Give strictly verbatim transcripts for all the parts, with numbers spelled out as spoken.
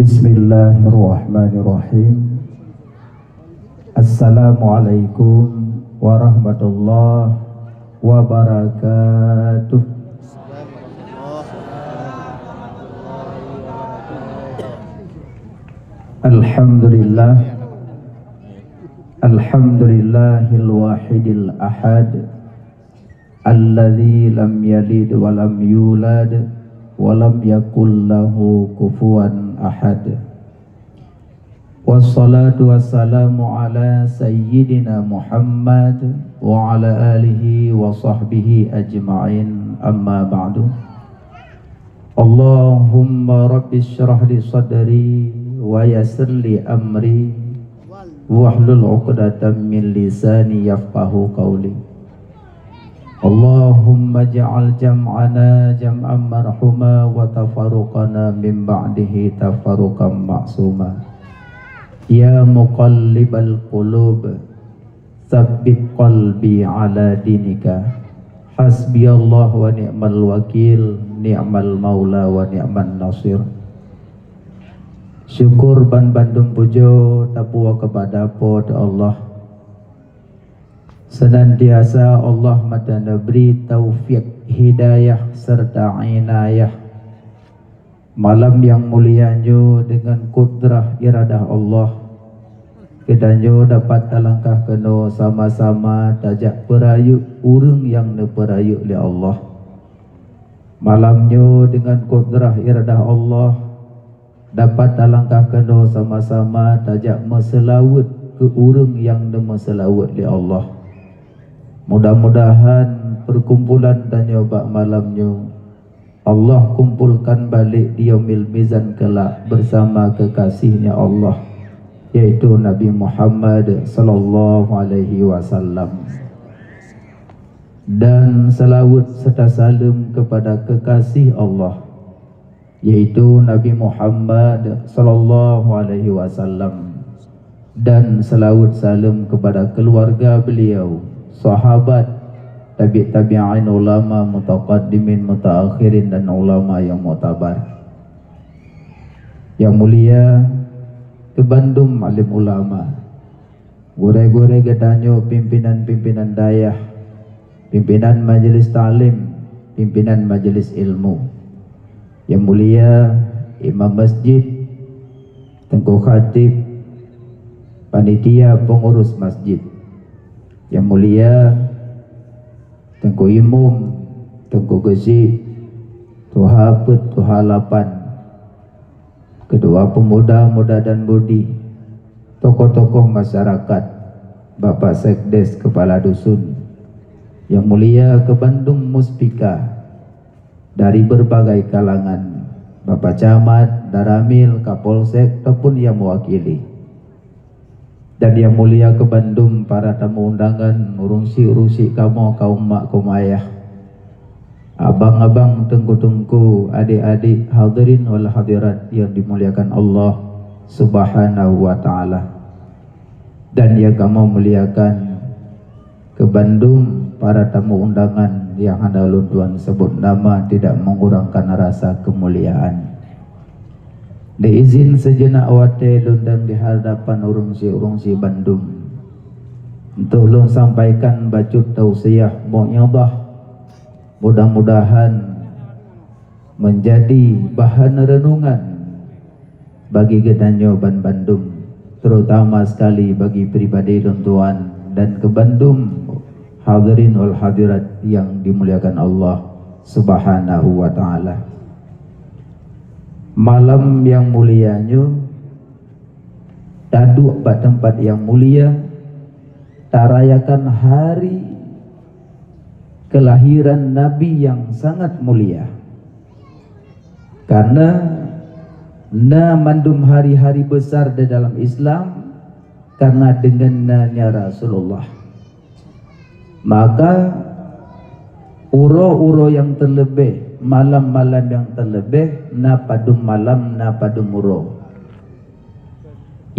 Bismillahirrahmanirrahim. Assalamualaikum warahmatullahi wabarakatuh. Alhamdulillah. Alhamdulillahil wahidil ahad. Alladzi lam yalid wa lam yulad wa lam yakul lahu kufuwan ahad. Wassalatu wassalamu ala sayyidina Muhammad wa ala alihi wa sahbihi ajma'in, amma ba'du. Allahumma rabbi syrah li sadri wa yassir li amri wahlul uqdatam min lisani yafqahu qawli. Allahumma ja'al jam'ana jam'an marhuma wa tafarruqana min ba'dihi tafarruqan ma'suma. Ya muqallibal qulub, tsabbit qalbi ala dinika. Hasbiyallah wa ni'mal wakil, ni'mal maula wa ni'man nasir. Syukur ban bandum pujoe tapuwoe keupada Po teu Allah. Seunantiasa Allah meuteubri taufik, hidayah, serta inayah. Malam nyang mulia nyoe, deungon kudrah iradah Allah, geutanyoe dapat talangkah keunoe sama-sama tajak peurayeuk ureuëng nyang neupeurayeuk lé Allah. Malam nyoe, deungon kudrah iradah Allah, dapat talangkah keunoe sama-sama tajak meuseulaweuet keu ureuëng nyang neumeuseulaweuet lé Allah. Mudah-mudahan peukumpulan tanyoe bak malam nyoe, Allah kumpolkan balek di Yaumil Mizan keulak beusama keukaséh-Nya Allah, yaitu Nabi Muhammad sallallahu alaihi wasallam. Dan seulaweuet serta saleuem keupada keukaséh Allah, yaitu Nabi Muhammad sallallahu alaihi wasallam, dan seulaweuet saleuem keupada keuluwarga beuliau, sahabat, tabi' tabi'in, ulama, mutaqaddimin, mutaakhirin, dan ulama nyang muktabar. Nyang mulia keu bandum alim ulama, gurée-gurée geutanyoe, pimpinan-pimpinan dayah, pimpinan majelis taklim, pimpinan majelis ilmu. Nyang mulia imam masjid, teungku khatib, panitia peungurus masjid. Nyang mulia teungku imum, teungku geuchik, tuha peuet, tuha lapan, ketua pemuda, muda dan mudi, tokoh-tokoh masyarakat, Bapak Sekdes, kepala dusun, nyang mulia keu bandum muspika dari berbagai kalangan, Bapak Camat, Danramil, Kapolsek, ataupun nyang mewakili. Dan nyang mulia keu bandum para tamu undangan, ureuëng syiek-ureuëng syiek kamoe, kaum mak kaum ayah, abang-abang, teungku-teungku, adik-adik, hadirin wal hadirat nyang dimuliakan Allah Subhanahu wa Ta'ala. Dan nyang kamoe muliakan keu bandum para tamu undangan nyang hana lôn tuan sebut nama, tidak mengurangkan rasa kemuliaan. Diizin sejenak watée lôn dong di hadapan ureuëng syiek-ureuëng syiek bandum, untuk lôn sampaikan bacut tausiah, mau'izah, mudah-mudahan menjadi bahan renungan bagi geutanyoe ban bandum, terutama sekali bagi pribadi lôn tuan dan keu bandum hadirin wal hadirat nyang dimuliakan Allah Subhanahu wa Ta'ala. Malam nyang mulia nyoe, taduek bak teumpat nyang mulia, tarayakan hari kelahiran Nabi nyang sangat mulia. Karena na mandum hari-hari besar di dalam Islam karena deungon na nya Rasulullah. Maka uroe-uroe nyang teuleubeh, malam-malam nyang teuleubeh, na padum malam, na padum uroe.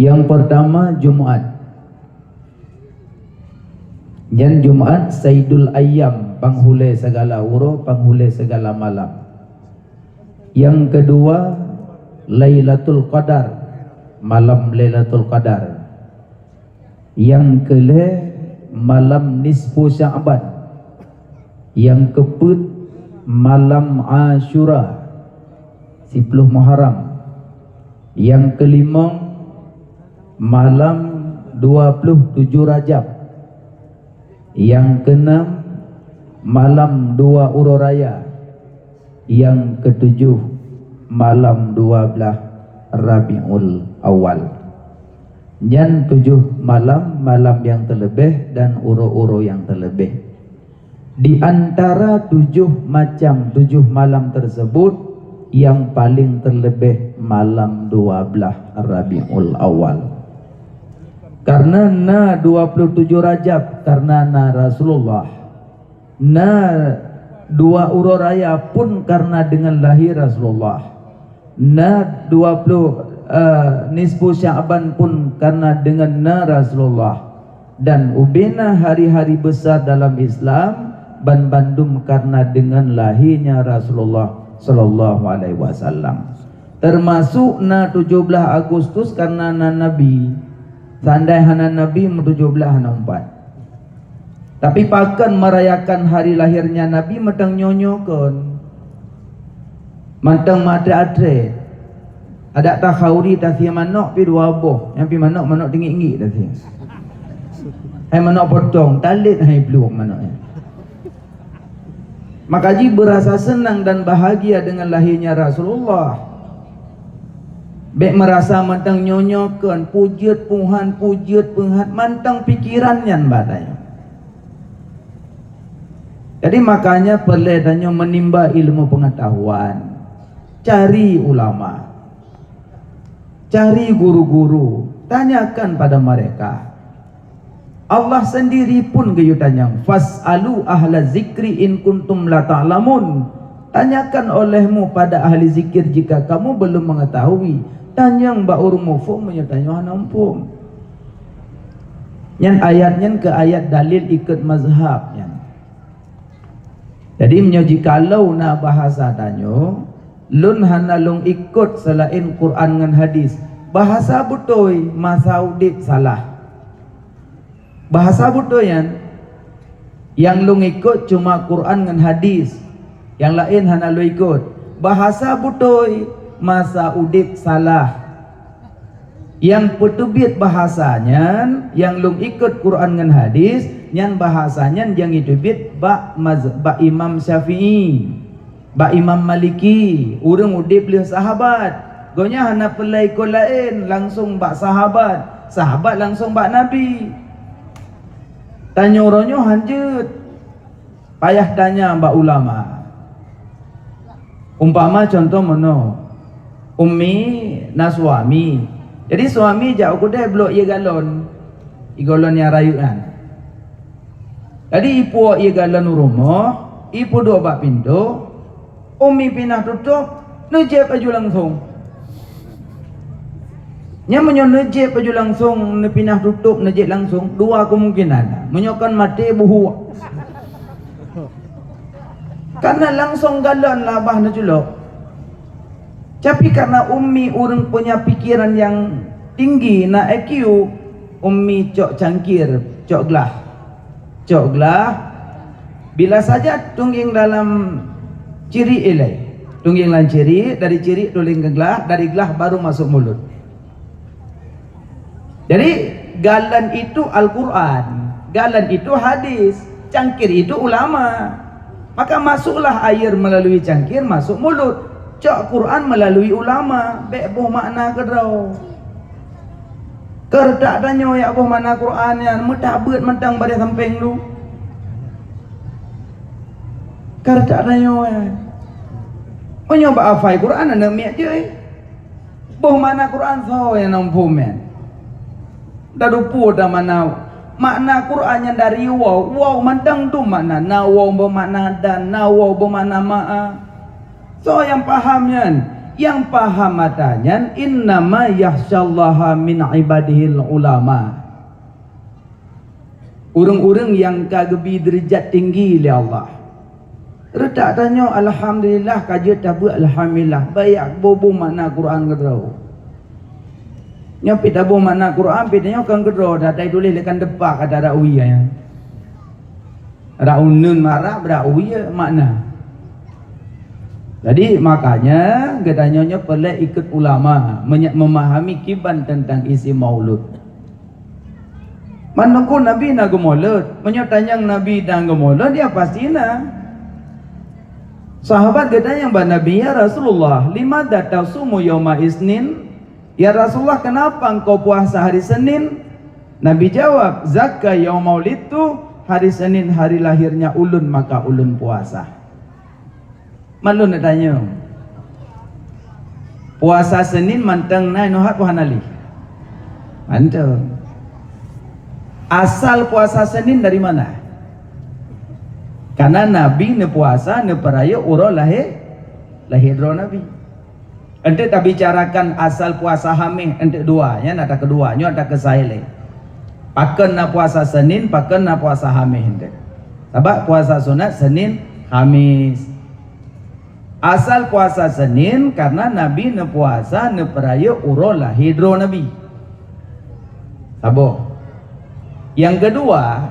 Nyang pertama Jumat. Nyan Jumat Saidul Ayyam, panghulée segala uroe, panghulée segala malam. Nyang keudua, Lailatul Qadar, malam Lailatul Qadar. Nyang keu lhèe, malam nisfu Sya'ban. Nyang keu peuet, malam Asyura, siploh Muharram. Nyang keu limong, malam dua ploh tujoh Rajab. Nyang keu nam, malam dua uroe raya. Nyang keu tujoh, malam dua blaih Rabiul Awal. Nyan tujoh malam, malam nyang teuleubeh dan uroe-uroe nyang teuleubeh. Di antara tujoh macam tujoh malam tersebut, nyang paleng teuleubeh malam dua blaih Rabiul Awal. Karena na dua ploh tujoh Rajab, karena na Rasulullah. Na dua uroe raya pun karena deungon lahé Rasulullah. Na dua ploh, eh, nisfu Sya'ban pun karena deungon na Rasulullah. Dan ubena hari-hari besar dalam Islam, banbandum karena deungon lahé nya Rasulullah sallallahu alaihi wasallam. Termasuk na tujoh blaih Agustus karena na Nabi. Seandai hana Nabi, meutujoh blaih hana umpat. Tapi pakon merayakan hari lahirnya Nabi mantong nyoe-nyoe kon. Mantong meuatrét-atrét. Adak takhauri tasie manok pih dua boh, nyang pih manok, manok teungiek-ngiek tasie. Hai manok potong, talét hai plueng manok nyan. Maka jih beurasa seunang dan bahagia deungon lahé nya Rasulullah. Bèk meurasa mantong nyoe-nyoe kon, peujeuet peuhan, peujeuet peuhat, mantong pikeran nyan bak tanyoe. Jadi makanya peureulèe tanyoe meunimba ilmu peungatahuan, cari ulama, cari guru-guru, tanyakan pada mereka. Allah sendiri pun geuyue tanyong, "Fas'alu ahla zikri in kuntum la ta'lamun." Tanyakan olehmu pada ahli zikir jika kamu belum mengetahui. Tanyong bak ureueng muphom meunyoe tanyoe hana muphom. Nyan ayat nyan keu ayat dalil ikot mazhab nyan. Jadi meunyoe jikalau na bahasa tanyoe, lôn hana lôn ikot seulaén Quran ngon hadis. Bahasa beutôi masa udép salah. Bahasa beutôi nyan, nyang lôn ikot cuma Quran ngon hadis. Nyang laén hana lôn ikot. Bahasa beutôi masa udép salah. Nyang peuteubiet bahasa nyan, nyang lôn ikot Quran ngon hadis, nyan bahasa nyan nyang jiteubiet bak maz-, bak Imam Syafi'i, bak Imam Maliki, ureueng udép lheueh sahabat. Gobnyan hana peureulèe ikot laén, langsong bak sahabat, sahabat langsong bak Nabi. Tanyoe uroe nyoe hanjeuet. Payah tanya bak ulama. Umpama contoh meunoe, ummi na suami. Jadi suami jak u keudè bloe ié galon. Ié galon nyang rayeuk nyan. Jadi ipuwoe ié galon u rumoh, ipeuduek bak pintoe, ummi pinah tutôp, neujieb laju langsong. Nyan meunyoe neujieb laju langsong, neupinah tutôp, neujieb langsong, dua kemungkinan. Meunyoe kon maté, buhuk. Karena langsong galon lah bah neuculok. Tapi karena ummi ureueng punya pikiran nyang tinggi, na I Q, ummi cok cangkir, cok glah. Cok glah, bila saja tunggeng dalam ciri ilée. Tunggeng lam ciri, dari ciri tuléng keu glah, dari glah baru masuk mulut. Jadi, galon itu Al-Quran, galon itu hadis, cangkir itu ulama. Maka masuklah air melalui cangkir masuk mulut. Cok Quran melalui ulama, bèk boh makna keudroe. Keuretak tanyoe jak boh makna Quran nyan meutabeuet mantong bak sampéng lu. Keuretak tanyoe. Meunyoe bak hafai Quran aneuk miet jih. Boh makna Quran soe nyang na muphom nyan? Tadupu ta makna, makna Quran nyan dari waw, waw mantong dum makna, na waw beumakna dan, na waw beumakna ma'a. Soe nyang paham nyan? Nyang paham ata nyan, "Innama yakhsyallaha min ibadihil ulama." Ureuëng-ureuëng nyang ka geubi deurajat tinggi lé Allah. Reutak tanyoe alhamdulillah, ka jeuet tabeuet alhamdulillah. Baya boh-boh makna Quran keudroe. Nyoe pih taboh makna Quran, pih tanyoe kon keudroe, dah tuléh lé kan depak kata dak uya nyan. Rak uneun marah, rak uya makna. Jadi makanya geutanyoe nyoe peureulée ikut ulama meunyoe memahami kiban tentang isi maulud. Meunyoe Nabi na geumolod, meunyoe tanyong Nabi na geumolod, ya pasti na. Sahabat geutanyong bak Nabi, "Ya Rasulullah, limadza tasumu yauma isnin?" "Ya Rasulullah, kenapa engkau puasa hari Senin?" Nabi jawab, "Zaka yauma wulidtu, hari Senin hari lahirnya ulun, maka ulun puasa." Malum nak tanya, puasa Senin mantong na neuhat puasa nali? Mantong. Asal puasa Senin dari mana? Karena Nabi neupuasa, neupeurayeuk uroe lahé, lahé droe Nabi. Eunteuk tabicarakan asal puasa Haméh eunteuk dua, nyan ata keudua, nyoe ata keusai lé. Pakon na puasa Senin, pakon na puasa Haméh eunteuk. Sabab puasa sunat Senin, Hamis. Asal puasa Senin karena Nabi neupuasa neupeurayeuk uroe lahé droe Nabi. Saboh. Yang kedua,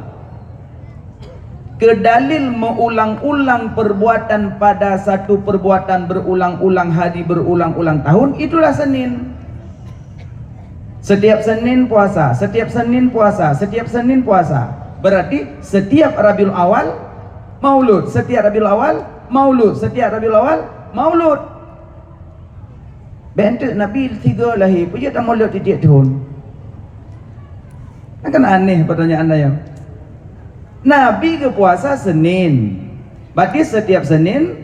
keu dalil meuulang-ulang perbuatan pada satu perbuatan berulang-ulang hari, berulang-ulang tahun, itulah Senin. Setiap Senin puasa, setiap Senin puasa, setiap Senin puasa. Berarti setiap Rabiul Awal maulud, setiap Rabiul Awal maulud, setiap Rabiul Awal maulud. Bék eunteuk Nabi sigoe lahé, peue jeuet tamulod tieb-tieb thon? Kan aneh pertanyaan nyan. Nabi geupuasa Senin. Berarti setiap Senin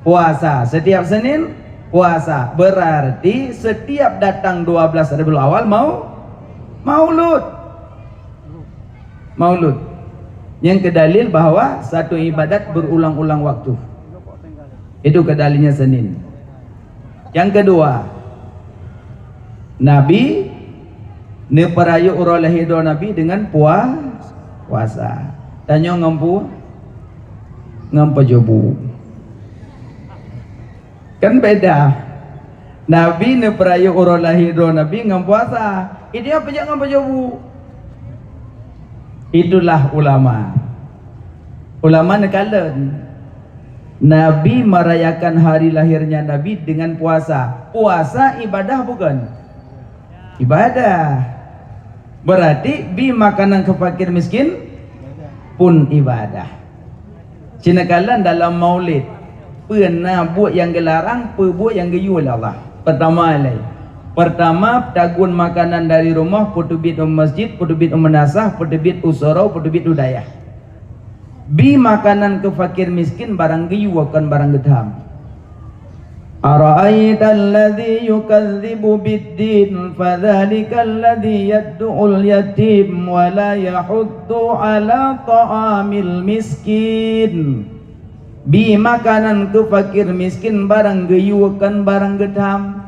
puasa, setiap Senin puasa. Berarti setiap datang dua belas Rabiul Awal mau maulud. Maulud. Nyang keu dalil bahwa satu ibadat berulang-ulang waktu. Itu keu dalilnya Senin. Yang kedua, Nabi neupeurayeuk uroe lahé droe Nabi dengan pua-, puasa. Tanyoe ngon pu-, ngon peujobu. Kan beda. Nabi neupeurayeuk uroe lahé droe Nabi ngon puasa. Ideal peujak ngon peujobu. Itulah ulama. Ulama neukalon. Nabi merayakan hari lahirnya Nabi dengan puasa. Puasa ibadah bukan? Ibadah. Berarti bi makanan keu fakir miskin pun ibadah. Cineukalon dalam maulid, peue na buet nyang geularang, peue buet nyang geuyue lé Allah. Pertama lé, pertama, tagun makanan dari rumoh, peuteubiet u masjid, peuteubiet u meunasah, peuteubiet u soro, peuteubiet u dayah. Bi makanan keu fakir miskin barang geuyue kon barang geutham. Ara'aital ladzi yukadzibu biddin, fadzalikal ladzi yad'ul yatim wa la yahuddu ala ta'amil miskin. Bi makanan keu fakir miskin barang geuyue kon barang geutham.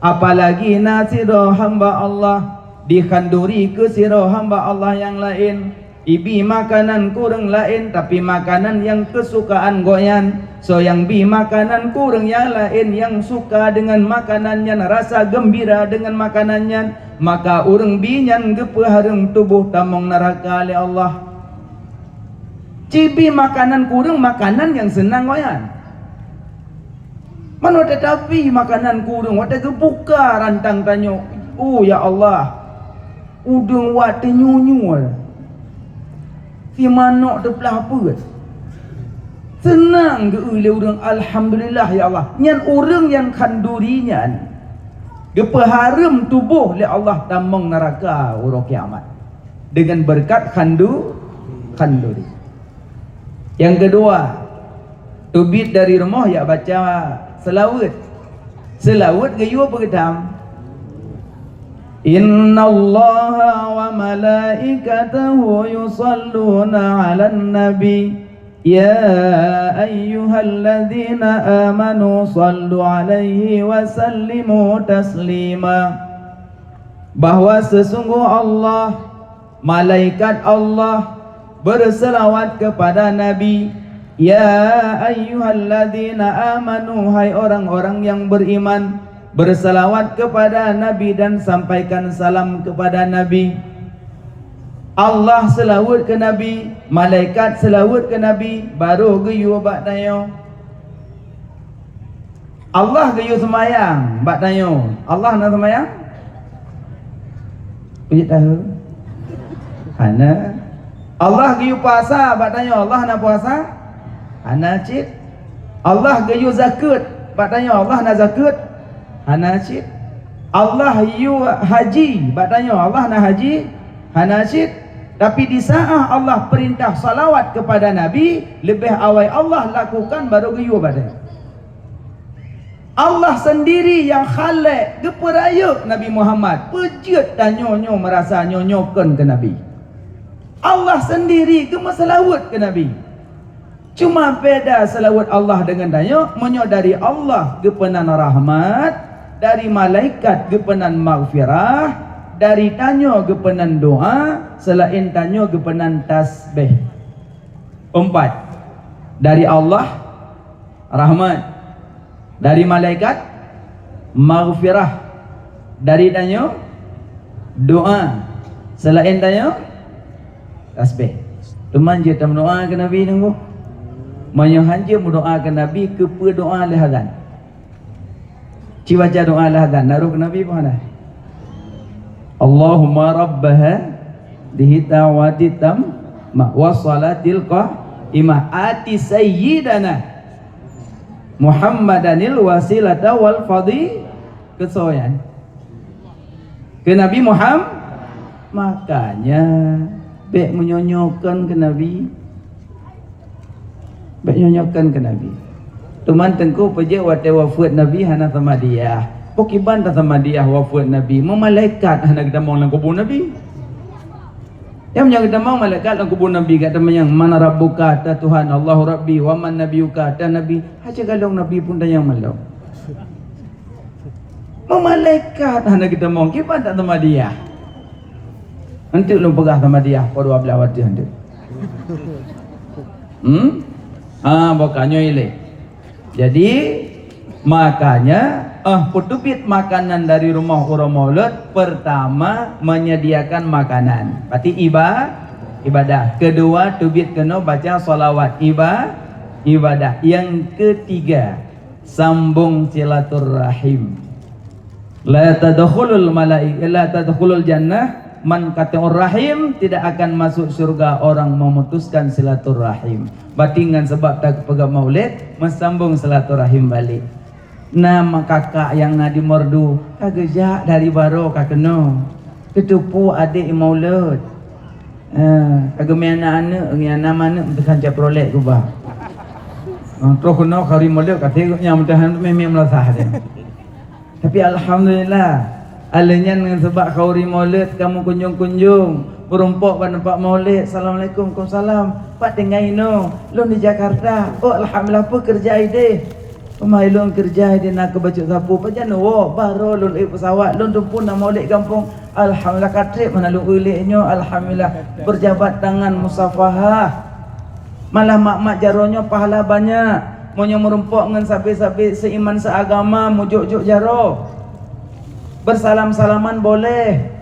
Apalagi na sidroe hamba Allah, dikhanduri keu sidroe hamba Allah nyang laén, ibi makanan keu ureuëng laén, tapi makanan nyang keusukaan gobnyan. Soe nyang bi makanan keu ureuëng nyang laén nyang suka deungon makanan nyan, rasa geumbira deungon makanan nyan, maka ureuëng bi nyan geupeuhareuem tuboh tamong neuraka lé Allah. Cibi makanan keu ureuëng makanan nyang seunang gobnyan. Meunoe teutapi makanan keu ureuëng watée geubuka rantang tanyoe, "Oh, ya Allah, udeueng wat teunyunyue, si manok teuplah peuet." Seunang geu-eu lé ureuëng, "Alhamdulillah, ya Allah." Nyan ureuëng nyang khanduri nyan geupeuhareuem tuboh lé Allah tamong neuraka uroe kiamat deungon beureukat khandu-, khanduri. Nyang keudua, teubiet dari rumoh jak baca seulaweuet. Seulaweuet geuyue peugeutam. Innallaha wa malaikatahu yusalluna 'alan nabi. Ya ayyuhalladzina amanu sallu 'alaihi wa sallimu taslima. Bahwa sesungguh Allah, malaikat Allah berselawat kepada Nabi, Ya ayyuhalladzina amanu, hai orang-orang yang beriman, bersalawat kepada Nabi dan sampaikan salam kepada Nabi. Allah seulaweuet keu Nabi, malaikat seulaweuet keu Nabi, barô geuyue bak tanyoe. Allah geuyue seumayang bak tanyoe. Allah na seumayang? Peue tahu? Hana. Allah geuyue puasa bak tanyoe. Allah na puasa? Hana cit. Allah geuyue zakeuet bak tanyoe. Allah na zakeuet? Hana cit. Allah yue haji bak tanyoe. Allah na haji? Hana cit. Tapi di saat Allah perintah salawat kepada Nabi, leubeh awai Allah lakukan barô geuyue bak tanyoe. Allah sendiri nyang khalek geupeurayeuk Nabi Muhammad. Peue jeuet tanyoe nyoe meurasa nyoe nyoe kon keu Nabi. Allah sendiri geumeuseulaweuet keu Nabi. Cuma beda seulaweuet Allah deungon tanyoe, meunyoe dari Allah geupeunan rahmat, dari malaikat geupeunan maghfirah, dari tanyoe geupeunan doa, seulaén tanyoe geupeunan tasbih. Empat. Dari Allah, rahmat. Dari malaikat, maghfirah. Dari tanyoe, doa. Seulaén tanyoe, tasbih. Teuma jeuet tameudoa keu Nabi nunggu. Meunyoe hanjeuet meudoa keu Nabi, keupeue doa lheueh azan? Ci baca doa lheueh azan, na rôh keu Nabi peue hana? Allahumma rabbaha dihi da'wati tammah wa salatil qa'imah ati sayyidana Muhammadanil wasilata wal fadhi. Keu soe nyan? Keu Nabi Muhammad. Makanya, bék meunyoe-nyoe kon keu Nabi. Bék nyoe-nyoe kon keu Nabi. Teuma teungku peujeuet watée wafeuet Nabi hana samadiyah. Peue kiban tasamadiyah wafeuet Nabi? Meumalaikat hana geutamong lam kubu Nabi. Nyang meunyoe geutamong malaikat lam kubu Nabi, gata manyang, "Man rabbuka?" Ta Tuhan, "Allahu Rabbi." "Wa man nabiyuka?" Ta Nabi. Hana galong Nabi pun tanyong malom. Meumalaikat hana geutamong, kiban tasamadiyah? Enteuk lôn peugah samadiyah, po dua blaih watée enteuk. Hmm? Ah, bukan nyoe ilée. Jadi, makanya, eh, peuteubiet makanan dari rumoh uroe Maulud, pertama menyediakan makanan. Berarti iba-, ibadah. Kedua, teubiet keunoe baca salawat. Iba-, ibadah. Yang ketiga, sambung silaturahim. La tadkhulul malaik-, la tadkhulul jannah man qati'ur rahim, tidak akan masuk surga orang memutuskan silaturahim. Berarti ngon sabab tapeugah maulid, meusambong silaturahim balik. Na ma-, kakak nyang na di merdu, ka geujak dari baroe ka keunoe. Teuteupeue adék maulud. Eh, ka geumé aneuk-aneuk, nyan na aneuk meuteukhan Chevrolet keubah. Ah, troh keunoe ka hari maulud, ka teuh nyang meuteukhan mé-mé meulasah deh. Tapi alhamdulillah, alheuh nyan ngon sabab khauri maulud ka meukunjong-kunjong, meurumpok bak teumpat maulid, "Assalamualaikum." "Waalaikumsalam." "Pat tinggai inoe?" "Lôn di Jakarta." "Oh, alhamdulillah, peue keureuja ideh?" "Teuma ilôn keureuja ideh nakeuh bacut sapu." "Pajan woe?" "Baroe lôn ék peusawat, lôn teupeu na maulid gampông." "Alhamdulillah, ka trép hana lôn uléh nyoe, alhamdulillah, berjabat tangan musafahah. Malah mat-mat jaroe nyoe pahala banyak. Meunyoe meurumpok ngon sabe-sabe seiman seagama, meujok-jok jaroe. Bersalam-salaman boleh.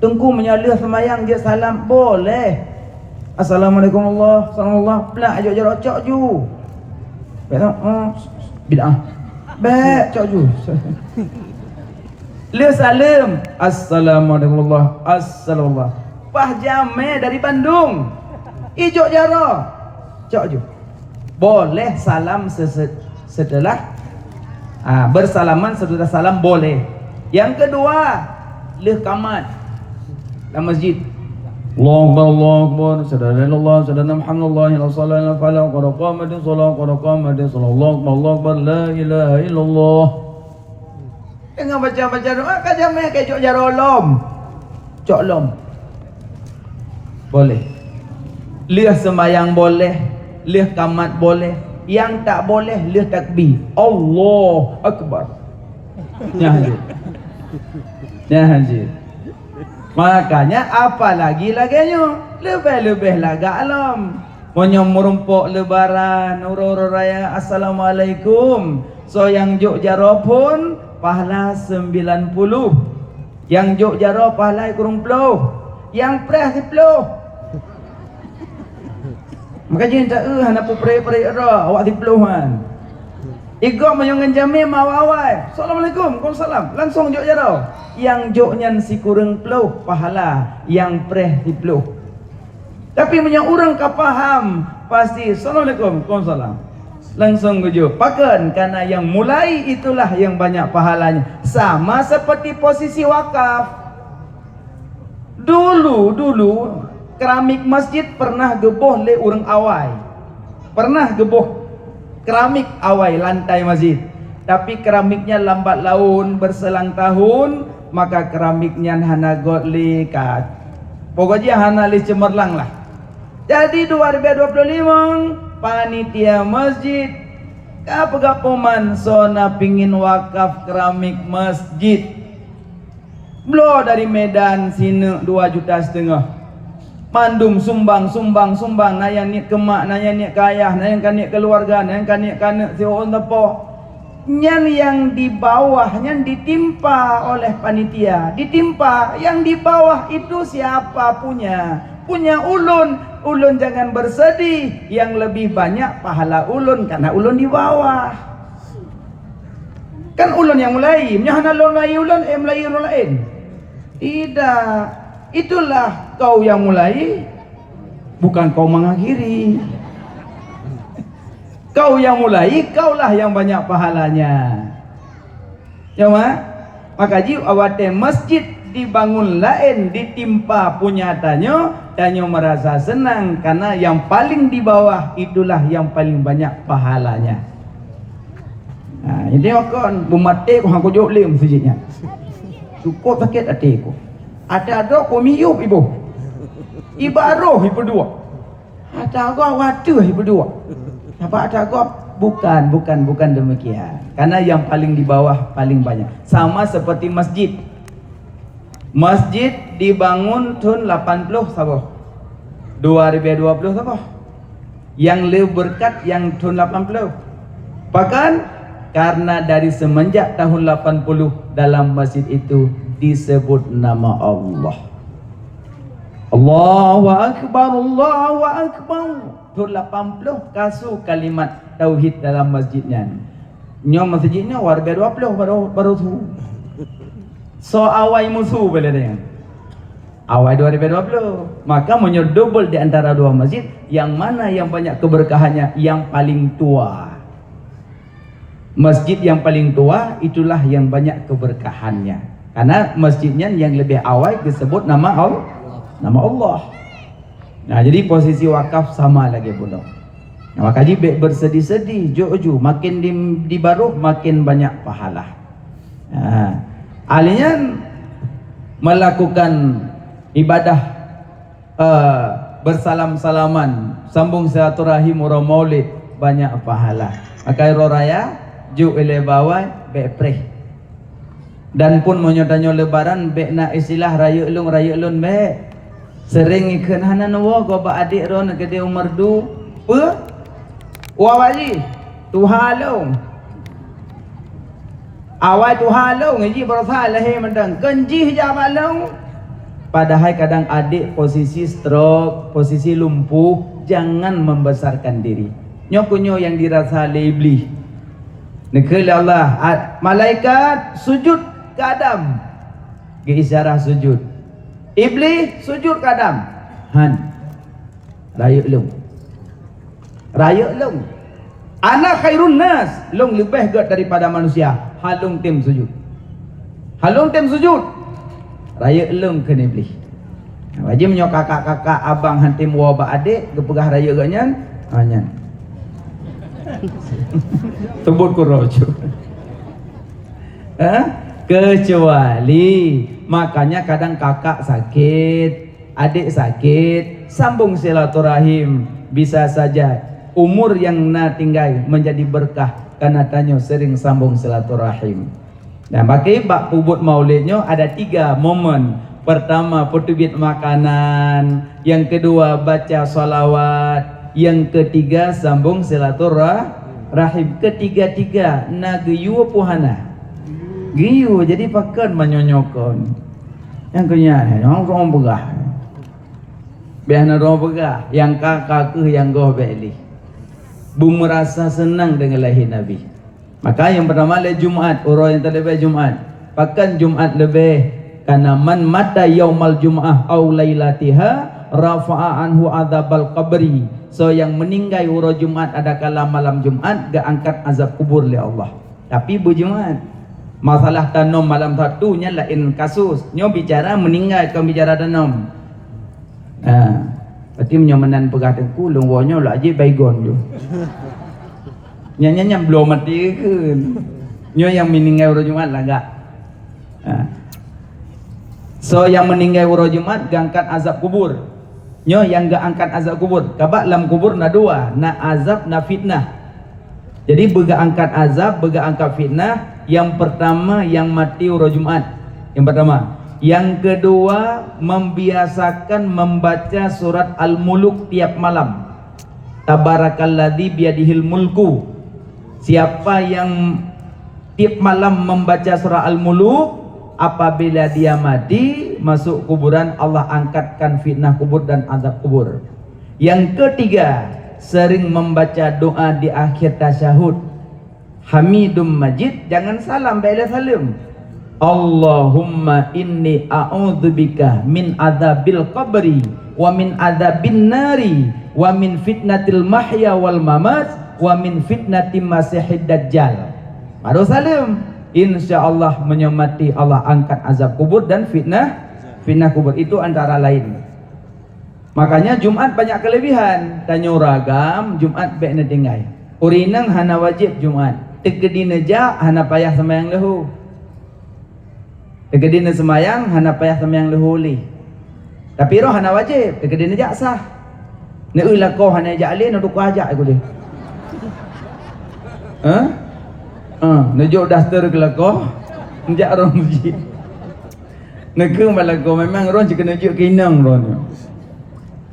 Teungku meunyoe lheueh seumayang jeuet salam, boleh. Assalamualaikum Allah, assalamualaikum Allah, plak jok jaroe, cok ju." Bèk, oh, bid'ah. Bèk, cok ju. Lheueh saleuem, "Assalamualaikum warahmatullah." "Assalamuallah." Pah jamé dari Bandung. Ijok jaroe. Cok ju. Boleh salam sese-, setelah, ah, bersalaman setelah salam boleh. Yang kedua, lheueh kamat lam masjid. Allahu Akbar, Allahu Akbar, asyhadu an la ilaha illallah, asyhadu anna Muhammadar Rasulullah, hayya 'alas shalah, hayya 'alas falah, qad qamatis shalah, qad qamatis shalah, Allahu Akbar, Allahu Akbar, la ilaha illallah. Teungoh baca-baca doa, ka jamé ka ijok jaroe lom. Cok lom. Boleh. Lheueh seumayang boleh, lheueh kamat boleh. Nyang tak boleh, lheueh takbir. Allahu Akbar. Nyan jeuet. Nyan jeuet. Makanya, apalagi lagèe nyoe, leubeh-leubeh lagak lom. Meunyoe meurumpok lebaran, uroe-uroe raya, assalamualaikum. Soe nyang jok jaroe phon, pahala sembilan puluh. Nyang jok jaroe pahala kureueng ploh. Nyang preh siploh. Maka jih ta eu hana peupreh-preh droe, awak siploh han. Igoe meunyoe ngon jamé ma awai-awai. Assalamualaikum, waalaikumsalam. Langsong jok jaroe. Nyang jok nyan sikureueng ploh pahala, nyang preh siploh. Tapi meunyoe ureuëng ka paham, pasti, "Assalamualaikum." "Waalaikumsalam." Langsung geujok. Pakon? Karena yang mulai itulah yang banyak pahalanya. Sama seperti posisi wakaf. Dulu-dulu, keramik masjid pernah geuboh lé ureuëng awai. Pernah geuboh keramik awai lantai masjid. Tapi keramiknya lambat laun, berselang tahun, maka keramik nyan hana göt lé ka. Pokok jih hana lé ceumeurlang lah. Jadi dua ribu dua puluh lima, panitia masjid ka peugah poman soe na pingin wakaf keramik masjid. Bloe dari Medan sineuk dua juta siteungoh. Mandum sumbang, sumbang, sumbang. Na nyang niet keu mak, na nyang niet keu ayah, na nyang ka niet keuluwarga, na nyang ka niet keu aneuk siuroe teupok. Nyan nyang di bawah nyan ditimpa oleh panitia. Ditimpa, yang di bawah itu siapa punya? Punya ulôn. Ulôn jangan bersedih. Yang lebih banyak pahala ulôn karena ulôn di bawah. Kan ulôn nyang mulai, meunyoe hana lôn mulai ulôn, eh, mulai ureuëng laén. Tidak. Itulah kau yang mulai, bukan kau mengakhiri. Kau yang mulai, kaulah yang banyak pahalanya. Ya, Mak? Maka jih awak teh masjid dibangun laén ditimpa punya tanyoe, tanyoe merasa senang karena yang paling di bawah itulah yang paling banyak pahalanya. Ha, ini kon beumaté ku hangko jok lé masjid nyan. Cukup sakét até ku. Ada-ada ku miyup iboh. Ibaroh ipeuduek. Ata gob wateuh ipeuduek. Sabab ata gob bukan, bukan, bukan demikian. Karena yang paling di bawah paling banyak. Sama seperti masjid. Masjid dibangun thon lapan ploh saboh. Dua ribu dua puluh saboh. Yang le berkat yang thon lapan ploh. Bahkan karena dari semenjak tahun lapan puluh dalam masjid itu disebut nama Allah. Allahu Akbar, Allahu Akbar. Thon lapan ploh kasu kalimat tauhid dalam masjid nyan. Nyoe masjid nyoe warga dua ploh baru, baru su. So awai musu boleh dengan. Awai dua ribu dua puluh. Maka meunyoe double di antara dua masjid, yang mana yang banyak keberkahannya? Yang paling tua. Masjid yang paling tua itulah yang banyak keberkahannya. Karena masjid nyan yang lebih awai disebut nama Allah. Nama Allah. Nah, jadi posisi wakaf sama lagi pula. Nah, maka jih bèk bersedih-sedih, jok ju, makin di, dibaroh makin banyak pahala. Nah, ahli nyan melakukan ibadah eh, bersalam-salaman, sambung silaturahim uroe Maulid, banyak pahala. Maka uroe raya, jok ilèe bak awai, bèk preh. Dan pun meunyoe tanyoe lebaran, bèk na istilah rayeuk lôn, rayeuk lôn, bèk. Sering ikheun hana neuwoe gob bak adék droeneuh keudéh u Meureudu. Peue? Wah, Pak Haji, tuha lôn. Awai tuha lôn, jih baroesa lahé mantong. Kon jih jak bak lôn. Padahai kadang adék posisi stroke, posisi lumpuh, jangan membesarkan diri. Nyoe keuh nyoe nyang dirasa lé Iblih. Neukheun lé Allah, a-, malaikat sujud keu Adam. Geuisyarah sujud. Iblih sujud keu Adam. Han. Rayeuk lôn. Rayeuk lôn. Ana khairun nas, lôn leubeh gèt daripada manusia. Han lôn tem sujud. Han lôn tem sujud. Rayeuk lôn kheun Iblih. Wajéb nyoe kakak-kakak abang han tem woe bak adék, geupeugah rayeuk geuh nyan. Ha, nyan. Teubot keu roh. Ha? Kecuali, makanya kadang kakak sakét, adék sakét, sambung silaturahim. Bisa saja umur yang na tinggai menjadi berkah karena tanyoe sering sambung silaturahim. Dan bagi bak peubuet maulid nyoe ada tiga momen. Pertama, peuteubiet makanan. Yang kedua, baca salawat. Nyang keutiga, sambong silaturah-, rahim. Keutiga-tiga na geuyue peue hana? Geuyue. Jadi pakon meunyoe nyoe kon? Nyang keu nyan, nyang ureueng peugah. Biasa na ureueng peugah, nyang ka, ka kheueh, nyang goh bèk lé. Beumeurasa seunang deungon lahé Nabi. Maka nyang peurtama lé Jumat, uroe nyang teuleubèh Jumat. Pakon Jumat leubèh? Karena man mata yaumal jum'ah au lailatiha rafa'a anhu adzabal qabri. Soe nyang meuninggai uroe Jumat adakala malam Jumat, geuangkat azab kubur lé Allah. Tapi beujumat. Masalah tanom malam Sabtu nyan laén kasus. Nyoe bicara meuninggai, kon bicara tanom. Ha. Berarti meunyoe meunan peugah teungku, lôn woe nyoe lôn jép Baygon ju. Nyan, nyan, nyan bloe maté kheun. Nyoe nyang meuninggai uroe Jumat lagak. Ha. Soe nyang meuninggai uroe Jumat geuangkat azab kubur. Nyoe nyang geuangkat azab kubur. Ka bak lam kubur na dua, na azab, na fitnah. Jadi beugeuangkat azab, beugeuangkat fitnah, nyang peurtama nyang maté uroe Jumat. Nyang peurtama. Nyang keudua, membiasakan membaca surat Al-Muluk tiap malam. Tabarakalladzi biyadihil mulku. Siapa yang tiap malam membaca surah Al-Muluk, apabila dia mati, masuk kuburan, Allah angkatkan fitnah kubur dan azab kubur. Yang ketiga, sering membaca doa di akhir tasyahud. Hamidum Majid, jangan salam, bèk lé saleuem. Allahumma inni a'udzubika min adzabil qabri wa min adzabin nari wa min fitnatil mahya wal mamat wa min fitnati masihid dajjal. Baru saleuem. Insya Allah meunyoe maté Allah angkat azab kubur dan fitnah, fitnah kubur. Itu antara lain. Makanya Jumat banyak kelebihan. Tanyoe ureueng agam, Jumat bèk neutinggai. Ureueng inong hana wajéb Jumat. Teukeudi neujak, hana payah seumayang leuhô. Teukeudi neuseumayang, hana payah seumayang leuhô lé. Tapi roh hana wajéb, teukeudi neujak sah. Neueu lakoe hana jak lé, neutuka jak keu lé. Hah? Ah, neujok daster keu lakoe, neujak roh meuseujid. Neukheun bak lakoe, memang roh jikeuneuk jeuet keu inong roh nyoe.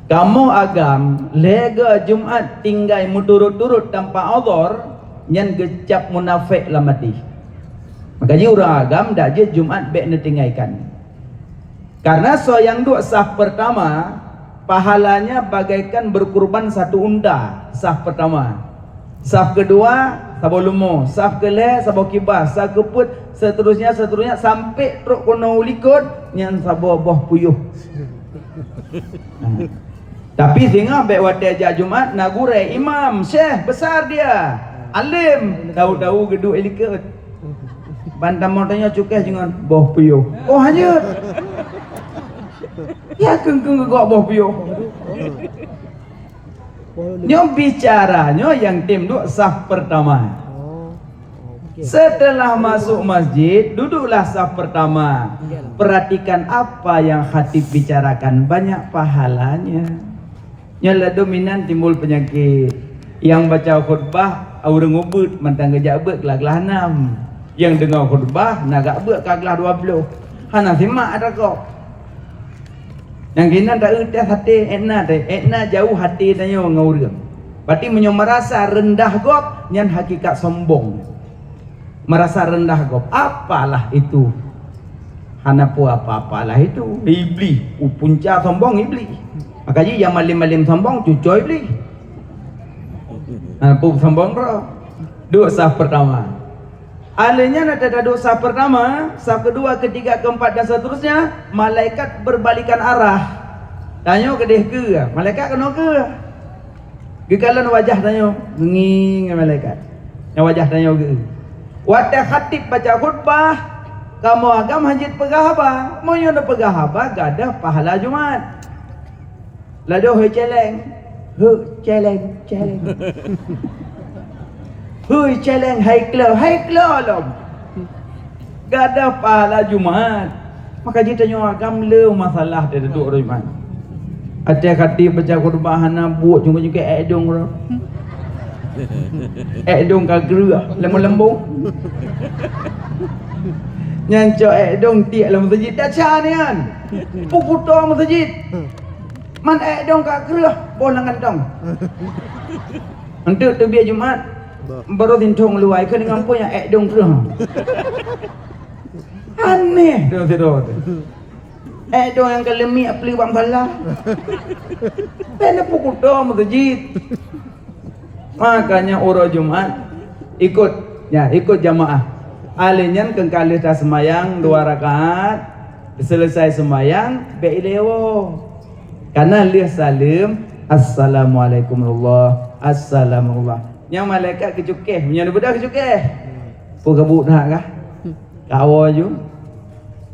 Kamoe agam, lhèe goe Jumat tinggai meuturot-turot tanpa uzur, nyan geucap munafék lam até. Maka jih ureueng agam dak jeuet Jumat bèk neutinggaikan. Karena soe nyang duek saf peurtama, pahalanya bagaikan beukurban satu unta, saf peurtama. Saf keudua, saboh leumo. Saf keulhèe, saboh kibas. Saf keupeuet, seterusnya, seterusnya, sampai trok keunoe u likot, nyan saboh boh puyôh. Tapi singoh bèk watèe jak Jumat, na gurèe, imam, syekh, besar dia, alim, tahu-tahu geuduek i likot. Ban tamong tanyoe cukéh jih ngon boh puyôh. Oh, hanyut. Ya, keueng-keueng geugok boh puyôh. Nyoe bicara nyoe nyang tem duek saf peurtama. Setelah masuk masjid, duduklah saf peurtama. Perhatikan apa yang khatib bicarakan, banyak pahalanya. Nyoe ladôm inan timbul peunyakét. Nyang baca khutbah, ureueng ubit mantong geujak beuet glah-glah nam. Nyang deungoe khutbah, na geujak beuet ka glah dua ploh. Hana simak atra gob. Nyang keunan taeu teuh até, ék na teuh, ék na jauh até tanyoe ngon ureueng. Berarti meunyoe meurasa reundah gob, nyan hakikat sombong. Meurasa reundah gob, apalah itu? Hana peue apa-apalah itu. Iblih, u punca sombong Iblih. Maka jih nyang malém-malém sombong, cucoe Iblih. Hana peue sombong droe. Duek saf peurtama. Alèh nyan ata taduek saf peurtama, saf keudua, keutiga, keumpat dan seterusnya, malaikat berbalikan arah. Tanyoe keudeh keue, malaikat keunoe keue. Geukalon wajah tanyoe, ngieng malaikat. Nyang wajah tanyoe geu. Watèe khatib baca khutbah, kamoe agam hana jeuet peugah haba. Meunyoe neupeugah haba, gadôh pahala Jumat. Ladôm hôi céléng. Hôi céléng, céléng. Hôi céléng hai kleu, hai kleu lom. Gadôh pahala Jumat. Maka jih tanyoe agam le masalah teuh duek rot iman. Watèe khatib baca khutbah hana buet jungkai-jungkai ék dong roh. Ék dong ka greueh leumbong-leumbong. Nyan cok ék dong tiek lam meuseujid, dak ca nian. Peukuto meuseujid. Man ék dong ka kreueh boh lam kantong. Enteuk teubiet Jumat, baroe sinthong luwai keu deungon peue nyang ék dong kreueh. Aneh dong sidroe teuh. Ék dong nyang ka leumiek pleue bak musala. Bèk neupeukuto meuseujid. Makanya uroe Jumat ikot, ya, ikot jamaah. Alèh nyan keu ka lheueh taseumayang dua rakaat, seuleusai seumayang bèk ilèe woe. Kana lheueh saleuem, "Assalamualaikum warahmatullah, assalamualaikum." Nyang malaikat geucukéh, meunyoe beudôh geucukéh. Peugabuk that kah? Ka woe ju.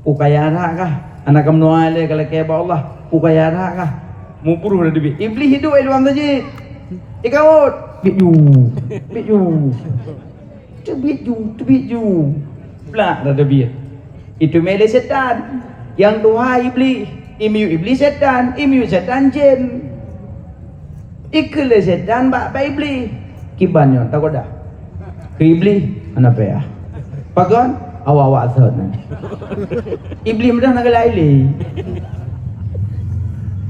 Peukaya that kah? Hana ka meudoa lé ka lakèe bak Allah. Peukaya that kah? Mubruh dah teubiet. Iblih hidup di luwa masjid. Ikawot. Biet ju. Biet ju. Teubiet ju, teubiet ju. Plak dah teubiet. Iteumèe lé setan. Nyang tuha Iblih. Imiyueb Iblih setan, imiyueb setan jén. Ikheun lé setan bak, bak Iblih. Kiban nyoe tagoda. Keu Iblih, hana payah. Pakon? Awak-awak sot nyan. Iblih mudah na geulai lé.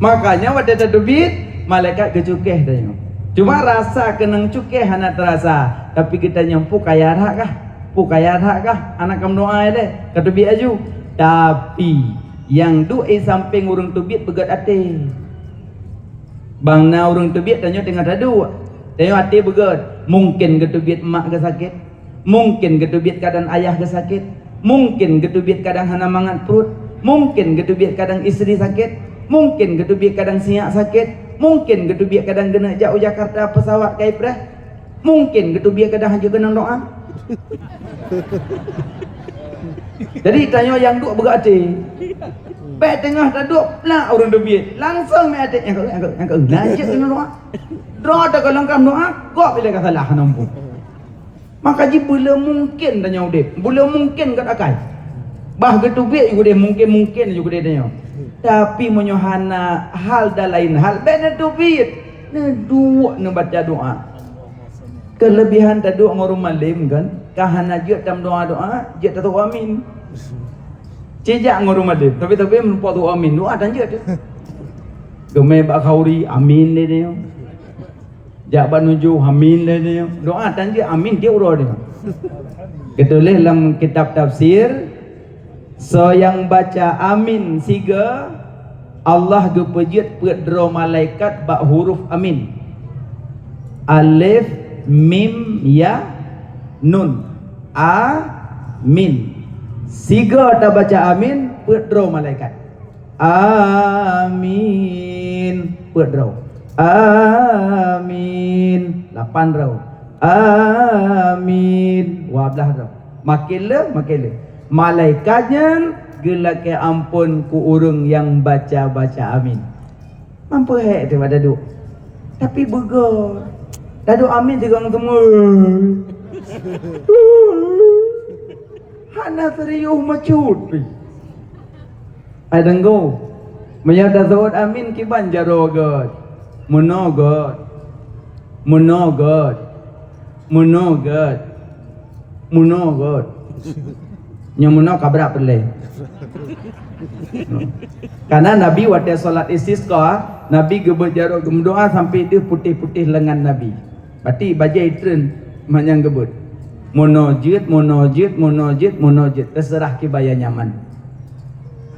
Makanya watèe tateubiet, malaikat geucukéh tanyoe. Cuma rasa keunong cukéh hana terasa, tapi geutanyoe peukaya that kah? Peukaya that kah? Hana ka meudoa lé, ka teubiet laju. Tapi nyang duek di sampéng ureueng teubiet beugèt até. Bang na ureueng teubiet tanyoe teungoh taduek. Tanyoe até beugèt. Mungken geuteubiet mak geusakét. Mungken geuteubiet kadang ayah geusakét. Mungken geuteubiet kadang hana mangat pruet. Mungken geuteubiet kadang istri sakét. Mungken geuteubiet kadang sinyak sakét. Mungken geuteubiet kadang geuneuk jak u Jakarta pesawat ka ipreh. Mungken geuteubiet kadang hana keunong doa. Jadi tanyoe nyang duek beugèt até. Bèk teungoh taduek plak ureueng teubiet. Langsong meuaté nyang keu, nyang keu, nyang keu. Nah, jeuet keunong doa. Droe takalon ka meudoa, gob ilèe ka salah hana muphom. Maka jih beu le mungken tanyoe udép, beu le mungken gèt akai. Bah geuteubiet ju keudéh, mungken-mungken ju keudéh tanyoe. Tapi meunyoe hana hal dan lain hal, bèk neuteubiet. Neuduek neubaca doa. Keulebihan taduek ngon ureueng malém kan, ka hana jeuet tameudoa-doa, jeuet tateu'oh amin. Cijak ngon ureueng malém, tapi, tapi meunyoe tateu'oh amin, doa tan jeuet teuh. Geumè bak khauri, amin lé nyoe. Jak bak nujoh, amin lé nyoe. Doa tan jeuet, amin tiep uroe nyoe. Geutuléh lam kitab tafsir, soe nyang baca amin sigoe, Allah geupeujeuet peuet droe malaikat bak huruf amin. Alif, mim, ya, nun. Amin. Sigoe tabaca amin, peuet droe malaikat. Amin. Peuet droe. Amin. Lapan droe. Amin. Dua blah droe. Makin le, makin le. Malaikat nyan geulakèe amphon keu ureueng nyang baca-baca amin. Mampu hék teuh bak taduek. Tapi beugèt. Taduek amin sigoe ngon teumé. Hana serius macut pih. Ai Teungku, meunyoe taseuôt amin kiban jaroe gèt. Meunoe gèt. Meunoe gèt. Meunoe gèt. Meunoe gèt. Nyoe meunoe ka brat peureulèe. Karena Nabi watèe salat istisqa, Nabi geubeuet jaroe geumeudoa sampai deuh putéh-putéh leungan Nabi. Berarti bajèe treun manyang geubeuet. Meunoe jeuet, meunoe jeuet, meunoe jeuet, meunoe jeuet. Teuseurah kiban nyang nyaman.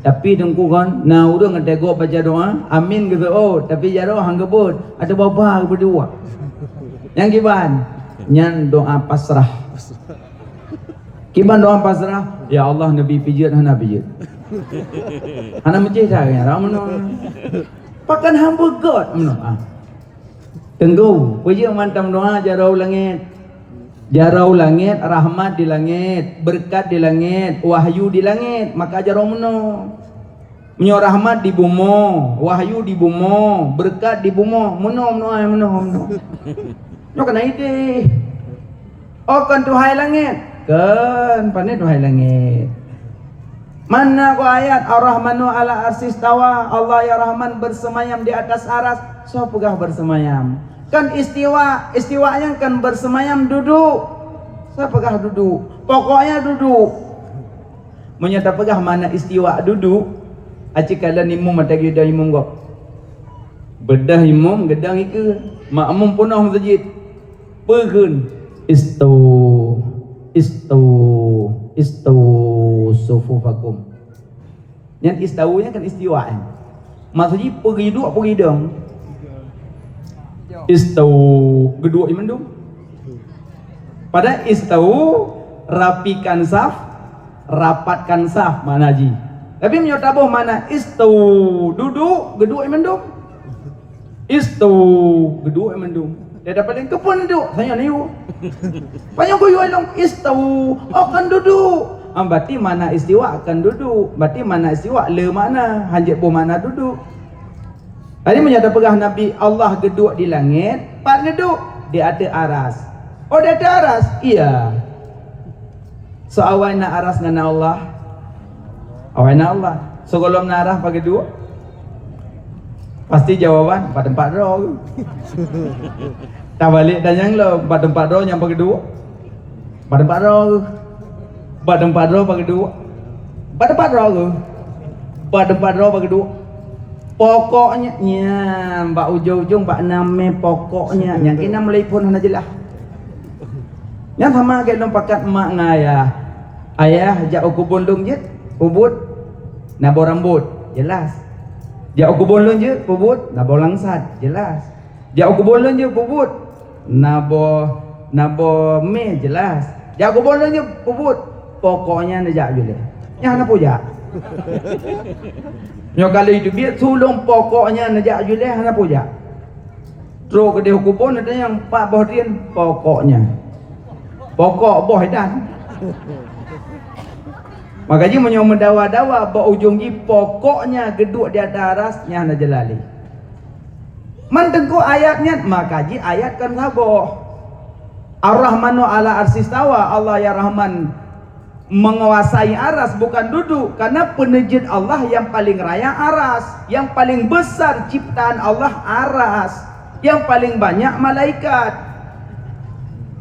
Tapi Teungku kon, na ureueng watèe gob baca doa, amin geuseuôt, tapi jaroe han geubeuet, ateueh babah geubeuet dua. Nyang kiban, nyan doa pasrah. Kiban doa pasrah, "Ya Allah, neubi pijeuet hana pijeuet." Hana meucéh that nyan, rhah meunoe. Pakon han beugèt meunoe. Ah. Teungku, peue jeuet mantong doa jaroe u langèt. Jaroe u langèt, rahmat di langèt, beureukat di langèt, wahyu di langèt, maka jaroe meunoe. Meunyoe rahmat di bumoe, wahyu di bumoe, beureukat di bumoe, meunoe, meunoe, meunoe, meunoe. Nyoe keunan idéh. Oh, kon Tuhan langèt? Kon, pane Tuhan langèt. Mana go ayat Ar-Rahmanu ala arsistawa, Allah ya Rahman bersemayam di atas aras, soe peugah bersemayam? Kan istiwa, istiwa nyan kan bersemayam duduk. Soe peugah duduk? Pokoknya duduk. Meunyoe tapeugah makna istiwa duduk, aci kala nimu mata gida imum gob. Beudôh imum geudong ikeue, makmum peunoh meuseujid. Peue kheun? Istawu, istawu, istawu sufufakum. Nyan istawu nyan kan istiwa nyan. Maksud jih peugeuduek, peugeuidong. Istawu, geuduek mandum. Padahai istawu, rapikan saf, rapatkan saf makna jih. Tapi meunyoe taboh makna istawu, duduek, geuduek mandum. Istawu, geuduek mandum. Dia dapat lengkap pun duduek, saya niu. Panyang kuyue lom istawu, oh kan duduek. Ah, berarti makna istiwa kan duduek. Berarti makna istiwa le makna, hanjeuet boh makna duduek. Tadi meunyoe tapeugah Nabi Allah geuduek di langét, pat geuduek di ateueh aras. Oh, di ateueh aras? Iya. Soe awai na aras ngon Allah? Awai na Allah. Sigohlom na aras pat geuduek? Pasti jawaban, bak teumpat droe. Tabalek tanyong lom, bak teumpat droe nyang pat geuduek? Bak teumpat droe. Bak teumpat droe pat geuduek? Bak teumpat droe. Bak teumpat droe pat geuduek? Pokoknya, nyan, bak ujong-ujong, bak namé pokoknya. Nyang keunan mulai phon hana jeulaih. Nyan sama lagèe lôn pakat mak ngon ayah. Ayah, jak u keubon lôn jeuet, peubuet, na boh rambot, jeulaih. Jak u keubon lôn jeuet, peubuet, na boh langsat, jeulaih. Jak u keubon lôn jeuet peubuet, na boh, na boh mé, jeulaih. Jak u keubon lôn jeuet peubuet, pokoknya neujak julèe. Nyan hana peue jak. Nyoe ka lheueh teubiet su lôn pokoknya neujak julèe hana peue jak. Trok keudeh u keubon, ada nyang pat boh drien, pokoknya. Pokok boh idan. Maka jih meunyoe meudawa-dawa, bak ujong jih pokoknya geuduek di ateueh aras, nyan hana jeulaih lé. Man teungku ayat nyan, maka jih ayat kan saboh. Ar-Rahmanu 'ala arsy istawa, Allah ya Rahman menguasai aras, bukan duduk, karena peuneujeuet Allah yang paling raya aras, yang paling besar ciptaan Allah aras, yang paling banyak malaikat.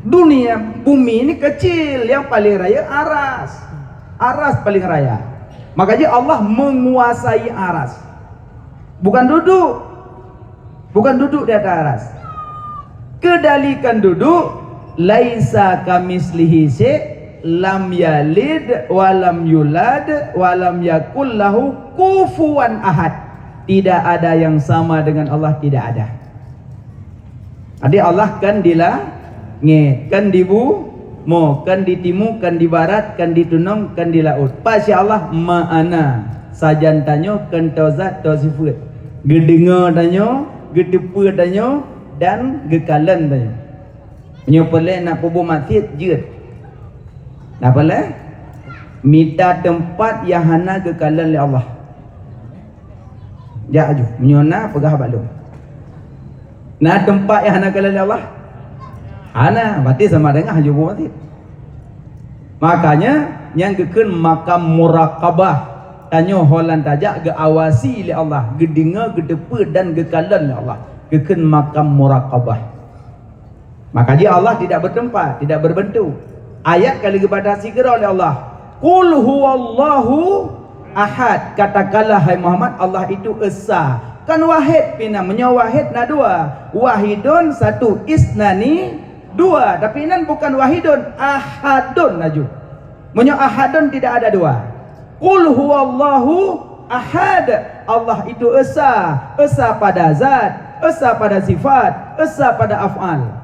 Dunia, bumi ini kecil, yang paling raya aras. Aras paling raya. Maka jih Allah menguasai aras. Bukan duduk. Bukan duduk di atas aras. Kedalikan duduk, laisa kamitslihi syai', lam yalid wa lam yulad, wa lam yakul lahu kufuwan ahad. Tidak ada yang sama dengan Allah, tidak ada. Jadi Allah kan di langét, kan di bu-, mo, kan di timu, kan di barat, kan di tunong, kan di laôt. Pat syeh Allah ma'ana, sajan tanyoe kan toe zat, toe sifeuet. Geudeungoe tanyoe, geuteupeue tanyoe, dan geukalon tanyoe. Nyoe peureulèe na peubuet maksiet, jeuet. Na peureulèe? Mita teumpat nyang hana geukalon lé Allah. Jak aju, meunyoe na, peugah bak lôn. Na teumpat nyang hana kalon lé Allah? Hana, berarti sama dengan aju buet maté. Makanya, nyang geukheun makam muraqabah. Tanyoe ho lam tajak geuawasi lé Allah, geudeungoe, geuteupeue dan geukalon lé Allah. Geukheun makam muraqabah. Maka jih Allah tidak bertempat, tidak berbentuk. Ayat ka lheueh geubatasi keudroe lé Allah. "Qul huwallahu ahad." Katakanlah, hai Muhammad, Allah itu esa. Kan wahid pih na, meunyoe wahid na dua. Wahidun, satu, isnani, dua. Tapi nan bukan wahidun, ahadun laju. Meunyoe ahadun tidak ada dua. Qul huwallahu ahad. Allah itu esa, esa pada zat, esa pada sifat, esa pada af'al.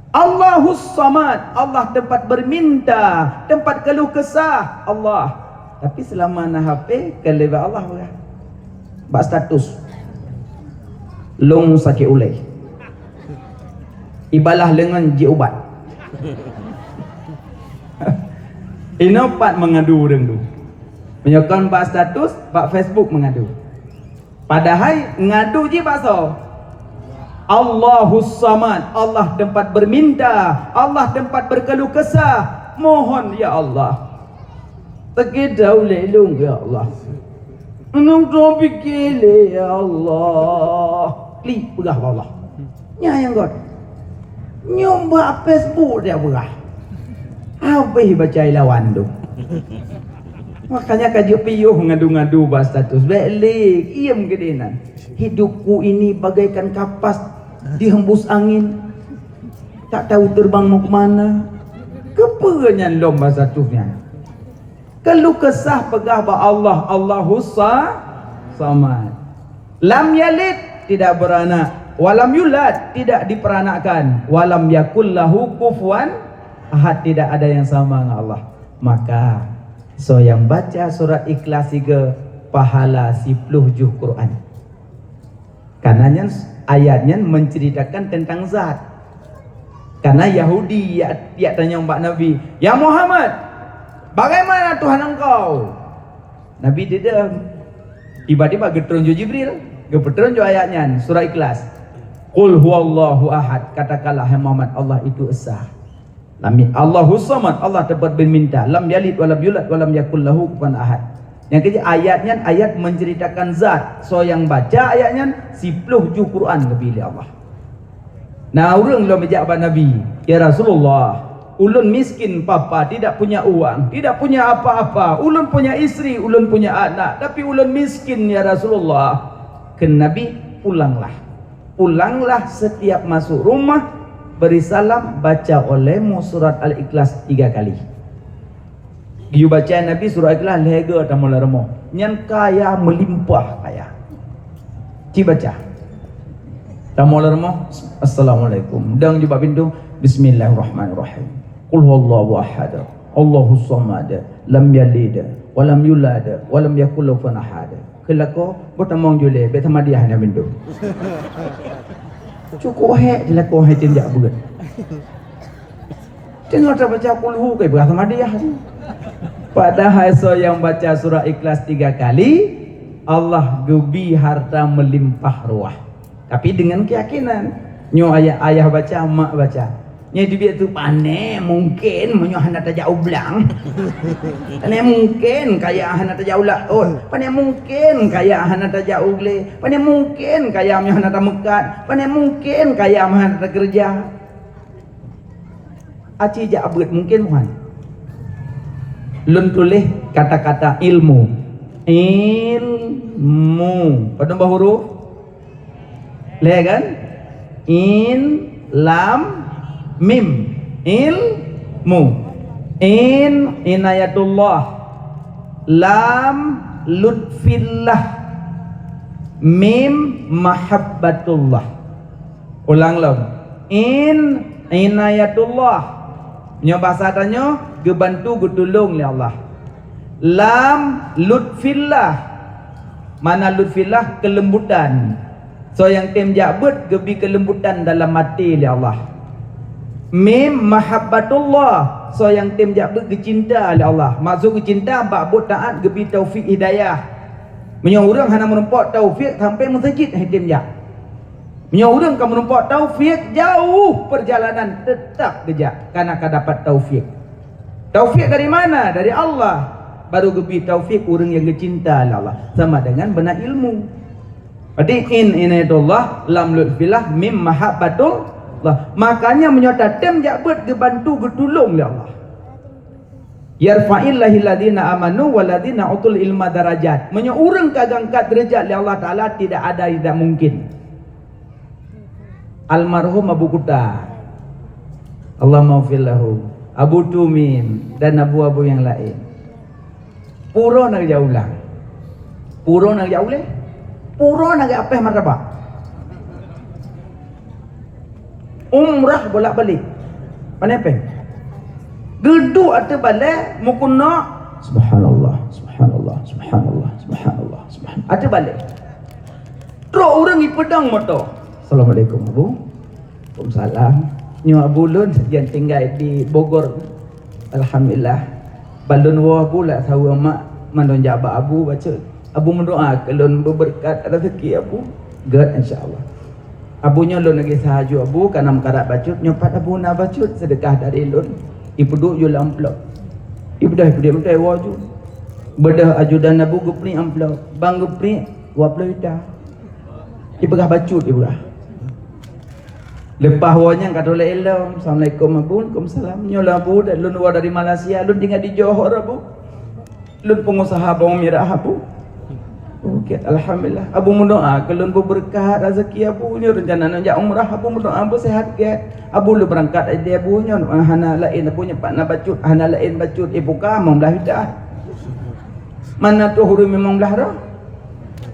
Allahus samad, Allah tempat berminta, tempat keluh kesah, Allah. Tapi selama na H P, kan lé bak Allah peugah. Bak status. Lôn sakét ulèe. Ibalah leungon jiubat. Inoe pat meungadu ureueng tu. Meunyoe kon bak status, bak Facebook meungadu. Padahai ngadu jih bak soe? Allahus Samad, Allah tempat berminta, Allah tempat berkeluh kesah. Mohon, ya Allah. Teukeudau lé lôn, ya Allah. Meunurot pike lé, ya Allah. Klik peugah bak Allah. Nyan nyang göt. Nyoe bak Facebook dia peugah. Habéh baca ilawan tu. Makanya ka jeuet piôh ngadu-ngadu bak status. Bèk lé, iem keudéh nan. Hidupku ini bagaikan kapas dihembus angin. Tak tahu terbang mau ke mana. Keupeue nyan lom bak status nyan? Keuluh kesah peugah bak Allah, Allahus sa-, Samad. Lam yalid, tidak beranak, walam yulad, tidak diperanakkan, walam yakul lahu kufuwan ahad, tidak ada yang sama dengan Allah. Maka, soe nyang baca surat Ikhlas sigoe, pahala siploh juh Quran. Karena nyan, ayat nyan menceritakan tentang zat. Karena Yahudi jak, jak tanyong bak Nabi, "Ya Muhammad, bagaimana Tuhan engkau?" Nabi deudeueng. Tiba-tiba geutron ju Jibril, geupeutron ju ayat nyan, surah Ikhlas. "Qul huwallahu ahad," katakanlah, hai Muhammad, Allah itu esa. Lam, Allahus Samad, Allah teumpat beuminta. Lam yalid walam yulad walam yakul lahu kufuwan ahad. Nyang keujeuet ayat nyan, ayat menceritakan zat. Soe nyang baca ayat nyan, siploh juh Quran geubri lé Allah. Na ureuëng lom jak bak Nabi, "Ya Rasulullah, ulôn miskin papa, tidak punya uang, tidak punya apa-apa. Ulôn punya istri, ulôn punya anak, tapi ulôn miskin, ya Rasulullah." Kheun Nabi, "Pulanglah. Pulanglah, setiap masuk rumah, beri salam, baca olehmu surat Al-Ikhlas tiga kali." Geuyue baca Nabi surat Ikhlas lhèe goe tamong lam rumoh. Nyan kaya meulimpah kaya. Ci baca. Tamong lam rumoh, "Assalamualaikum." Dong ju bak pintoe, "Bismillahirrahmanirrahim. Qul huwallahu ahad. Allahus samad. Lam yalid, walam yulad, walam yakul lahu kufuwan ahad." Kheun lakoe, boh tamong julée, bèk tamadiah nyang bintu. Cukup hék dilakoe hai tem jak beuet. Teungoh tabaca kulhu, kai peugah tamadiah. Padahai soe nyang baca surah Ikhlas tiga kali, Allah geubi harta meulimpah ruah. Tapi dengan keyakinan. Nyoe ayah, ayah baca, mak baca. Nyoe teubiet tu, pane mungken meunyoe hana tajak u blang. Pane mungken kaya hana tajak u laôt. Pane mungken kaya hana tajak u glé. Pane mungken kaya meunyoe hana tameukat. Pane mungken kaya meunyoe hana takeureuja. Aci jak beuet mungken, Muhan. Lôn tuléh kata-kata ilmu. Ilmu. Padum boh huruf? Lhèe kan? In, lam, mim. Ilmu. In, inayatullah. Lam, lutfillah. Mim, mahabbatullah. Ulang lom. In, inayatullah. Nyoe basa tanyoe, geubantu, geutulông lé Allah. Lam, lutfillah. Makna lutfillah, keulembutan. Soe nyang tem jak beuet, geubi keulembutan dalam até lé Allah. Mim, mahabbatullah. Soe nyang tem jak beuet, geucinta lé Allah. Maksud geucinta, bak buet taát, geubi taufik hidayah. Meunyoe ureuëng hana meurumpok taufik, sampai meuseujid han tem jak. Meunyoe ureuëng ka meurumpok taufik, jauh perjalanan, tetap geujak, karena ka dapat taufik. Taufik dari mana? Dari Allah. Baru geubi taufik ureuëng nyang geucinta lé Allah. Sama dengan beuna ilmu. Berarti in inayatullah, lam lutfillah, mim mahabbatullah. Makanya meunyoe tatem jak beuet, geubantu, geutulông lé Allah. "Yarfa'illahil ladzina amanu wal ladzina utul ilma darajat." Meunyoe ureuëng ka geuangkat deurajat lé Allah Taala, tidak ada yang tidak mungkin. Almarhum Abu Kuta, Allahummaghfir lahu, Abu Tumim, dan abu-abu nyang laén. Pura na geujak u blang. Pura na geujak u glé. Pura na geuapéh martabak. Umrah bolak-balik. Pane péng. Geuduek ateueh balée, meukeunok. Subhanallah, subhanallah, subhanallah, subhanallah, subhanallah. Ateueh balée. Trok ureuëng ipeudong moto. "Assalamualaikum, Abu." "Waalaikumsalam." "Nyoe Abu, lôn sajan tinggai di Bogor. Alhamdulillah. Ban lôn woe Abu, lak saweue mak mandum jak bak Abu bacut. Abu meudoa keu lôn beubeureukat rezeki Abu." "Gét, insya Allah." "Abu, nyoe lôn lagée sahaju Abu, kana meukarat bacut, nyoe pat Abu na bacut seudeukah dari lôn." Ipeuduek ju lam amplop. Ibeudôh, ipeudeh meutai woe ju. Beudôh ajudan Abu geupriek amplop. Ban geupriek dua ploh juta. Ipeugah bacut, ipeugah. Leupah woe nyan ka tulak ilong. "Assalamualaikum, Abu." "Waalaikumsalam." "Nyoe lôn Abu, lôn woe dari Malaysia, lôn tinggai di Johor, Abu." Lôn peungusaha bawang mirah, Abu. Oh, gét, alhamdulillah. Abu meudoa keu lôn beubeureukat rezeki, Abu. Nyoe rencana lôn jak umrah, Abu meudoa beuseuhat, gét. Abu, lôn beurangkat idéh, Abu, nyoe hana laén, Abu, nyoe pat na bacut, hana laén bacut, eh, buka limong blaih juta. Mana tu huru limong blaih roh?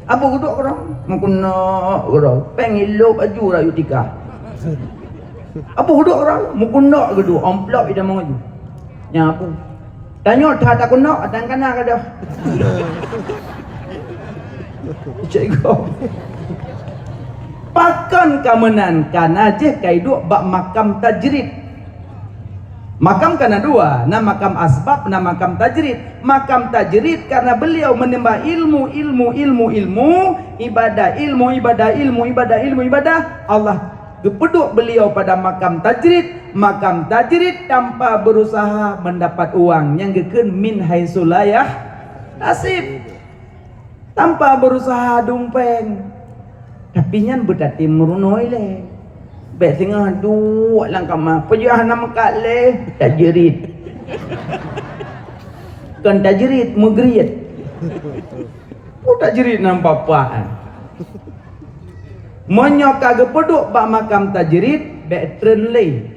Abu geuduek keudroe, meukeunok keudroe, péng ilop aju rayu tika. Abu geuduek keudroe, meukeunok geuduek, amplop idamong aju. Nyan Abu. Tanyoe that takeunok, dan kana ka dah. Cek kau. Pakon ka meunan, kana jih ka iduek bak makam tajrid. Makam ka na dua, na makam asbab, na makam tajrid. Makam tajrid karena beliau menimba ilmu, ilmu, ilmu, ilmu, ibadah, ilmu, ibadah, ilmu, ibadah, ilmu, ibadah. Allah geupeuduek beliau pada makam tajrid. Makam tajrid tanpa berusaha mendapat uang, nyang geukheun min haitsu la yahtasib. Tanpa berusaha dum péng. Tapi nyan beutatem meurunoe lé. Bék singoh duek lam kama, peujeuet hana meukat lé, tajrid. Kon tajrid, meugriet. Peue tajrid nan papak, eh? Meunyoe ka geupeuduek bak makam tajrid, bék treun lé.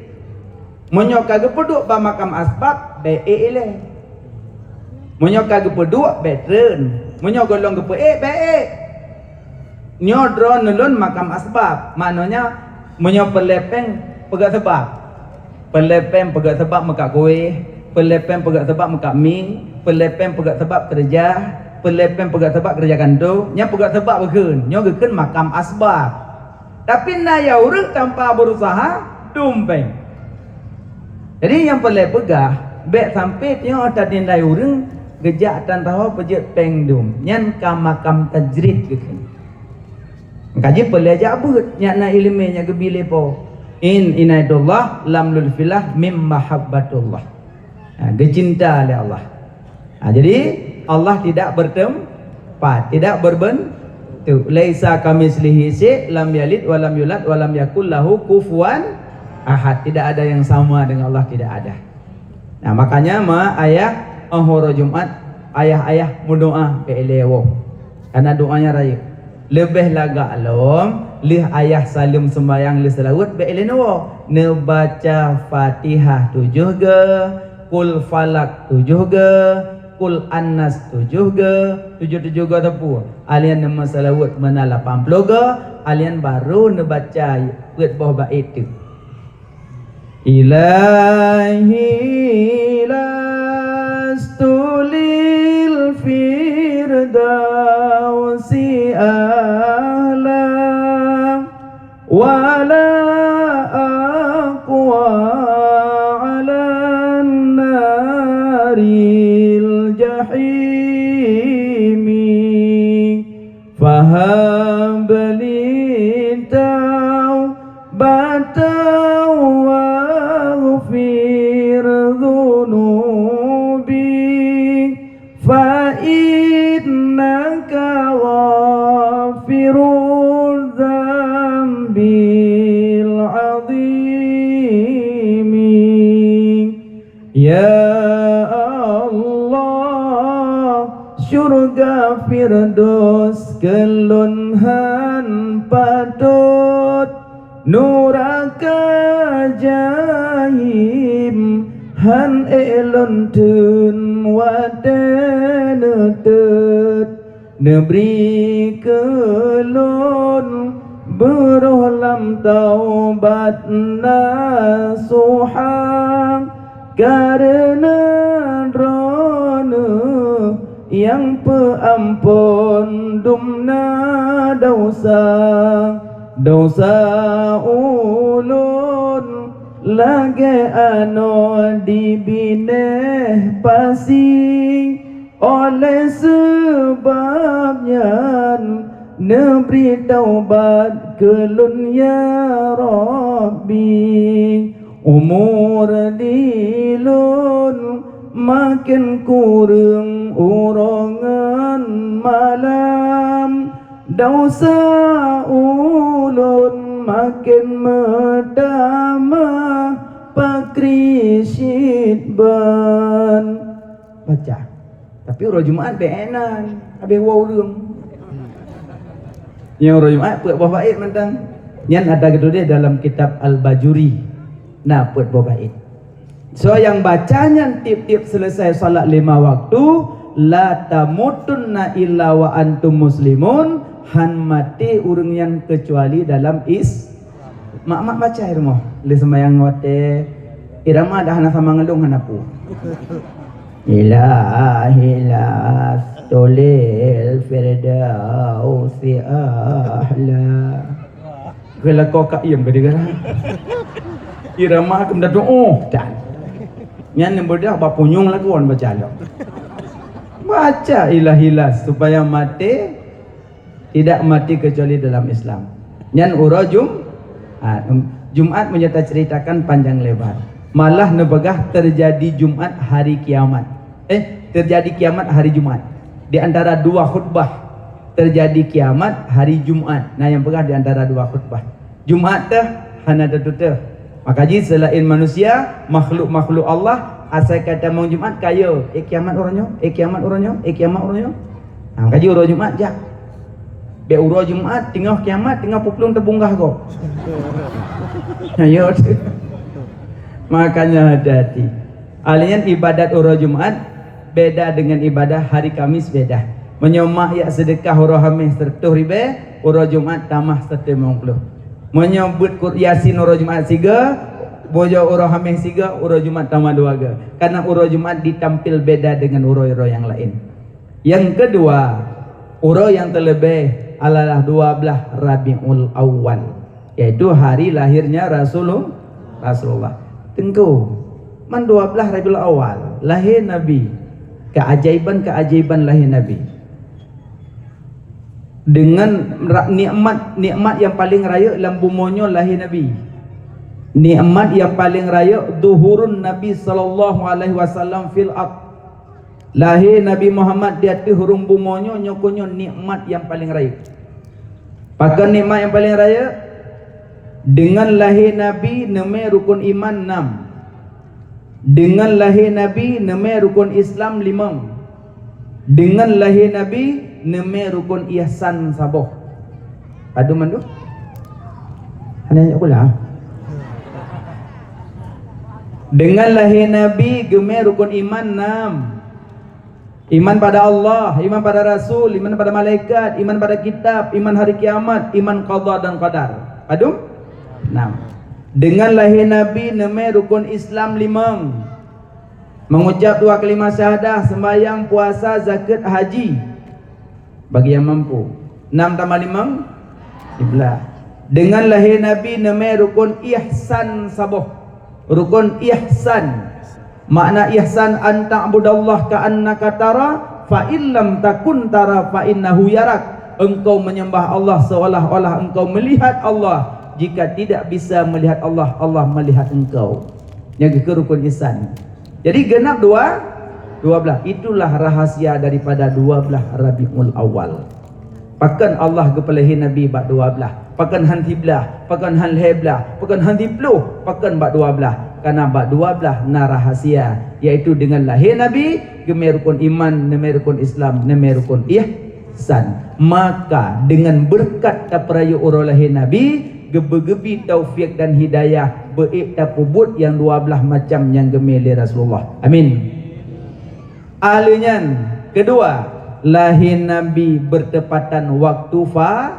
Meunyoe ka geupeuduek bak makam asbab, bék ék ilée. Meunyoe ka geupeuduek, bék treun. Meunyoe gohlom geupeuék, bék ék. Nyoe droeneuh lôn makam asbab, maknanya meunyoe peureulée péng peugah seubab. Peureulée péng peugah seubab meukat kueh, peureulée péng peugah seubab meukat mi, peureulée péng peugah seubab keureuja, peureulée péng peugah seubab keureuja kantô, nyan peugah seubab geukheun, nyoe geukheun makam asbab. Tapi na ya ureuëng tanpa berusaha dum péng. Jadi nyang peureulée peugah, bék sampai nyoe tatindai ureuëng geujak tan taho peujeuet péng dum. Nyan ka makam tajrid geukheun. Ka jeuet peureulée jak beuet, nyak na iéleumé nyak geubi lé Po. In inayatullah lam lulfilah mim mahabbatullah. Ha, geucinta lé Allah. Ha, jadi Allah tidak bertempat, tidak berbentuk. Laisa kamitslihi syai', lam yalid walam yulad walam yakul lahu kufuwan ahad. Tidak ada yang sama dengan Allah, tidak ada. Nah, makanya ma ayah, oh, uroe Jumat, ayah-ayah meudoa bék ilée woe. Karena doanya rayeuk. Leubeh lagak lom, lheueh ayah saleuem seumayang lheueh seulaweuet bék ilée neuwoe. Neubaca Fatihah tujoh goe, Kul Falak tujoh goe, Kul Annas tujoh goe, tujoh-tujoh goe teupeu. Alien neumeuseulaweuet meunan lapan ploh goe, alien barô neubaca peuet boh bait teuk. Ilahi lastu lil firdausi ahla, wala aqwa ala naril jahimi. Fahab li taubatan waghfir dzunubi, fa innaka ghafirudz dzambil adzimi. Ya Allah, syurga Firdaus keu lôn han patot, nuraka Jahim han ék lôn theun watée neutot. Neubri keu lôn beuroh lam taubat nasuha, kareuna Droeneueh nyang peuamphon dumna desya. Desya ulôn lagée anoe di binéh pasi. Oleh sabab nyan, neubri taubat keu lôn, ya Rabbi. Umur di lôn maken kureueng uroe ngon malam. Desya ulôn maken meutamah pakri cit ban. Baca. Tapi uroe Jumat bèk ék nan, habéh woe ureueng. Nyang uroe Jumat peuet boh bait mantong. Nyan ada geutuléh dalam kitab Al-Bajuri. Na peuet boh bait. Soe nyang baca nyan tiep-tiep seuleusai salat lima waktu, "La tamutunna illa wa antum muslimun," han maté ureueng nyan keucuali dalam Is-, mak-mak baca i rumoh. Lheuh seumayang watèe, irama dah hana sama ngon lôn hana peue. Ilahi lastulil firdausi a'la. Geulakoe ka iem geudeungoe. Irama keu meudadoe, oh, dan. Nyan nyang beudah bak punyueng lagoe baca lom. Baca Ilahi las supaya maté, tidak mati kecuali dalam Islam. Nyan uroe Jum-, ah, em, Jumat meunyoe taceuritakan panjang lebar. Malah neupeugah teujadi Jumat hari kiamat. Eh, teujadi kiamat hari Jumat. Di antara dua khutbah teujadi kiamat hari Jumat. Na nyang peugah di antara dua khutbah. Jumat teuh hana teututoh. Maka jih seulaén manusia, makhluk-makhluk Allah, asai ka tamong Jumat ka yo, "Eh, kiamat uroe nyoe, eh, kiamat uroe nyoe, eh, kiamat uroe nyoe." Nah, maka jih uroe Jumat jak. Bèk uroe Jumat teungoh kiamat teungoh peuplueng teubunggah gob. Ayo. Makanya hati-hati. Alèh nyan ibadat uroe Jumat beda dengan ibadah hari Kamis, beda. Meunyoe mak jak seudeukah uroe Hamèh seureutôh ribèe, uroe Jumat tamah seureutôh limong ploh. Meunyoe beuet Qur-, Yasin uroe Jumat sigoe, boh uroe Hamèh sigoe, uroe Jumat tamah dua goe. Karena uroe Jumat ditampil beda dengan uroe-uroe nyang laén. Nyang keudua, uroe nyang teuleubèh adalah dua blaih Rabiul Awal, yaitu hari lahirnya Rasulul-, Rasulullah. Teungku, man dua blaih Rabiul Awal lahé Nabi. Keajaiban-keajaiban lahé Nabi. Dengan ra-, nikmat, nikmat nyang paleng rayeuk lam bumoe nyoe lahé Nabi. Nikmat nyang paleng rayeuk zuhurun Nabi sallallahu alaihi wasallam fil ard. Lahé Nabi Muhammad di ateueh rhueng bumoe nyoe, nyoe keuh nyoe nikmat nyang paleng rayeuk. Pakon nikmat nyang paleng rayeuk? Deungon lahé Nabi neumè rukon iman nam. Deungon lahé Nabi neumè rukon Islam limong. Deungon lahé Nabi neumè rukon ihsan saboh. Padum mandum? Hana ingat pula. Deungon lahé Nabi geumè rukon iman nam. Iman pada Allah, iman pada Rasul, iman pada malaikat, iman pada kitab, iman hari kiamat, iman qada dan qadar. Padum? Nam. Deungon lahé Nabi neumè rukon Islam limong. Mengucap dua kalimah syahadah, sembahyang, puasa, zakeuet, haji. Bagi nyang mampu. Nam tamah limong? Siblaih. Deungon lahé Nabi neumè rukon ihsan saboh. Rukon ihsan. Makna ihsan, "An ta'budallaha ka'annaka tara, fa in lam takun tara, fa innahu yarak." Engkau menyembah Allah seolah-olah engkau melihat Allah. Jika tidak bisa melihat Allah, Allah melihat engkau. Nyang keu rukon ihsan. Jadi, geunap dua, dua blaih. Itulah rahasia daripada dua blaih Rabiul Awal. Pakon Allah geupeulahé Nabi bak dua blaih? Pakon han siblaih? Pakon han lhèe blaih? Pakon han siploh? Pakon bak dua blaih? Karena bak dua blaih na rahasia, yaitu deungon lahé Nabi, geumè rukon iman, neumè rukon Islam, neumè rukon ihsan. Maka, deungon beureukat tapeurayeuk uroe lahé Nabi, geubeugeubri taufik dan hidayah beu ék tapeubuet nyang dua blaih macam nyang geumè lé Rasulullah. Amin. Ahli nyan, keudua, lahé Nabi bertepatan waktu fa-,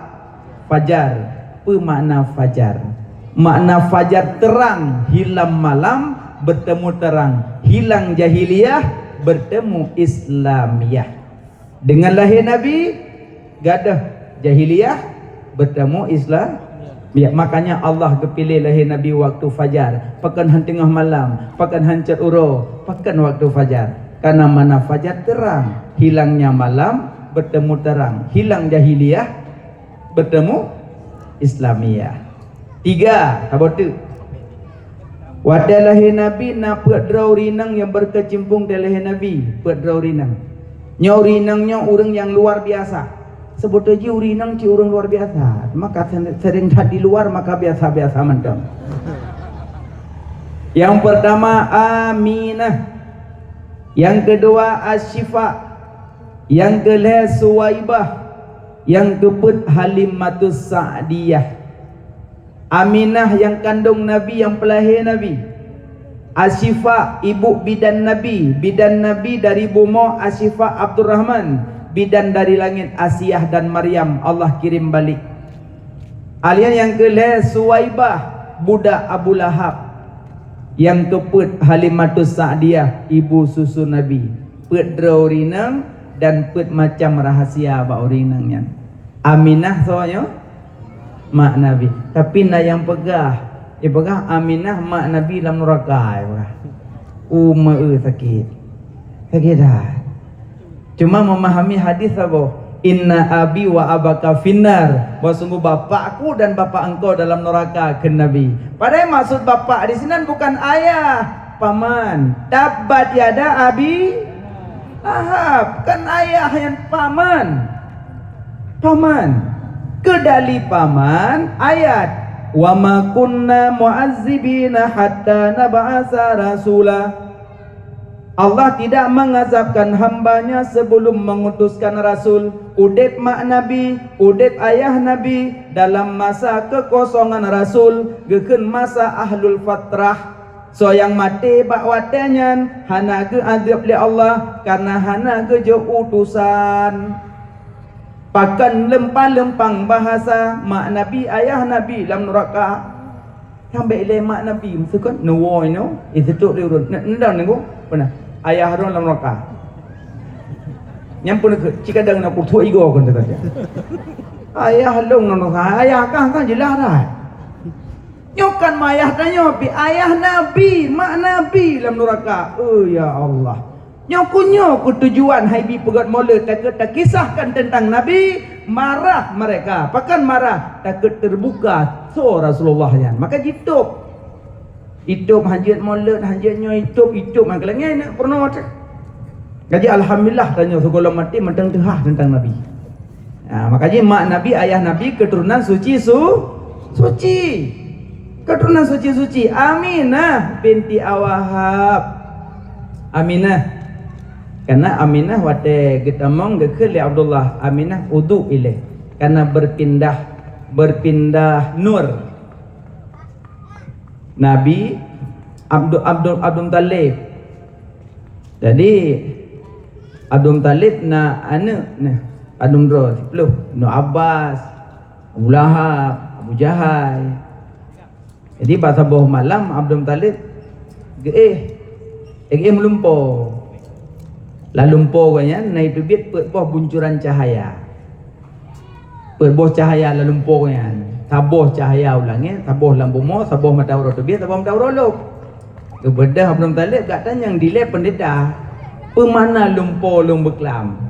fajar. Peue makna fajar? Makna fajar terang hilang malam, bertemu terang hilang jahiliyah, bertemu Islamiyah. Deungon lahé Nabi, gadôh jahiliyah, bertemu Islam. Ya, makanya Allah geupiléh lahé Nabi waktu fajar. Pakon han teungoh malam, pakon han cot uroe, pakon waktu fajar. Karena makna fajar terang, hilangnya malam, bertemu terang, hilang jahiliyah, bertemu Islamiyah. Tiga, saboh teuk. Watèe lahé Nabi na peuet droe ureueng inong nyang berkecimpung di lahé Nabi, peuet droe ureueng inong. Nyoe ureueng inong nyoe ureueng nyang luar biasa. Seubeutôi jih ureueng inong cit ureueng luar biasa, maka sering that di luar maka biasa-biasa mantong. Nyang pertama Aminah, nyang keudua Asyifa, Nyang keu lhée Suwaibah, nyang keu peuet Halimatus Sa'diyah. Aminah nyang kandong Nabi, nyang peulahé Nabi. Asyifa, ibu bidan Nabi, bidan Nabi dari bumoe Asyifa Abdurrahman, bidan dari langét Asiah dan Maryam Allah kirim balik. Alien nyang keu lhée Suwaibah, budak Abu Lahab. Nyang keu peuet Halimatus Sa'diyah, ibu susu Nabi. Peuet droe ureuëng inong dan peuet macam rahasia bak ureuëng inong nyan. Aminah soe nyoe? Mak Nabi. Tapi na nyang peugah, ipeugah Aminah mak Nabi lam nuraka, ipeugah. Umeue sakét. Sakét that. Cuma memahami hadis saboh, "Inna abi wa abaka finnar," bahwa sungguh bapakku dan bapak engkau dalam neraka, kheun Nabi. Padahai maksud bapak di sinan bukan ayah, paman. Tabbat yada abi Lahab, kan ayah nyan paman. Paman. Keudali paman ayat, "Wa ma kunna mu'azzibina hatta nab'atsa rasula." Allah tidak mengazabkan hamba-Nya sebelum mengutuskan rasul. Udeb mak Nabi, udeb ayah Nabi, dalam masa kekosongan rasul, geukheun masa ahlul fatrah. Soe nyang maté bak watée nyan hana geuadab lé Allah, kareuna hana geujok utusan. Pakon leumpang-leumpang bahasa mak Nabi, ayah Nabi lam nuraka. Sampai ilée mak Nabi meuseukon neuwoe nyoe, eh, seutok lé ureuëng. Nendang nengok, pernah. Ayah droe lam neraka. Nyang pun ke, cikadang na kutuek igo kon teuka. Ayah long lam neraka, ayah kah kan jelas dah. Nyoe kan mak ayah tanyoe, pi ayah Nabi, mak Nabi lam neraka. Oh ya Allah. Nyoe ku nyoe ku tujuan hai bi peugét molot takot takisahkan tentang Nabi, marah mereka. Pakon marah? Takot terbuka soe Rasulullah nyan. Maka jitôb. Itôb hanjeuet molot, hanjeuet nyoe itôb, itôb ngon keulangét nak peurunoe teuh. Jadi alhamdulillah tanyoe sigohlom maté mantong teuhah tentang Nabi. Ha, makajih mak Nabi, ayah Nabi keturunan suci su-, suci. Keturunan suci-suci. Aminah binti Awahab. Aminah. Karena Aminah watée geutamong geukheun lé Abdullah, Aminah uduk ilée. Karena berpindah, berpindah nur. Nabi Abdul, Abdul, Abdul Muttalib. Jadi, Abdul Muttalib na aneuëk, na aneuëk droe siplôh, Ibnu Abbas, Abu Lahab, Abu Jahal. Jadi, bak saboh malam Abdul Muttalib geuéh, geuéh meulumpoe. Lam lumpoe geuh nyan na iteubiet peuet boh buncuran cahaya. Peuet boh cahaya lam lumpoe nyan, saboh cahaya u langét, saboh lam bumoe, saboh mata uroe teubiet, saboh mata uroe lom. Geubeudôh Abdul Muttalib, gata nyang dilée peundeta, peue makna lumpoe lôn beuklam?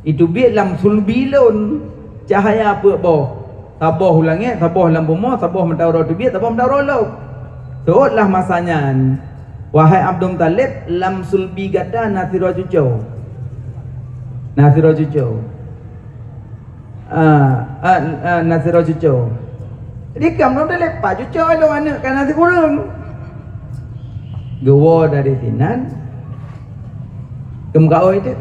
Iteubiet lam sulbi lôn cahaya peuet boh, saboh u langét, saboh lam bumoe, saboh mata uroe teubiet, saboh mata uroe lom. Seuôt lah masa nyan, wahai Abdul Muttalib, lam sulbi gata na sidroe cucoe. Na sidroe cucoe. Ah, ah, ah, na sidroe cucoe. Jadi, kam lôn teuleupah cucoe lôn aneuëk ka na sikureueng. Geuwoe dari sinan, geumeukaôi teuk,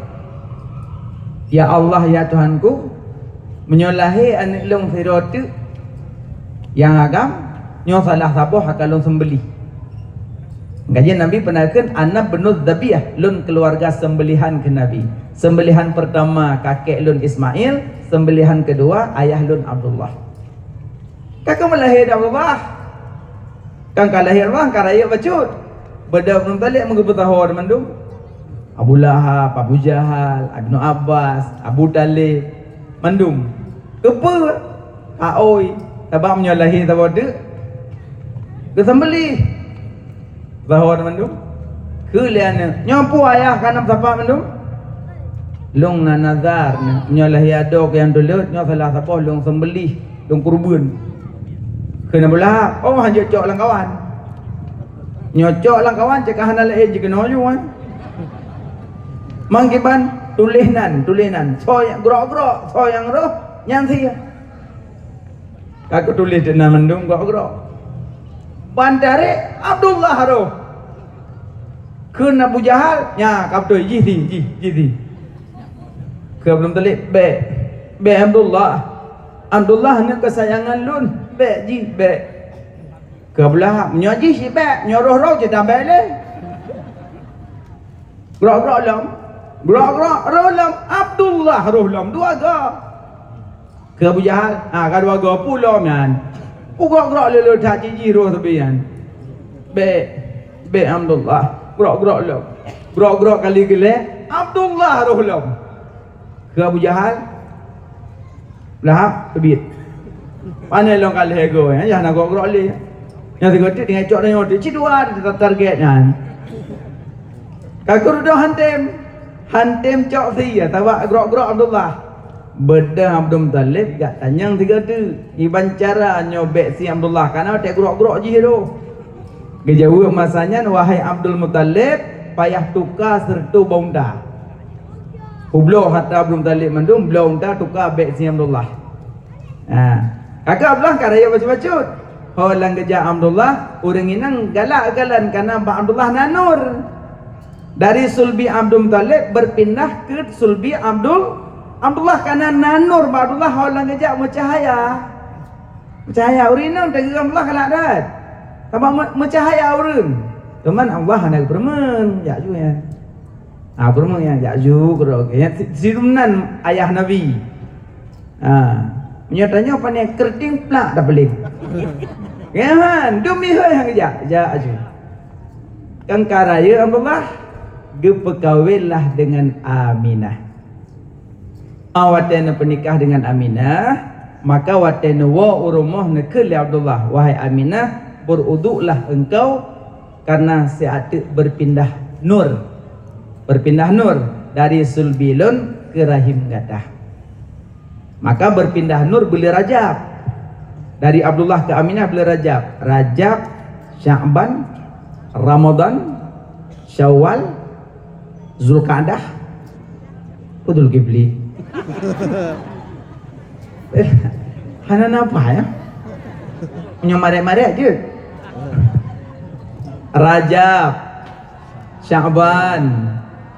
"Ya Allah, ya Tuhanku, meunyoe lahé aneuëk lôn sidroe teuk nyang agam, nyoe salah saboh akan lôn seumbeuléh." Gaji Nabi peunaikheun, "Ana bnu dzabihah," lôn keuluwarga seumbeulihan keu Nabi. Seumbeulihan peurtama kakek lôn Ismail, seumbeulihan keudua ayah lôn Abdullah. Ka keumeulahé di Abdullah. Kan ka lahé Abdullah, ka rayeuk bacut. Beudôh Abdul Muthalib meugeupeutaho mandum. Abu Lahab, Abu Jahal, Ibnu Abbas, Abu Talib, mandum. Keupeue? Aôi, sabab meunyoe lahé saboh teuk, geuseumbeuléh. Saho mandum. Keu lé aneuëk, "Nyoe peue ayah ka nam sapat mandum?" "Lôn na nazar nyoe, nyoe lahé adoe nyang tuleuet, nyoe salah saboh lôn seumbeuléh, lôn keureubeuen." Kheun Abu Lahab, "Oh, hanjeuet cok lam kawan. Nyoe cok lam kawan, cit ka hana laén jikeunoe ju, eh." Mangkiban tuléh nan, tuléh nan. Soe nyang grok-grok, soe nyang roh, nyan sie. Ka geutuléh teuk nan mandum grok-grok. Ban tarek Abdullah roh. Kheun Abu Jahal, "Nya, ka beutôi, jih sie, jih, jih sie." Keu Abdul Muthalib, "Bèk, bèk Abdullah. Abdullah aneuk keusayangan lôn, bèk jih, bèk." Keu Abu Lahab, "Nyoe jih si bèk, nyoe roh-roh jih tabèk lé." Grok-grok lom, grok-grok roh lom, Abdullah roh lom, dua go. Keu Abu Jahal, "Ha, ka dua go, peue lom nyan? Peue grok-grok lé lôn that jih roh teubiet nyan?" "Bèk, bèk Abdullah, grok-grok lom." Grok-grok kali keulhèe, Abdullah roh lom. Keu Abu Jahal, "Lahab, teubiet. Pane lôn ka lhèe go, ya, hana grok-grok lé. Nyang sigoe teuk tinggai cok tanyoe teuk, cit dua target nyan." Ka keududoe han tem, han tem cok sie, sabab grok-grok Abdullah. Beudôh Abdul Muthalib jak tanyong sigoe teuk, "Kiban cara nyoe bèk sie Abdullah, kareuna watèe grok-grok jih roh?" Geujaweueb masa nyan, "Wahai Abdul Muthalib, payah tuka sireutôh boh unta. Peubloe hareuta Abdul Muthalib mandum, bloe unta tuka bèk sie Abdullah." Ha. Ka keuh Abdullah ka rayeuk bacut-bacut. Ho nyang geujak Abdullah, ureueng inong galak geukalon kareuna bak Abdullah na nur. Dari sulbi Abdul Muthalib beupindah keu sulbi Abdul, Abdullah, kareuna na nur bak Abdullah, ho nyang geujak meucahya. Meucahya ureueng inong teugeuram Allah galak that. Sabab meu-, meucahya ureueng. Teuma Allah hana geupeureumeun, jak ju nyan. Ha, peureumeun nyan, jak ju keudroe. Nyan si-, sidum nan ayah Nabi. Ha, meunyoe tanyoe pane keureutieng plak tapeuléng. Nyan, dum mihôi han geujak, jak ju. Kan ka rayeuk Abdullah, geupeukawenlah deungon Aminah. Ah, watèe neupeunikah deungon Aminah, maka watèe neuwoe u rumoh neukheun lé Abdullah, "Wahai Aminah, beuruduklah engkau, kareuna siat teuk beupindah nur, beupindah nur dari sulbi lôn keu rahim gata." Maka beupindah nur buleuen Rajab. Dari Abdullah keu Aminah buleuen Rajab. Rajab, Sya'ban, Ramadan, Syawal, Zulqa'dah, Zulkifli. Eh, hana napa, ya? Nyoe marek-marek jeuet. Rajab, Sya'ban,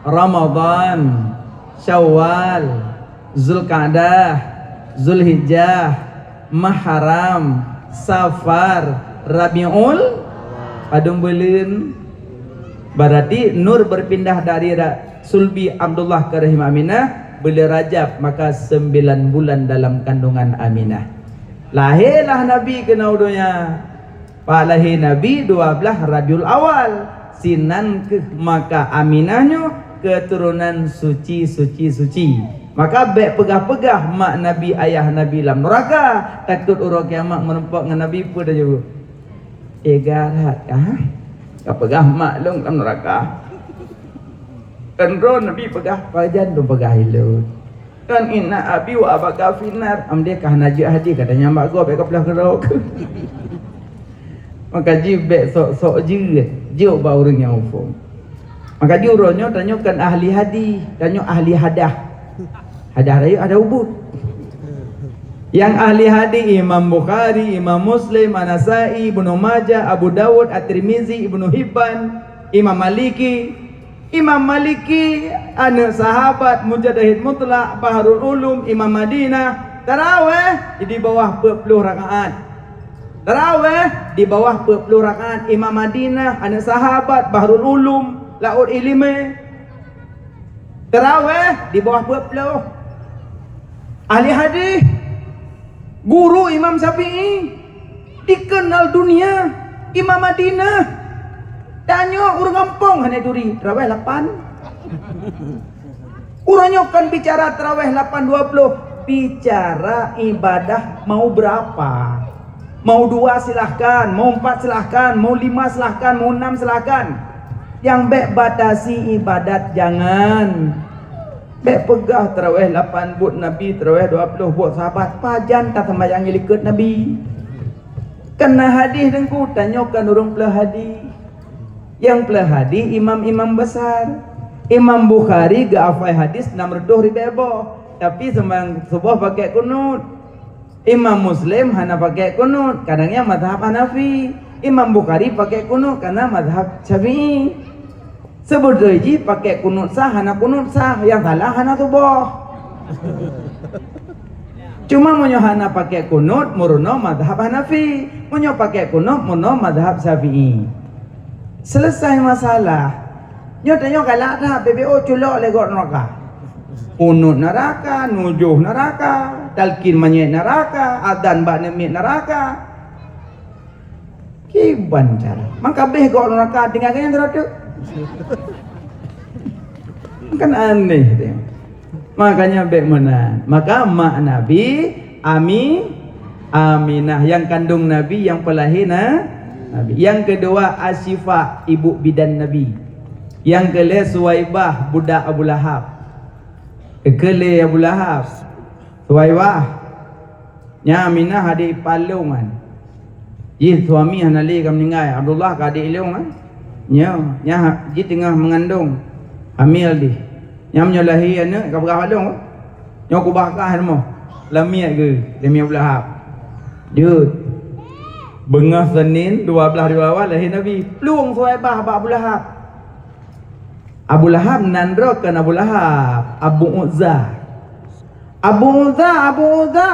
Ramadan, Syawal, Zulqa'dah, Zulhijjah, Muharram, Safar, Rabiul, padum buleuen. Berarti nur berpindah dari ra-, sulbi Abdullah ke rahim Aminah, buleuen Rajab, maka sembilan bulan dalam kandungan Aminah. Lahirlah Nabi keunoe u donya. Pak lahé Nabi dua blaih Rabiul Awal, sinan kheueh maka Aminah nyoe keuturonan suci, suci, suci. Maka bèk peugah-peugah mak Nabi, ayah Nabi lam neuraka, takot uroe kiamat meurumpok ngon Nabi peue tajaweueb. Tega that kah? Ka peugah mak lôn lam neuraka. Kan droe Nabi peugah, pajan lôn peugah ilôn. Kan inna abi wa abaka finnar, am dia kah na jeuet hadis, kata nyang bak gob, bèk ka peugah keudroe. Maka jih bèk sok-sok jeuet, jok bak ureueng nyang muphom. Maka jih uroe nyoe tanyoe kan ahli hadis, tanyoe ahli hadah. Hadah rayeuk, hadah ubit. Nyang ahli hadis Imam Bukhari, Imam Muslim, An-Nasai, Ibnu Majah, Abu Dawud, At-Tirmizi, Ibnu Hibban, Imam Maliki, Imam Maliki, aneuk sahabat mujtahid mutlak, Bahrul Ulum, Imam Madinah, taraweh di bawah peuet ploh rakaat. Taraweh di bawah peuet ploh rakaat. Imam Madinah, aneuk sahabat, Bahrul Ulum, laôt ileumèe. Taraweh di bawah peuet ploh. Ahli hadis, guru Imam Syafi'i, dikenal dunia, Imam Madinah. Tanyoe ureueng gampông hana turi, taraweh lapan. Uroe nyoe kon bicara taraweh lapan dua ploh, bicara ibadah mau berapa. Mau dua silahkan, mau empat silahkan, mau lima silahkan, mau enam silahkan. Nyang bèk batasi ibadat jangan. Bèk peugah taraweh lapan buet Nabi, taraweh dua ploh buet sahabat, pajan taseumbahyang likot Nabi. Kan na hadis Teungku, tanyoe kan ureueng peuleueh hadis. Nyang peuleueh hadis imam-imam besar. Imam Bukhari geuhafai hadis nam reutôh ribèe boh, tapi seumbahyang suboh pakèk kunut. Imam Muslim hana pakèk kunut, kareuna nyan mazhab Hanafi. Imam Bukhari pakèk kunut kareuna mazhab Syafi'i. Seubeutôi jih pakèk kunut sah hana kunut sah, nyang salah hana suboh. Cuma meunyoe hana pakai kunut, meurunoe mazhab Hanafi. Meunyoe pakai kunut, meurunoe mazhab Syafi'i. Selesai masalah. Nyoe tanyoe galak that, B B O culok lé gob neuraka. Kunut neuraka, nujoh neuraka, talkin manyét neuraka, azan bak neuk miet neuraka. Kiban cara. Maka beh gob neuraka tinggai geuh nyan sidroe teuk. Kan aneh deh. Makanya bek meunan. Maka mak Nabi, Ami, Aminah yang kandung Nabi, yang pelahé na-, Nabi. Yang kedua, Asyifa, ibu bidan Nabi. Yang kelhèe, Suwaibah, budak Abu Lahab. Keulhèe Abu Lahab. Suwaibah. Nyan Aminah adék ipalong kan. Jih suami hana lé ka meuninggai, Abdullah ka adék ilong kan. Nyoe, nyan ha-, jih teungoh meungandong, hamil dih. Nyan meunyoe lahé aneuk ka peugah bak lôn, nyoe kubah kah rumoh. Lamiet geuh, lamiet Abu Lahab. Jeuet. Beungoh Senin dua belas Ribawah lahé Nabi. Plueng Suwaibah bak Abu Lahab. Abu Lahab nan droe kon Abu Lahab, Abu Uzza. Abu Uzza, Abu Uzza,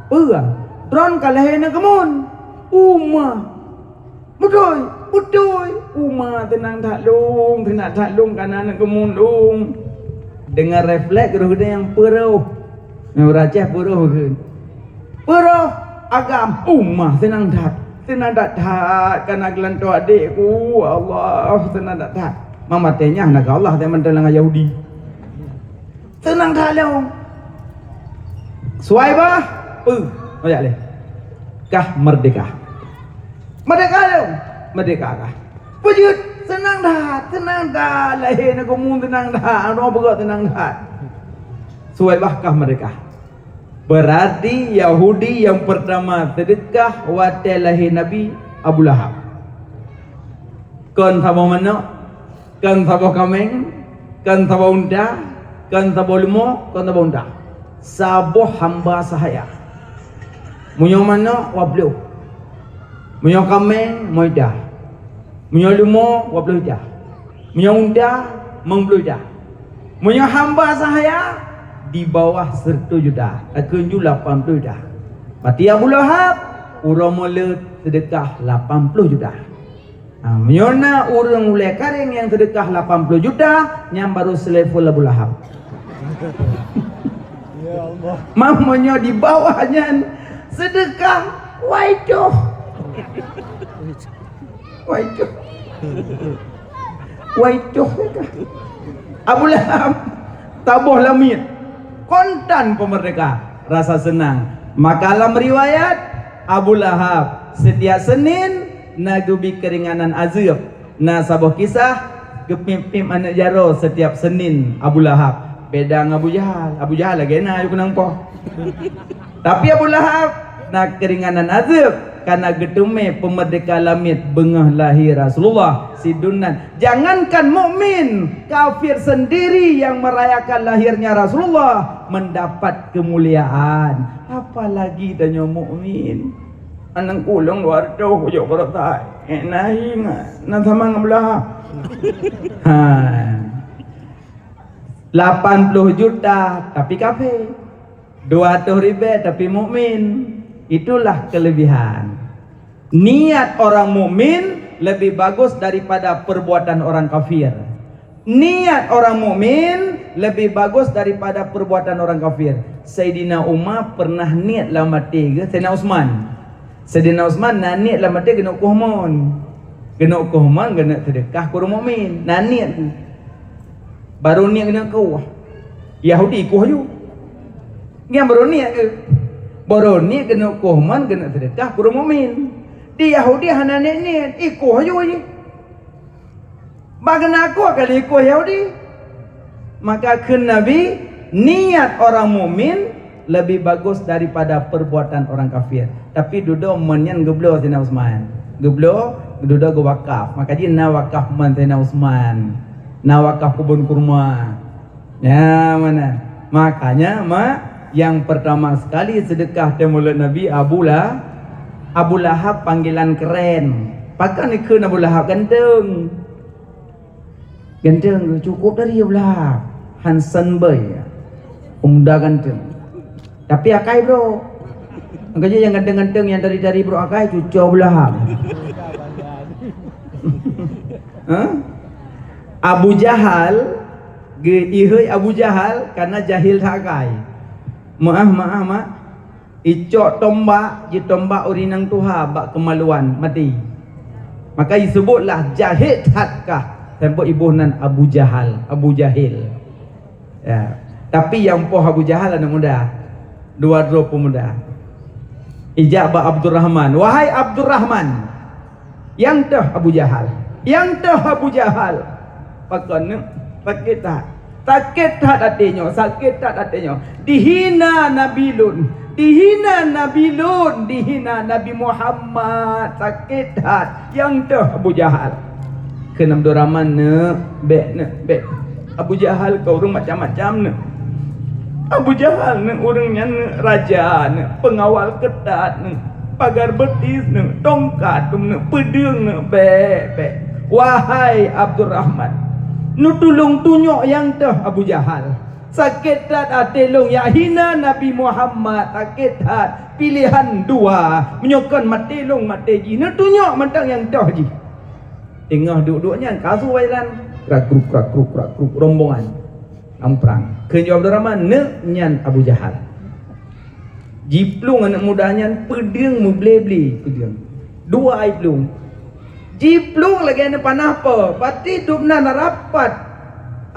peue? Droen ka lahé aneuk keumun. Uma. Beutôi, beutôi. Uma, teunang that lôn, teunang that lôn, ka na aneuk keumun lôn. Deungon refleks roh geude nyang peurôh. Nyang ureueng Aceh peurôh kheun. Peurôh agam, uma, teunang that. Teunang that-that, ka na geulantoe adékku. Allah, teunang that-that. Mamaté nyan na keu Allah, teuma teulang Yahudi. Teunang that lôn. Suwaibah, peue? Meuyak lé. Kah meurdéhka. Meurdéhka lôn. Meurdéhka kah. Peue jeuet? Teunang that, teunang that. Lahé aneuk keumun teunang that. Aneuk beugöt teunang that. Suwaibah kah meurdéhka. Berarti Yahudi nyang peurtama seudeukah watèe lahé Nabi, Abu Lahab. Kon saboh manök, kon saboh kaméng, kon saboh unta, kon saboh leumo, kon saboh unta. Saboh hamba sahaya. Meunyoe manök, dua ploh. Meunyoe kaméng, limong juta. Meunyoe leumo, dua ploh juta. Meunyoe unta, limong ploh juta. Meunyoe hamba sahaya, di bawah seratus juta. Takheun ju lapan ploh juta. Berarti Abu Lahab, uroe mulod seudeukah lapan ploh juta. Ha, meunyoe na ureueng ulèe kareng nyang seudeukah lapan ploh juta, nyan baru selevel Abu Lahab. Ya Allah. Meunyoe di bawah nyan seudeukah wai toh. Wai toh. Wai toh kah. Abu Lahab taboh lamiet. Kontan peumeurdéhka, rasa seunang. Maka lam riwayat, Abu Lahab setiap Senin na geubi keuringanan azeueb. Na saboh kisah, geupiep-piep aneuk jaroe setiap Senin Abu Lahab. Beda ngon Abu Jahal. Abu Jahal lagèe na yue keunong poh. Tapi Abu Lahab na keuringanan azeueb, ka na geuteumé peumeurdéhka lamiet beungoh lahé Rasulullah. Sidunyan, jangankan mukmin, kafir sendiri yang merayakan lahirnya Rasulullah mendapat kemuliaan. Apalagi tanyoe mukmin. Aneuk ulôn dua ratus jok beurata. Eh, na ingat, na sama ngon Abu Lahab. Ha. Lapan ploh juta, tapi kafé. Dua ratus ribèe, tapi mukmin. Itulah kelebihan. Niat orang mukmin lebih bagus daripada perbuatan orang kafir. Niat orang mukmin lebih bagus daripada perbuatan orang kafir. Saidina Umar pernah niet lam até geuh Saidina Utsman. Saidina Utsman na niet lam até geuneuk kueh mon. Geuneuk kueh mon, geuneuk seudeukah keu ureueng mukmin. Na niet. Baru niet geuneuk kueh. Yahudi kueh ju. Nyan baru niet geuh. Baru niet geuneuk kueh mon, geuneuk seudeukah keu ureueng mukmin. Di Yahudi hana niet-niet, ikueh ju jih. Bagaimana kueh kali kueh Yahudi? Maka kheun Nabi, niat orang mukmin lebih bagus daripada perbuatan orang kafir. Tapi dudoe mon nyan geubloe Saidina Utsman. Geubloe, dudoe geuwakaf. Maka jih na wakaf mon Saidina Utsman. Na wakaf keubon kurma. Ya, mana? Makanya, mak, yang pertama sekali sedekah teuh mulod Nabi Abu La-, Abu Lahab panggilan keren. Pakon dikheun Abu Lahab? Ganteng. Ganteng, cukup dari Abu Lahab. Handsome boy. Muda ganteng. Tapi akai brok. Makanya yang ganteng-ganteng yang tadi-tadi brok akai cucok beulah. Ha? Abu Jahal, ge-, iheuy Abu Jahal karena jahil that akai. Maah, maah, mak. Icok tombak, jitombak ureuëng nyang tuha bak kemaluan, mati. Maka disebutlah jahil that kah, sampoe iboh nan Abu Jahal, Abu Jahil. Ya. Tapi nyang poh Abu Jahal aneuk muda. Dua droe pemuda. Ijak bak Abdurrahman, "Wahai Abdurrahman, nyang toh Abu Jahal. Nyang toh Abu Jahal." Pakon neuk? Sakét that. Sakét that até nyoe, sakét that até nyoe. Dihina Nabi lôn, dihina Nabi lôn, dihina Nabi Muhammad. Sakét that. Nyang toh Abu Jahal. Kheun Abdurrahman, "Neuk, bék, neuk, bék. Abu Jahal keu ureuëng macam-macam, neuk. Abu Jahal, neuk, ureuëng nyan, neuk, raja, neuk, pengawal keutat, neuk, pagar beutis, neuk, tongkat, neuk, peudeueng, neuk, bék, bék. Wahai Abdurrahman, neutulông tunyok nyang toh Abu Jahal. Sakét that até lôn nyang hina Nabi Muhammad, sakét that. Piléhan dua, meunyoe kon maté lôn, maté jih, neutunyok mantong nyang toh jih." Teungoh duek-duek nyan, ka su bak jalan, krak-kruk, krak-kruk, krak-kruk, rombongan lam prang. Kheun jaweueb Abdurrahman, "Neuk nyan Abu Jahal." Jiplueng aneuk muda nyan, peudeueng meuble-ble peudeueng. Dua jiplueng. Jiplueng lagée aneuk panah po, pati dum na rapat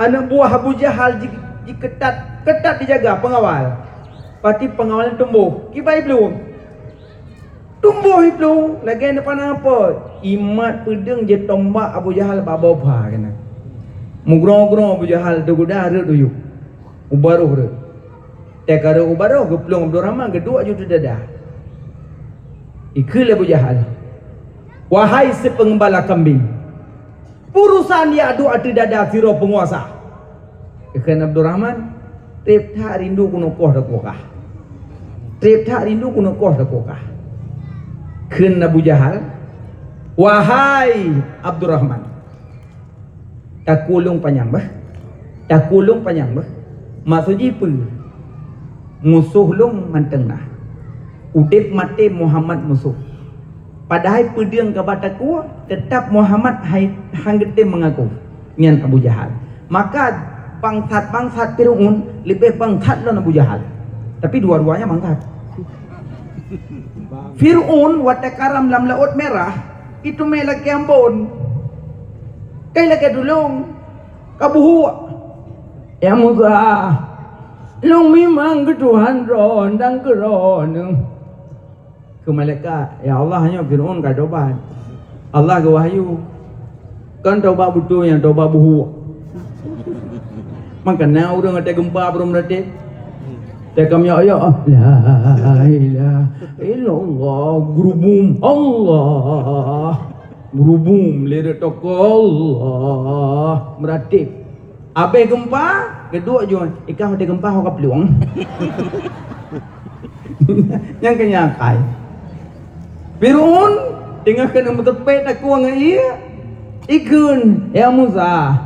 aneuk buah Abu Jahal ji-, jikeutat, keutat dijaga pengawal. Pati pengawal nyan tumbôh, kiban jiplueng. Tumbôh jiplueng lagée aneuk panah po, imat peudeueng jitombak Abu Jahal bak boh pha keunan. Meugroe-groe Abu Jahal teuguda rhot u yup. U barôh rhot. Teuka rhot u barôh, geuplueng Abdurrahman, geuduek aju teudada. Ikheun lé Abu Jahal, "Wahai si peungeumbala kambing, peue urosan jak duek ateueh dada sidroe peunguasa?" Ikheun Abdurrahman, "Treb that rindu keuneuk koh takue kah. Treb that rindu keuneuk koh takue kah." Kheun Abu Jahal, "Wahai Abdurrahman, takue lôn panyang bah. Takue lôn panyang bah. Maksud jih peue? Musoh lôn mantong na. Udeb maté Muhammad musoh. Padahai peudeueng kaba takue, teutab Muhammad hai, han geutem meungaku." Nyan Abu Jahal. Maka bangsat-bangsat Fir'aun leubeh bangsat lom Abu Jahal. Tapi dua-duanya bangsat. Fir'aun watée karam lam Laôt Meurah, iteumé lakée ambon. Kai lakée tulông, ka buhuk. "Ya Musa, lôn mimang keu Tuhan droe dan keu droeneuh." Keu malaikat, "Ya Allah, nyoe Fir'aun ka tobat." Allah geuwahyu, "Kon tobat beutôi nyan, tobat buhuk." Maka na ureuëng watée geumpa barô meuratéb. Teuka meuyok-yok, "La ilaha illallah, grubum, Allah." Grubum, lé rot toko, Allah. Meuratéb. Abéh geumpa, geuduek ju, ikah watée geumpa ho ka plueng. Nyang keu nyan akai. Fir'aun teungoh keuneuk meuteupét takue ngon ié, ikheun, "Ya Musa,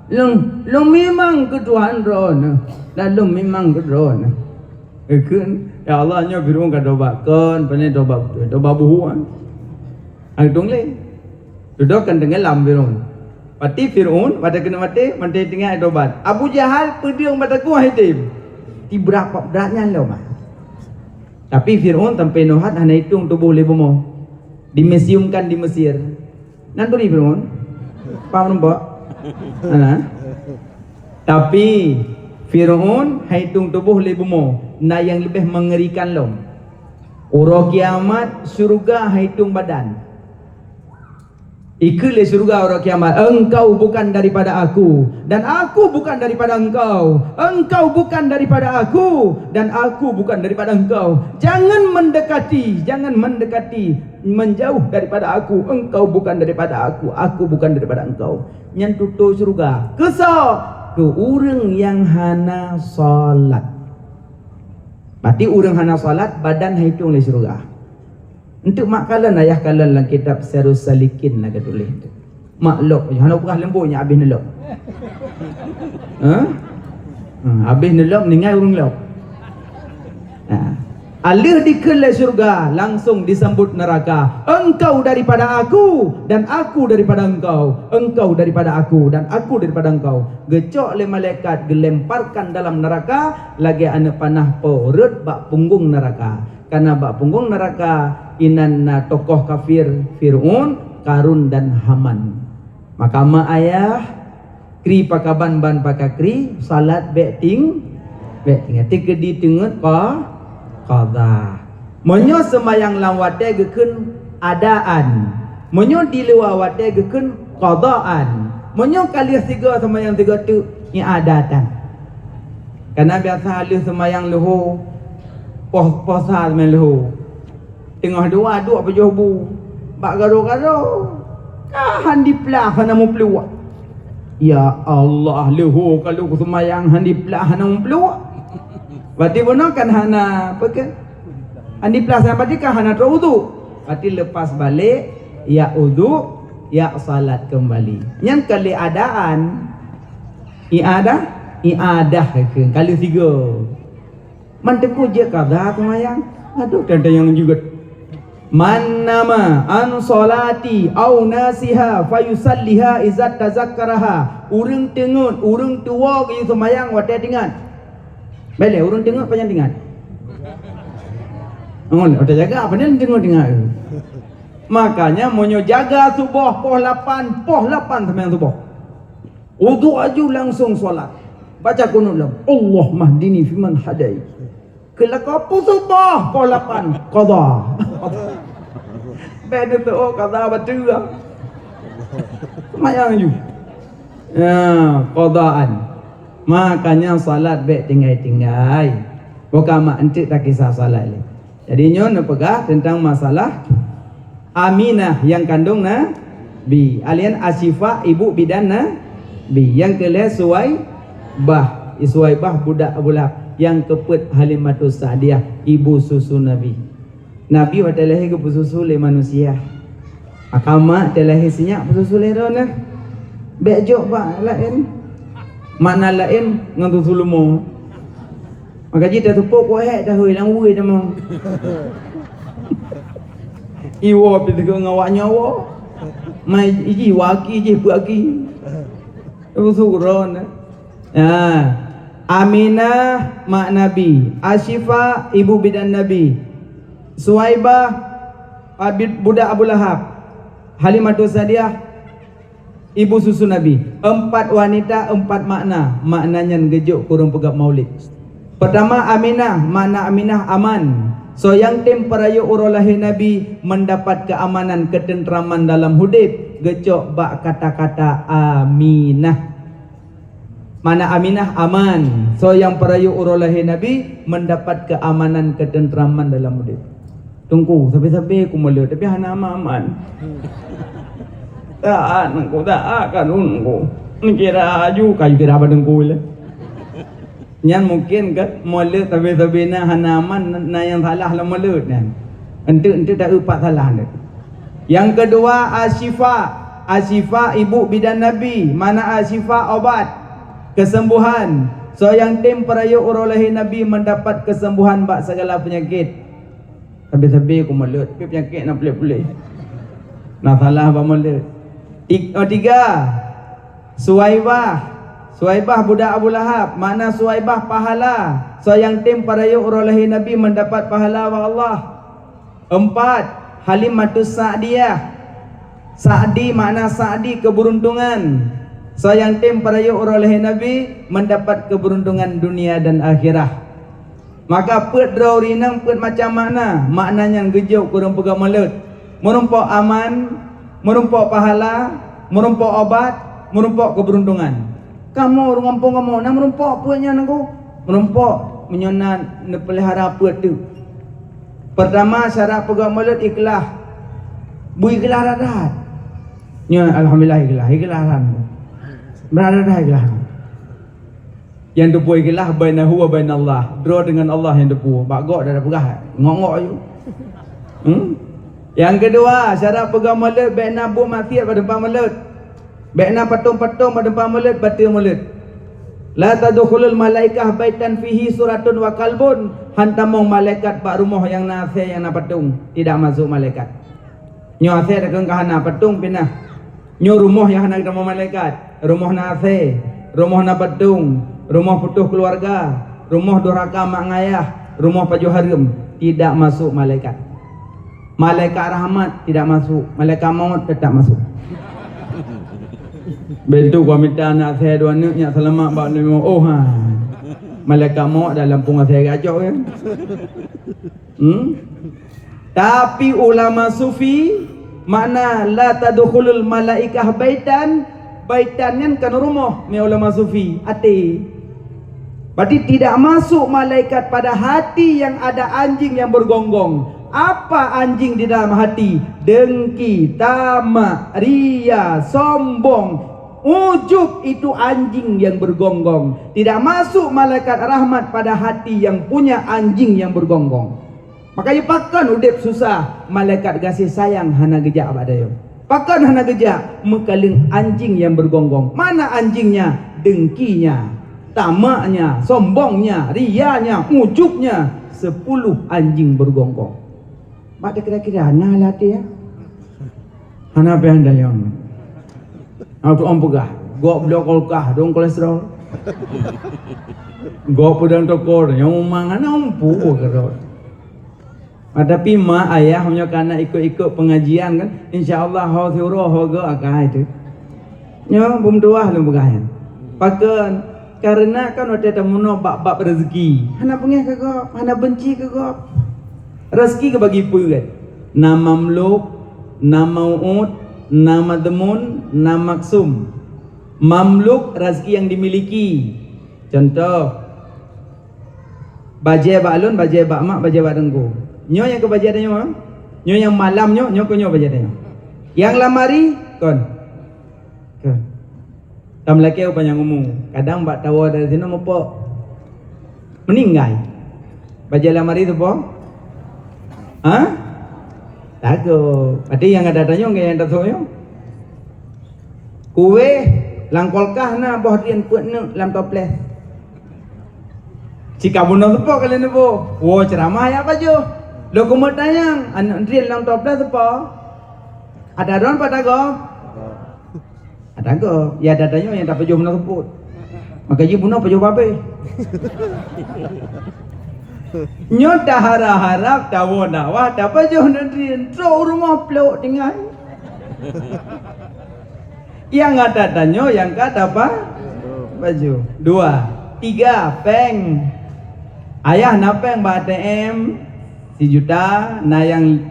lôn, lôn mimang keu Tuhan droeneuh, dan lôn mimang keu droeneuh." Ikheun, "Ya Allah, nyoe Fir'aun ka tobat." "Kon, pane tobat beutôi, tobat buhuk." Hai dong lé. Dudoe kan teungoh lam Fir'aun. Pati Fir'aun, watée keuneuk maté, maté tinggai tobat. Abu Jahal peudeueng bak takue hitem. Ti brat, brat nyan lom, ah. Tapi Fir'aun sampai nyoe hat hana itong tuboh lé bumoe. Dimuseumkan di Mesir. Nan turi Fir'aun? Paham nampak? Hana. Tapi Fir'aun han itong tuboh lé bumoe. Na nyang leubeh meungerikan lom. Uroe kiamat, syeuruga han itong badan. Ikheun lé syeuruga uroe kiamat, "Engkau bukan daripada aku, dan aku bukan daripada engkau. Engkau bukan daripada aku, dan aku bukan daripada engkau. Jangan mendekati, jangan mendekati, menjauh daripada aku. Engkau bukan daripada aku, aku bukan daripada engkau." Nyan tutoe syeuruga. Keu soe? Keu ureuëng nyang hana salat. Berarti ureuëng hana salat, badan han itong lé syeuruga. Enteuk mak kalon, ayah kalon lam kitab Sirus Salikin na geutuléh tu. Mak lok, hana peugah leumbot nyan abéh neulok. Ha? Hmm, habéh neulom, ninggai ureuëng lom. Ha. Aleuh dikheun lé syeuruga, langsong disambot neuraka. "Engkau daripada aku, dan aku daripada engkau. Engkau daripada aku, dan aku daripada engkau." Geucok lé malaikat, geulemparkan dalam neuraka lagée aneuëk panah po rhot bak punggong neuraka. Karena bak punggong neuraka inan na tokoh kafir, Fir'aun, Karun, dan Haman. Maka ma ayah, kri pakaban ban pakakri, salat bék ting-, bék tinggai. Teukeudi teungeut qa-, qadha. Meunyoe seumayang lam watée geukheun adaan, meunyoe di luwa watée geukheun qadaan, meunyoe ka lheueh sigoe seumayang sigoe teuk i'adatan. Karena biasa lheueh seumayang leuhô, poh-, poh sa seumayang leuhô. Teungoh dua duek pajoh bu bak garo-garo, ka han diplah hana meupluek. Ya Allah, leuhô ka lheueh seumayang han diplah hana meupluek. Berarti bunoe kan hana, apa ke? Han diplah, berarti kan hana troh udhu. Berarti lepas balik, ya udhu, ya salat kembali. Nyan ka lheueh adaan. I'adah, i'adah ke, ka lheueh sigoe. Man teungku jeuet qadha seumayang. Aduh, teuntang nyang jeuet. "Man nama an sholati au nasiha fayusalliha iza tazakkaraha." Ureuëng teungeut, ureuëng tuwoe geuyue seumayang watée teuingat. Bèk lé, ureuëng teungeut pajan teuingat. Oh, watée jaga, apa ni teungeut-teungeut? Makanya, meunyoe jaga suboh poh lapan, poh lapan seumayang suboh. Udhu aju langsung sholat. Baca kunut lom. "Allahummahdini fiman hadait." Keulakau peue suboh poh lapan. Qadha. Bèk neuteu'oh qadha bateue. Seumayang aju. Ya, qadhaan. Makanya salat bèk tinggai-tinggai. Bukan mak enteuk takisah salat lé. Jadi nyoe neupeugah teuntang masalah Aminah nyang kandong Nabi. Alien Asyifa ibu bidan Nabi. Nyang keu lhèe Suwaibah, Suwaibah budak Abu Lahab. Nyang keupeuet Halimatus Sa'diyah ibu susu Nabi. Nabi watèe lahé geupeususu lé manusia. Maka mak teuh lahé sinyak peususu lé droeneuh. Bèk jok bak laén. Makna laén ngon susu leumo. Maka jih tatupok kok hék tahôi lam wue tamong. Iwoe pih teugok ngon awak nyoe woe. Mai iji waki jih peue aki. Peususu droeneuh. Nah, Aminah mak Nabi, Asyifa ibu bidan Nabi, Suwaibah abid budak Abu Lahab, Halimatus Sa'diyah ibu susu Nabi. Empat wanita, empat makna. Makna nyan geujok keu ureueng peugah maulid. Pertama, Aminah, makna Aminah aman. Soe nyang tem peurayeuk uroe lahé Nabi mendapat keamanan, ketentraman dalam udép, geucok bak kata-kata Aminah. Makna Aminah aman. Soe nyang peurayeuk uroe lahé Nabi mendapat keamanan, ketentraman dalam udép. Teungku, sabe-sabe ku mulod, tapi hana aman-aman. Taat ku, taat ka lôn ku. Neukira aju, ka kira bak teungku lé. Nyan mungken kan mulod sabe-sabe na hana aman, na nyang salah lam mulod nyan. Enteuk-enteuk taeu pat salah nyan. Nyang keudua, Asyifa. Asyifa ibu bidan Nabi, makna Asyifa obat, kesembuhan. Soe nyang tem peurayeuk uroe lahé Nabi mendapat kesembuhan bak segala penyakit. Sabe-sabe ku mulod, tapi penyakit na puléh-puléh. Na salah bak mulod. Ti-, oh, tiga, Suwaibah. Suwaibah budak Abu Lahab, makna Suwaibah pahala. Soe nyang tem peurayeuk uroe lahé Nabi mendapat pahala bak Allah. Empat, Halimatus Sa'diyah. Sa'di makna Sa'di keberuntungan. Soe nyang tem peurayeuk uroe lahé Nabi mendapat keberuntungan dunia dan akhirat. Maka peuet droe ureueng inong peuet macam makna, makna nyan geujok keu ureueng peugah mulod. Meurumpok aman, meurumpok pahala, meurumpok obat, meurumpok keberuntungan. Kamoe ureueng gampông kamoe na meurumpok peuet nyan Teungku? Meurumpok meunyoe na neupeulihara peuet teuk. Pertama, syarat peugah mulod ikhlas. Beu ikhlas that-that. Nyoe alhamdulillah ikhlas, ikhlas that. Brat that-that ikhlas. Nyang teupeue ikhlas bainahu wa bainallah, droe deungon Allah nyang teupeue. Bak gok dah peugah, ngok-ngok aju. Hmm? Nyang keudua, syarat peugah mulod bèk na buet maksiat bak teumpat mulod. Bèk na patong-patong bak teumpat mulod, bateue mulod. "La tadkhulul malaikah baitan fihi suratun wa kalbun." Han tamong malaikat bak rumoh nyang na asèe nyang na patong, tidak masuk malaikat. Nyoe asèe takheun ka hana, patong pih na. Nyoe rumoh nyang hana geutamong malaikat. Rumoh na asèe, rumoh na patong, rumoh putôh keuluwarga, rumoh durhaka mak ngon ayah, rumoh pajoh hareuem, tidak masuk malaikat. Malaikat rahmat tidak masuk, malaikat maut tetap masuk. Beutôi, ka mita aneuk asèe dua aneuk nyak seulamat bak lima, oh ha. Malaikat maut dalam pung asèe gajok kan. Hmm? Tapi ulama sufi, makna la tadkhulul malaikah baitan, baitan nyan kan rumoh, mi ulama sufi, até. Berarti tidak masuk malaikat pada hati yang ada anjing yang bergonggong. Apa anjing di dalam hati? Dengki, tamak, ria, sombong, ujub, itu anjing yang bergonggong. Tidak masuk malaikat rahmat pada hati yang punya anjing yang bergonggong. Makanya pakon udép susah, malaikat gaséh sayang hana geujak bak tanyoe. Pakon hana geujak? Meukaleng anjing yang bergonggong. Mana anjingnya? Dengkinya, tamaknya, sombongnya, rianya, ujubnya. Sepuluh anjing bergonggong. Mak kira-kira na lah até, ya? Hana pih hana nyang. Aku tu orang peugah, gop bloe kulkas, dong kolesterol. Gop peudong tokor, nyang umang hana umpu keudroe. Ah, tapi mak ayah meunyoe kana ikot-ikot pengajian kan, insya Allah ho siuroe ho gop akai tu. Nyoe bum tuah lôn peugah nyan. Pakon? Karena kan watèe tameunoe bab-bab rezeki, hana beungèh keu gop, hana benci keu gop. Rezeki geubagi peuet. Na mamluk, na mau'ud, na madhmun, na maksum. Mamluk, rezeki yang dimiliki. Contoh, bajèe bak lôn, bajèe bak mak, bajèe bak teungku. Nyoe nyang keu bajèe tanyoe, ha? Nyoe nyang malam nyoe, nyoe keu nyoe bajèe tanyoe. Nyang lamari, kon. Kon. Tam lakèe u panyang umu. Kadang bak tawa dari sinoe meupok. Meuninggai. Bajèe lamari teupo? Ha? Takot. Berarti nyang ada tanyoe ngon nyang tasok nyoe. Kueh lam kulkas na boh drien peuet neuk lam toples. Cika bunoe teupo kali neuboh. Woe ceuramah ya pajoh. Lôn keumeutanyong, aneuk drien lam toples teupo? Ada droen pat tagoe? Ada goe, ya ada tanyoe nyang tapajoh meunan seupôt. Maka jih bunoe pajoh babeh. Nyoe taharap-harap tawoe dakwah tapajoh neutri, trok u rumoh plok tinggai. Nyang ata tanyoe nyang ka tapa pajoh. Dua, tiga, péng. Ayah na péng bak A T M sijuta, na nyang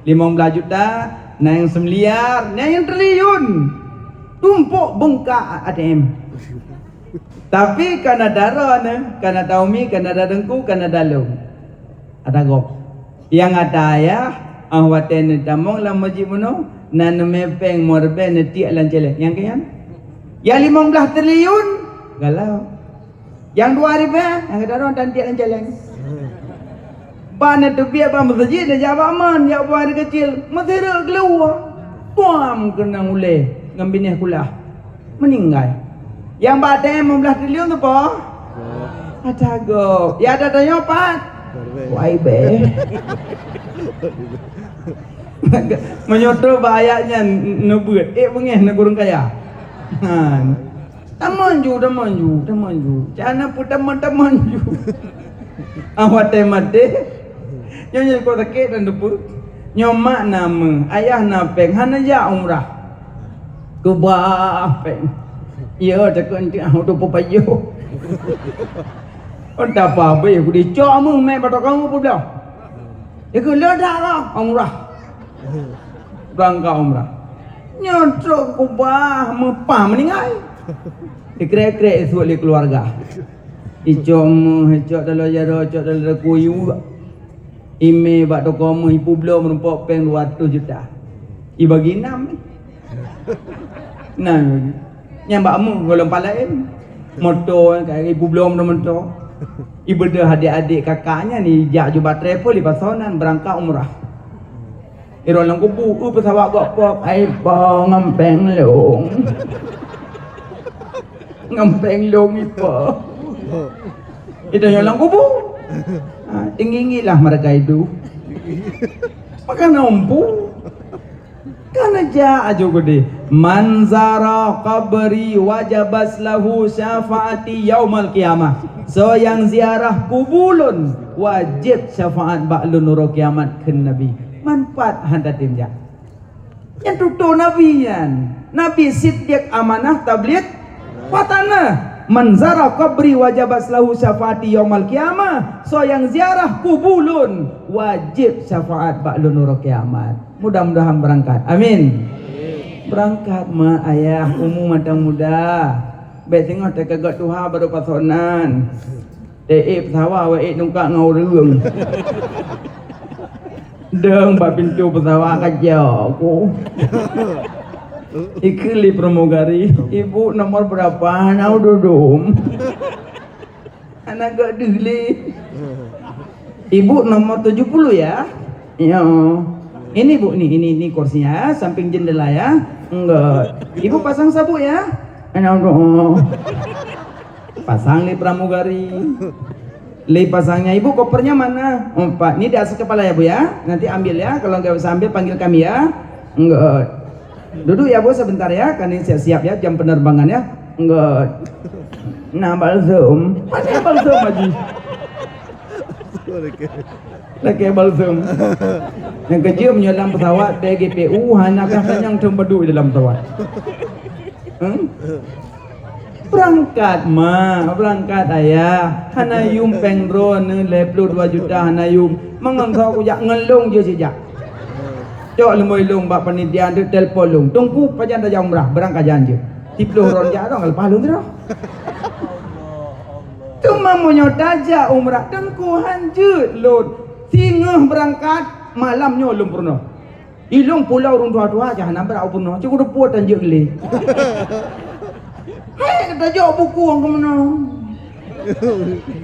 limong blaih juta, na nyang seumiliar, na nyang triliun. Tumpôk beungkak A T M. Tapi kana dara nyoe, kana taumi, kana dadengku, kana dalong. Ada gob. Nyang ata ayah, ah watèe neutamong lam meuseujid bunoe, na neumè péng meuribèe neutiek lam cèlèng. Nyang keu nyan? Nyang limong blaih triliun, galau. Nyang dua ribèe, nyang keudroe tan tiek lam cèlèng. Ban neuteubiet bak meuseujid, neujak bak man, jak buang air keucil, meusireuk keuluwa. Puam keunong ulèe ngon binéh kulah. Meuninggai. Nyang bak A T M limong blaih triliun teupo? Ata gob. Ya ata tanyoe pat? Wai bèe. Meunyoe trok bak ayat nyan neubeuet, ék beungèh na ureueng kaya. Han. Tamon ju, tamon ju, tamon ju. Cak na peutamon-tamon ju. Ah, watèe maté. Nyoe nyoe kok sakét dan debu. Nyoe mak na meu, ayah na péng, hana jak umrah. Keubah péng. Ya, takon ti ah tu pepayoh. Oh, tak apa, habis aku dicok meu mé bak kamu pun dah. Ikut ledak lah umrah. Berangkat umrah. Nyoe trok keubah meupah meuninggai. Dikrek-krek isuek lé keuluwarga. Icok meuh, icok dalam jaroe, icok dalam kuyu. Imè bak toko meuh, ipubloe meurumpok péng dua ratus juta. Ibagi enam. Nah, nyang bak meuh gohlom palaén. Moto ka ipubloe moto-moto. Ibeudôh adék-adék kakak nyan ijak juba travel ipasoe nan beurangkat umrah. Irôn lam kubu, eu peusawat gok pok, ai po ngon péng lôn. Ngon péng lôn ipa. Itu nyang lam kubu. Ha, tinggi-tinggi lah mereka itu. Maka nampu. Kana jak aju gede. "Man zara qabri wajabat lahu syafaati yaumal qiyamah." Soe nyang ziarah kubu lôn, wajéb syafaat bak lôn uroe kiamat, kheun Nabi. Man pat hana tem jak. Nyan tutoe Nabi nyan. Nabi siddiq amanah tabligh fatanah. "Man zara qabri wajabat lahu syafaati yaumal qiyamah." Soe nyang ziarah kubu lôn, wajéb syafaat bak lôn uroe kiamat. Mudah-mudahan beurangkat. Amin. Beurangkat ma ayah, umu mantong muda. Bék singoh teukeugok tuha baru pasonan. Teuék peusawa wék ék nungkak ngon ureueng. Dong bak pintoe peusawa ka jak ku. Ikheun lé pramugari, "Ibu nomor berapa?" "Hana ududum." Hana gak deuh lé. "Ibu nomor tujuh puluh ya?" "Ya." "Ini Bu, ini, ini, ini kursinya, samping jendela ya." "Enggak." "Ibu pasang sabuk ya?" "Hana ududum." Pasang lé pramugari. Lé pasangnya, "Ibu, kopernya mana?" "Oh, Pak, ini di atas kepala ya, Bu, ya. Nanti ambil ya, kalau nggak bisa ambil, panggil kami ya." "Enggak." "Duduk ya, Bu, sebentar ya, kami siap-siap ya, jam penerbangan ya." "Enggak." Nah, balsem. Mana balsem lagi? Lakée balsem. Nyang keujeuet meunyoe lam pesawat, T G P U, hana kah tanyong thon padum dalam pesawat. Hmm? Beurangkat ma, beurangkat ayah. Hana yum péng droeneuh lhée ploh dua juta, hana yum. Mangat kujak ngon lôn jeuet sijak. Cok leumoi lôn bak panitia, telepon lôn. "Teungku, pajan tajak umrah?" "Beurangkat jan jeuet." Siplôh droe jak, droe leupah lôn sidroe. Teuma meunyoe tajak umrah, Teungku, han jeuet lôn. Singoh beurangkat, malam nyoe lôn peurunoe. Ilôn pulo ureueng tuha-tuha, jahanam brat u peurunoe. Cukôp teupot tan jeuet gleh. Hai, tajok buku ngon keumeunang.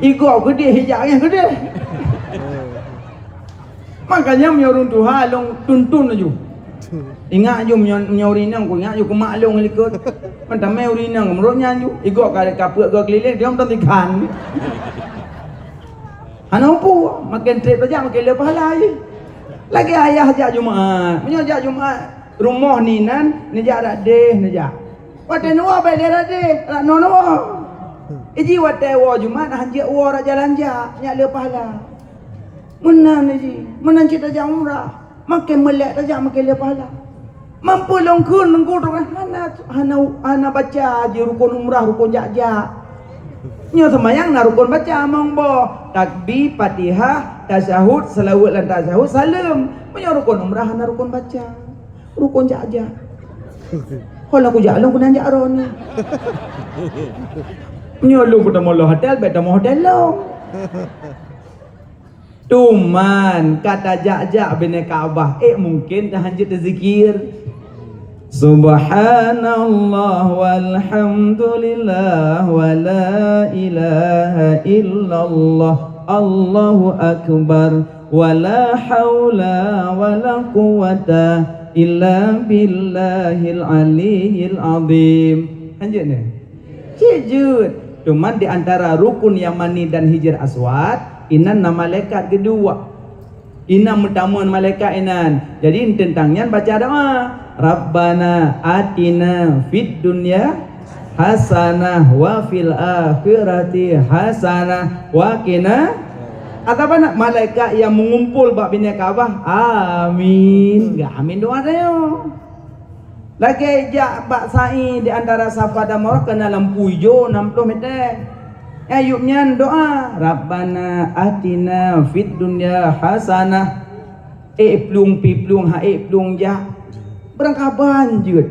Igok keudeh, ijak nyan keudeh. Makanya meunyoe ureueng tuha, lôn tuntun laju. Ingat ju meunyoe, meunyoe ureueng inong, ku ingat ju keu mak lôn likot. Meutamé ureueng inong, meunurot nyan ju. Igok ka, ka peuet goe keulileng, dia meuton tikhan. Hana upu, maken treb tajak, maken le pahala jih. Lagée ayah jak Jumat. Meunyoe jak Jumat, rumoh ni nan, neujak rak deh, neujak. Watée neuwoe bék le rak deh, rak noe neuwoe. Iji watée woe Jumat, han jeuet woe rak jalan jak, nyak le pahala. Meunan iji, meunan cit tajak umrah. Maken meulek tajak, maken le pahala. Mampu lôn kheun Teungku, hana, hana, hana baca jih rukon umrah, rukon jak-jak. Nyoe seumayang na rukon baca, mong boh. Takbir, Fatihah, tasyahud, seulaweuet lam tasyahud, saleuem. Meunyoe rukon umrah hana rukon baca. Rukon jak-jak. Ho lôn kujak lôn keunan jak droeneuh. Nyoe lôn keutamong lam hotel, bék tamong hotel lôn. Teuma ka tajak-jak binéh Ka'bah, ék mungken tahan jeuet tazikir. Subhanallah walhamdulillah wa la ilaha illallah, Allahu akbar, wa la haula wa la quwwata illa billahil aliyyil azim. Hanjeuet nyoe. Cit jeuet. Cuman di antara rukun Yamani dan Hijr Aswad, inan na malaikat keudua. Inan meutamong malaikat inan. Jadi, teuntang nyan baca doa, "Rabbana atina fid dunya hasanah wa fil akhirati hasanah wa qina." Atawa na malaikat nyang meungumpol bak binéh Ka'bah, "Amin." Geuamin doa tanyoe. Lagée jak bak sa'i di antara Safa dan Marwah, keunan lampu ijo nam ploh mètè. Ayub nyan doa, "Rabbana atina fid dunya hasanah." Ék plueng pi plueng, ha ék plueng jak. Beurangkaban jeuet.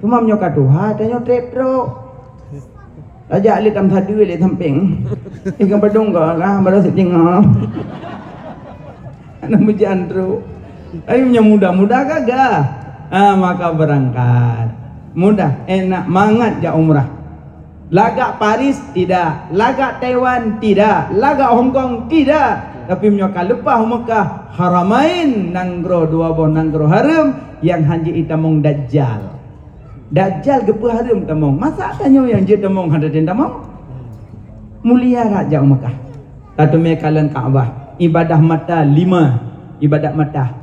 Teuma meunyoe ka tuha, tanyoe treb trok. Tajak lé tam sadeue lé sampéng. Ikan padong ka lah, baru sit tinggal. Aneuk meujan trok. Ayo nyang muda-muda gagah. Ah, maka beurangkat. Mudah, enak, mangat jak umrah. Lagak Paris tidak, lagak Taiwan tidak, lagak Hong Kong tidak. Tapi meunyoe ka leupah u Mekah, Haramain, nanggroe dua boh nanggroe hareuem nyang hanjeuet itamong Dajjal. Dajjal geupeuhareuem tamong. Masa tanyoe nyang jeuet tamong hana tem tamong? Mulia that jak u Mekah. Tateumé kalon Ka'bah. Ibadah mata lima. Ibadat mata.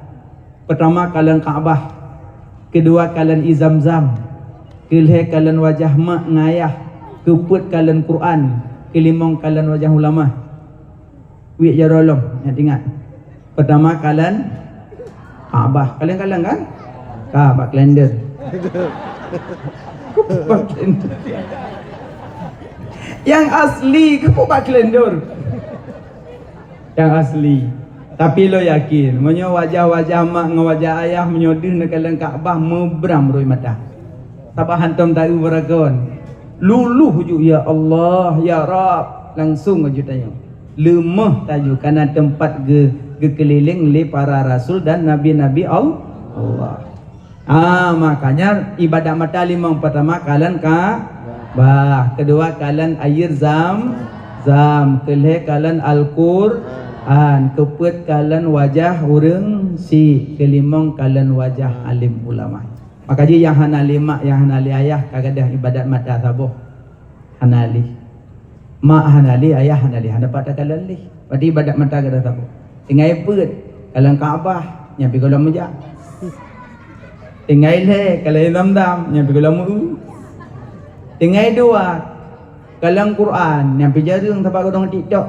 Peutama kalon Ka'bah. Keudua kalon ie Zamzam. Keulhée kalon wajah mak ngon ayah. Keupeuet kalon Quran. Keulimong kalon wajah ulama. Wiek jaroe lom, ingat-ingat. Peutama kalon Ka'bah. Kalon-kalon kan? Ka bak kalender. Bak kalender. Nyang asli keupeue bak kalender? Nyang asli. Tapi lôn yakin, meunyoe wajah-wajah mak ngon wajah ayah meunyoe deuh neukalon Ka'bah, meubram rot mata. Sabab hantom taeu beurakon. Luluh ju, "Ya Allah, ya Rabb." Langsung ju tanyoe. Leumoh taju kana teumpat geu-, geukeulileng lé para rasul dan nabi-nabi Al-, Allah. Ah, makanya ibadat mata limong, peutama kalon Ka'bah, keudua kalon ie Zam-, Zam, keulhée kalon Al-Qur'an, keupeuet kalon wajah ureuëng syiek, keulimong kalon wajah alim ulama. Maka jih nyang hana lé mak, nyang hana lé ayah ka gadôh ibadat mata saboh. Hana lé. Mak hana lé, ayah hana lé, hana pat takalon lé. Berarti ibadat mata gadôh saboh. Tinggai peuet, kalon Ka'bah, nyan pih gohlom meujak. Tinggai lhée, kalon ie Zamzam, nyan pih gohlom meu-eu. Tinggai dua, kalon Quran, nyan pih jareueng sabab gohlom TikTok.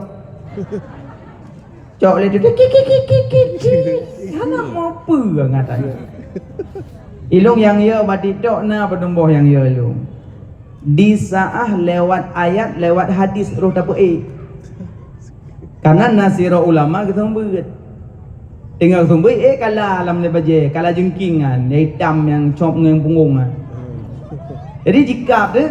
Cok lé tu, kik, kik, kik, kik, kik, kik. Hana meupeue ngat ayat. Ilong nyang yo bak TikTok na padum boh nyang yo ilong. Di saah lewat ayat, lewat hadis roh tapeuék. Karena na sidroe ulama geuseumeubeuet. Teungoh seumeubeuet, eh, kala lam lé bajée, kala jeungking nyan, nyang itam nyang cop ngon punggong nyan. Jadi jikab tu,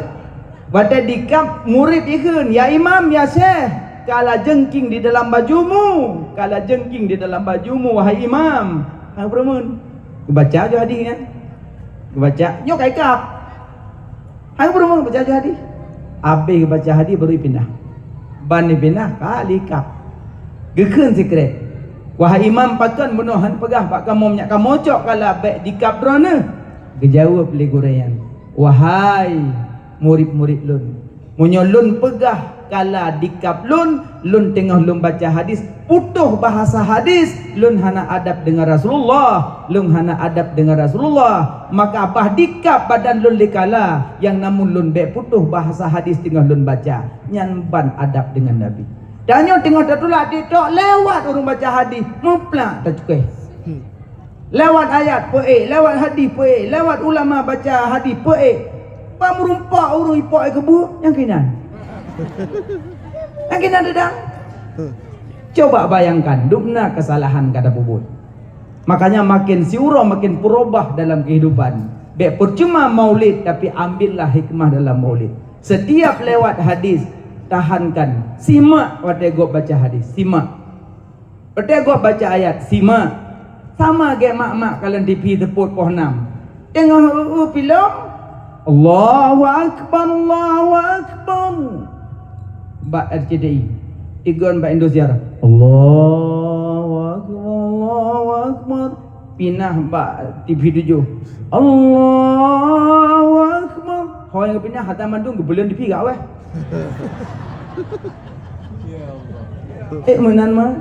watée dikab, murit ikheun, "Ya Imam, ya Syekh, kala jeungking di dalam bajumu, kala jeungking di dalam bajumu, wahai Imam." Hana peureumeun. Geubaca ju hadis nyan. Geubaca, nyoe ka ikab. Hana peureumeun, baca ju hadis. Abéh geubaca hadis baru ipinah. Ban ipinah, ka lé ikab. Geukheun sikrek, "Wahai Imam, pakon bunoe han peugah bak kamoe meunyak kamoe cok kala bék dikab droeneuh?" Geujaweueb lé gurée nyan, "Wahai murit-murit lôn, meunyoe lôn peugah kala dikab lôn, lôn teungoh lôn baca hadis, putôh bahasa hadis, lôn hana adab deungon Rasulullah, lôn hana adab deungon Rasulullah, maka bah dikab badan lôn lé kala, nyang namun lôn bék putôh bahasa hadis teungoh lôn baca, nyan ban adab deungon Nabi." Tanyoe teungoh tatulak TikTok, lewat ureuëng baca hadis, muplak tacukéh. Lewat ayat peuék, lewat hadis peuék, lewat ulama baca hadis peuék. Ban meurumpok ureuëng ipok keubu nyang kinan. Nyang kinan dedang. Coba bayangkan, dubna kesalahan ka tapeubuet. Makanya makin siuroe makin peurubah dalam kehidupan. Bék percuma maulid, tapi ambillah hikmah dalam maulid. Setiap lewat hadis, tahankan, simak watée gob baca hadis, simak. Watée gob baca ayat, simak. Sama gét mak-mak kalon TV seupôt poh nam. Teungoh eu-eu filem, "Allahu Akbar, Allahu Akbar." Bak RCTI. Tigon bak Indosiar. "Allahu Akbar, Allahu Akbar." Pinah bak TV tujoh. "Allahu Akbar." Ho nyang pinah hata mandum geubeuleuen TV gawéh. Eh, meunan mah.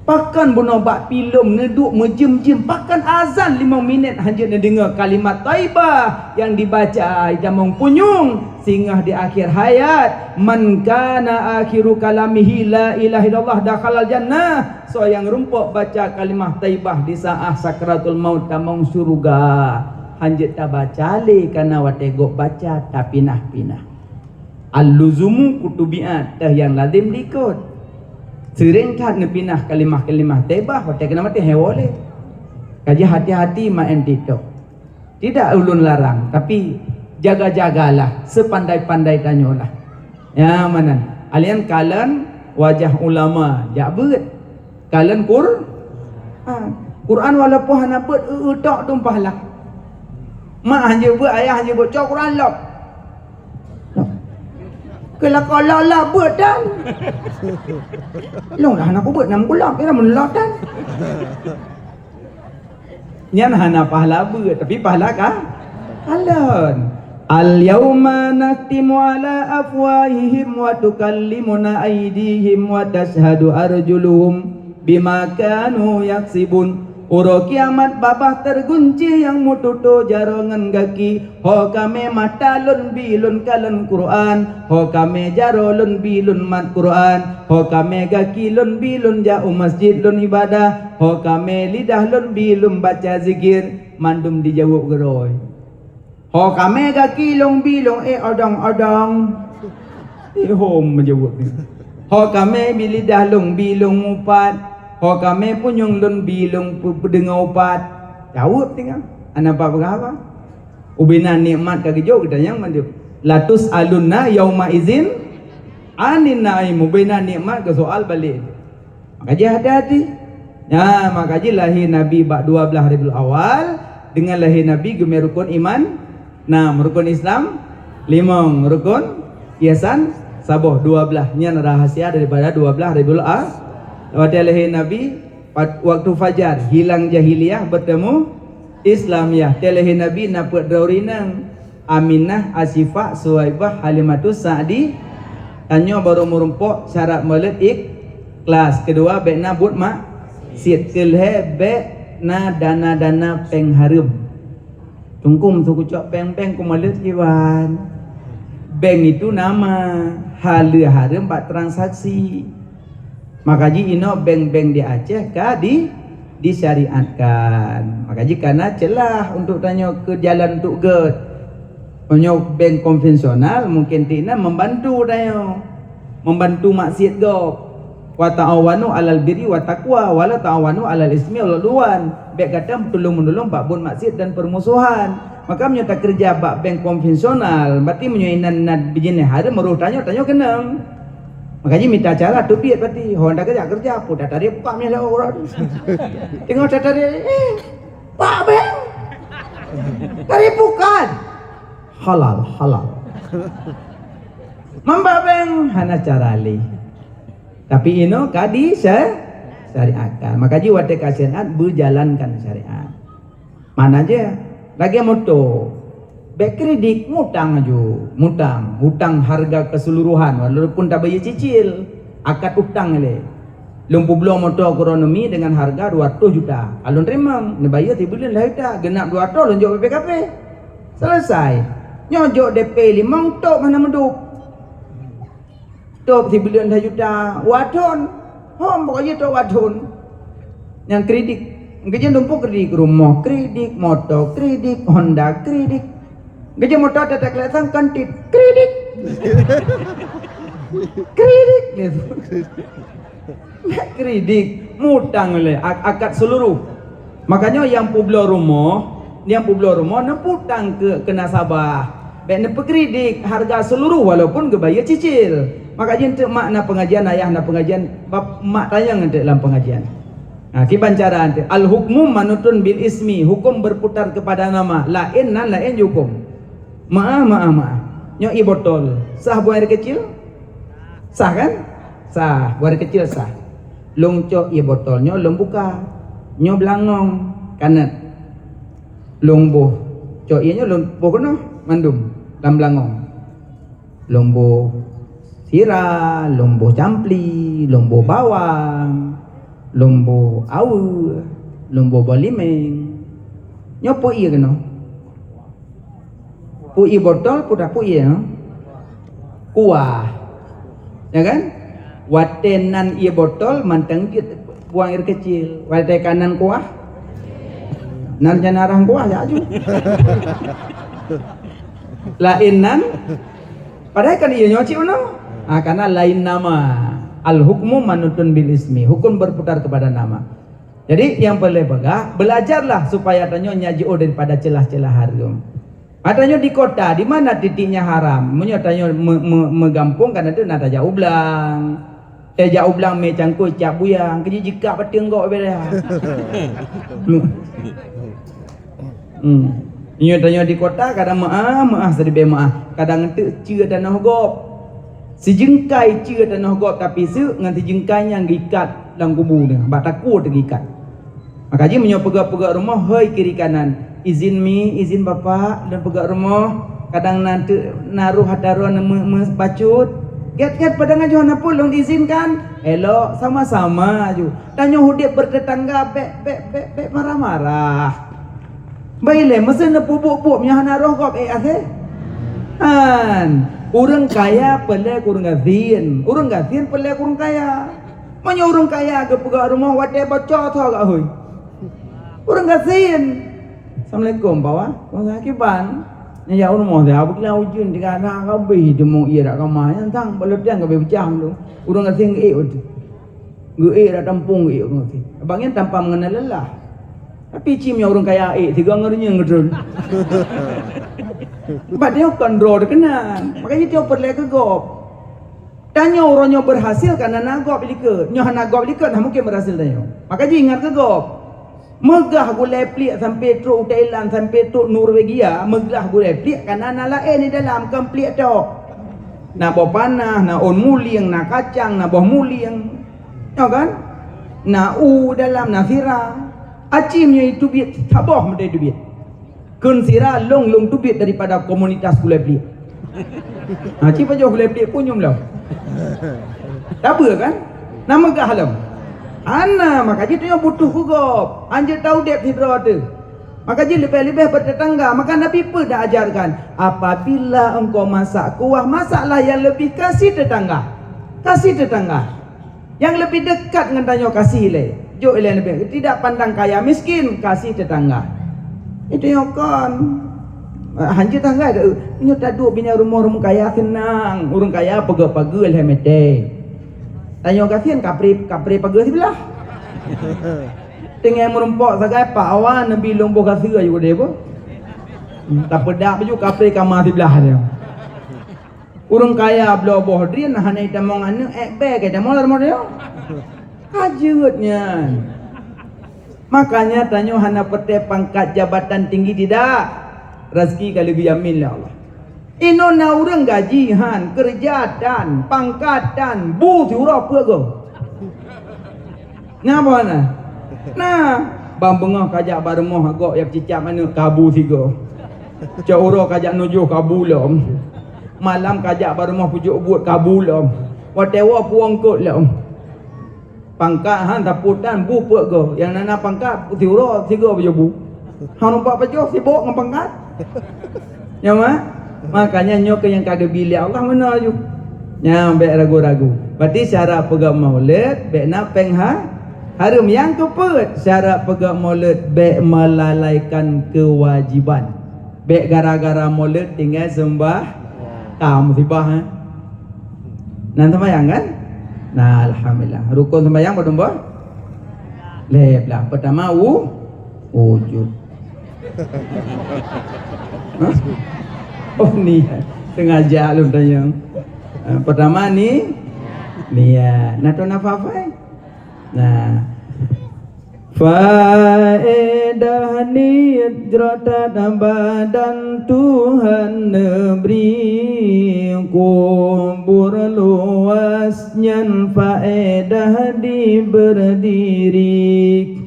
Pakon bunoe bak filem neuduek meujeuem-jeuem, pakon azan limong minét hanjeuet neudeungoe kalimat thaibah nyang dibaca, itamong punyueng singoh di akhir hayat, "Man kana akhiru kalamihi la ilaha illallah dakhalal jannah." Soe nyang rumpok baca kalimah thaibah di saah sakratul maut tamong syeuruga, hanjeuet tabaca lé, kana watée gob baca tapinah-pinah. Al-luzumu kutubiat, teuh nyang lazem diikot. Seuréng that neupinah kalimah-kalimah thaibah, watée keuneuk maté hewol lé. Ka jih hati-hati maén TikTok. Tidak ulôn larang, tapi jaga-jagalah, seupandai-pandai tanyoe lah. Ya, meunan. Alien kalon wajah ulama jak beuet. Kalon Qur-, ha. Quran walaupun hana beuet, eu-eu tok tumpah lah. Mak hanjeuet beuet, ayah hanjeuet beuet, cok Quran lop. Keu lakoe lop-lop beuet dan. Lôn dah hana kubeuet nam kulop, kira mun lop dan. Nyan hana pahala beuet, tapi pahala ka-, Alon. Al-yauma nakhtimu ala afwahihim wa tukallimuna aidihim wa tashhadu arjuluhum bima kanu yaksibun. Uroe kiamat babah teugunci nyang meututoe jaroe ngon gaki. Ho kamé mata lôn bi lôn kalon Qur'an, ho kamé jaroe lôn bi lôn mat Qur'an, ho kamé gaki lôn bi lôn jak u masjid lôn ibadah, ho kamé lidah lôn bi lôn baca zikir. Mandum dijaweueb geurôi. Ho kamé gaki lôn bi lôn ék odong-odong. Ihom meujaweueb nyan. Ho kamé bi lidah lôn bi lôn mupat. Ho kamé punyueng lôn bi lôn peu-, peudeungoe upat. Jaweueb tinggai. Hana pat peugah haba. Ubena nikmat ka geujok geutanyoe mandum. Latus'alunna yauma izin anin naim. Ubena nikmat geusoal balek. Maka jih hati-hati. Nah, maka jih lahé Nabi bak dua blaih Rabiul Awal, deungon lahé Nabi geumé rukon iman nam, rukon Islam limong, rukon ihsan saboh, dua blaih. Nyan rahsia daripada dua blaih Rabiul A-, watée lahé Nabi, wat-, waktu fajar, hilang jahiliyah, bertemu Islamiyah. Watée lahé Nabi na peuet droe ureuëng inong. Aminah, Asyifa, Suwaibah, Halimatus Sa'di. Tanyoe barô meurumpok syarat mulod ikhlas. Keudua, bék na buet maksiet. Keulhée, bék na dana-dana péng hareuem. Teungku meuseukucok péng-péng keu mulod iban. Bank itu nama, haleue hareuem bak transaksi. Maka jih inoe bank-bank di Aceh ka di-, disyariatkan. Maka jih kana ceulah untuk tanyoe keu jalan untuk gét. Meunyoe bank konvensional mungken tinan membantu tanyoe, membantu maksiet gob. "Wa ta'awanu 'alal birri wat taqwa, wa la ta'awanu 'alal ismi wal 'udwan." Bék gata tulông-meunulông bak buet maksiet dan permusuhan. Maka meunyoe takeureuja bak bank konvensional, berarti meunyoe inan na bijinéh hareuem, roh tanyoe, tanyoe keunong. Maka jih mita cara teubiet pati. Ho anda keureuja, keureuja, peue that tarif buka meuh lé uroe. Teungoh that tarif, eh, bak bank. Tarif bukan. Halal, halal. Mambak bank hana cara lé. Tapi inoe ka di sya-, syariatkan. Maka jih watée ka syariat, beujalankan syariat. Mana je? Lagée moto. Bék kredit, mutang aju, mutang, utang harga keseluruhan walaupun tabayeue cicil, akad utang lé. Lôn peubloe moto Kronomi dengan harga dua ratus juta. Alun teurimong, neubayeue sibuleuen lhée juta, geunap dua ratus lôn jok B P K P. Selesai. Nyoe jok D P limong tok hana meudup. Top sibuleuen lhée juta, wadon. Hom, pokok jih top wadon. Nyang kredit. Geujeuet lumpur kredit, rumoh kredit, moto kredit, Honda kredit. Geujeuet moto tetek lek sang kantit. Kredit. Kredit. Kredit. Mutang lé, ak-, akad seluruh. Makanya nyang peubloe rumoh, nyang peubloe rumoh neuputang keu, keu nasabah. Bék neupeukredit harga seluruh walaupun geubayeue cicil. Maka jih enteuk mak na pengajian, ayah na pengajian, bab mak tanyong enteuk lam pengajian. Nah, kiban cara enteuk. Al-hukmu manutun bil ismi, hukum berputar kepada nama. Laén nan laén jih hukum. Maah, maah, maah. Nyoe ie botol. Sah buang air kecil? Sah kan? Sah. Buang air kecil sah. Lôn cok ie botol nyoe lôn buka. Nyoe beulangong kanét. Lôn boh. Cok ie nyoe lôn boh keunoe mandum lam beulangong. Lôn boh sira, lôn boh campli, lôn boh bawang, lôn boh aweueh, lôn boh boh limeng. Nyoe peue ie keunoe? Peue ie botol, peue dah peue ie, ha? Kuah. Ya kan? Watée nan ie botol mantong jeuet buang air kecil. Watée ka nan kuah, nan janarah kuah ya aju. Laén nan, padahai kan ie nyoe cit unoe. Ah, karena lain nama. Al-hukmu manutun bil ismi. Hukum berputar kepada nama. Jadi, nyang peureulée peugah, belajarlah supaya tanyoe nyak jiôh daripada celah-celah hareuem. Tanyoe di kota, di mana titiknya haram? Meunyoe tanyoe me-, me-, meugampông, kan na tajak u blang. Tajak u blang mé cangkôi cap buyang, keujih jikak bateueng gok beda. Hmm. Nyoe tanyoe di kota kadang meu'ah, meu'ah, seudibée meu'ah. Kadang enteuk ceue tanoh gob. Sijeungkai ceue tanoh gob, tapi seuk ngon sijeungkai nyang geuikat lam kubu nyoe, bak takue teugikat. Maka jih meunyoe peugah-peugah rumoh, hôi kiri kanan, "Izin mi, izin bapak, lôn peugah rumoh, kadang na teuk na roh ata droe meu-, meubacut." Gét-gét padahai nyoe hana peue lôn izinkan. Elok, sama-sama ju. Tanyoe udép bertetangga, bék, bék, bék, bék marah-marah. Bah ilée meusé neupeubuet-buet meunyoe hana roh gob, eh, akhé? Han, ureuëng kaya peureulée keu ureuëng gasien, ureuëng gasien peureulée keu ureuëng kaya. Meunyoe ureuëng kaya geupeugah rumoh watée bocor tho gak hôi. Ureuëng gasien. "Assalamualaikum, Pak Wan." "Waalaikumsalam." Nyan jak u rumoh teuh, beukeulang ujeuen tiga na kabeh teumong ié dak kama, nyan tang bak leudiang kabeh peucah tu. Ureuëng gasien geuék beutôi. Geuék dak tampông geuék ureuëng gasien. Abang nyan tanpa mengenal lelah. Tapi cim nyoe ureuëng kaya ék, tiga ngeureunyeng geutreun. Bak nyoe kon droe teuh keunan. Maka jih nyoe peureulée keu gob. Tanyoe uroe nyoe berhasil karena na gob likot. Nyoe hana gob likot, hana mungkin berhasil tanyoe. Maka jih ingat keu gob. Meugah gulai pliek sampai trok u Thailand, sampai trok Norwegia, meugah gulai pliek karena na laén di dalam, kon pliek tok. Na boh panah, na ôn mulieng, na kacang, na boh mulieng. Nyoe kan? Na u dalam, na sira. Aci meunyoe teubiet, saboh meutai teubiet. Kheun sira lông-lông teubiet daripada komunitas gulai pliek. Ha, ci pajoh gulai pliek punyuem lom. Tabeue kan? Na meugah lom. Hana, maka jih tanyoe butuh keu gob. Hanjeuet taudép sidroe teuh. Maka jih leubeh-leubeh bertetangga. Maka Nabi peue na ajarkan? Apabila engkau masak kuah, masaklah yang lebih kasih tetangga. Kasih tetangga. Nyang leubeh dekat ngon tanyoe kasih lé. Jok ilée leubeh. Tidak pandang kaya miskin, kasih tetangga. Itu nyang kon. Ah, hanjeuet tangga, nyoe taduek binéh rumoh ureuëng kaya seunang. Ureuëng kaya peugah pageue lhée meuté. Tanyoe gasien kapré, kapré pageue siblah. Teungoh meurumpok sagai Pak Awan neubi lông boh gaseue aju udeb. Hmm, tapeudak baju kapré kama siblah dia. Ureuëng kaya bloe boh drien hana jitamong aneuëk, ék bèe ka jitamong lam rumoh tanyoe. Ka jeuet nyan. Makanya tanyoe hana peureulée pangkat jabatan tinggi tidak. Rezeki ka lheueh geujamin lé Allah. Inoe na ureuëng gaji han, keureuja tan, pangkat tan, bu siuroe peuet goe. Na boh na? Na. Ban beungoh kajak bak rumoh gob nyang cicab aneuëk kabu sigoe. Cok uroe kajak nujoh kabu lom. Malam kajak bak rumoh pujok buet kabu lom. Watée woe puwong kot lom. Pangkat han tapot tan bu peuet goe. Nyang na na pangkat siuroe sigoe pajoh bu. Han numpak pajoh sibok ngon pangkat. Nyoe mak, makanya nyoe keuh nyang ka geubi lé Allah meunoe ju. Nyan bék ragu-ragu. Berarti syarat peugah maulid bék na péng ha-, hareuem. Nyang keupeuet, syarat peugah maulid bék melalaikan keuwajiban. Bék gara-gara maulid tinggai seumbah ka musibah, eh. Nan seumayang kan? Nah, alhamdulillah. Rukon seumayang padum boh? Lhée blah. Pertama u-, wujud. Hah? Oh, niat. Sengaja lôn tanyong. Ah, pertama ni, niat. Nah, tu nafafai. Nah. Faedah niet jroh that badan Tuhan neubri, kubur luwah nyan faedah di beurdiri.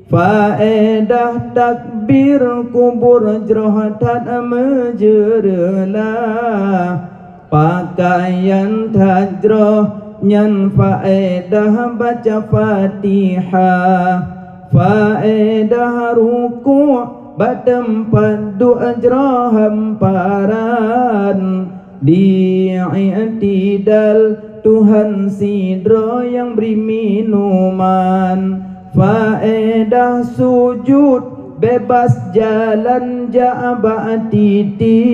Faedah takbir kubur jroh that meujeureulah. Pakaian that jroh nyan faedah baca Fatihah. Faedah rukuk bak teumpat duek jroh hamparan. Di i'tidal Tuhan sidroe nyang bri minuman. Faedah sujud bebas jalan jak bak titi.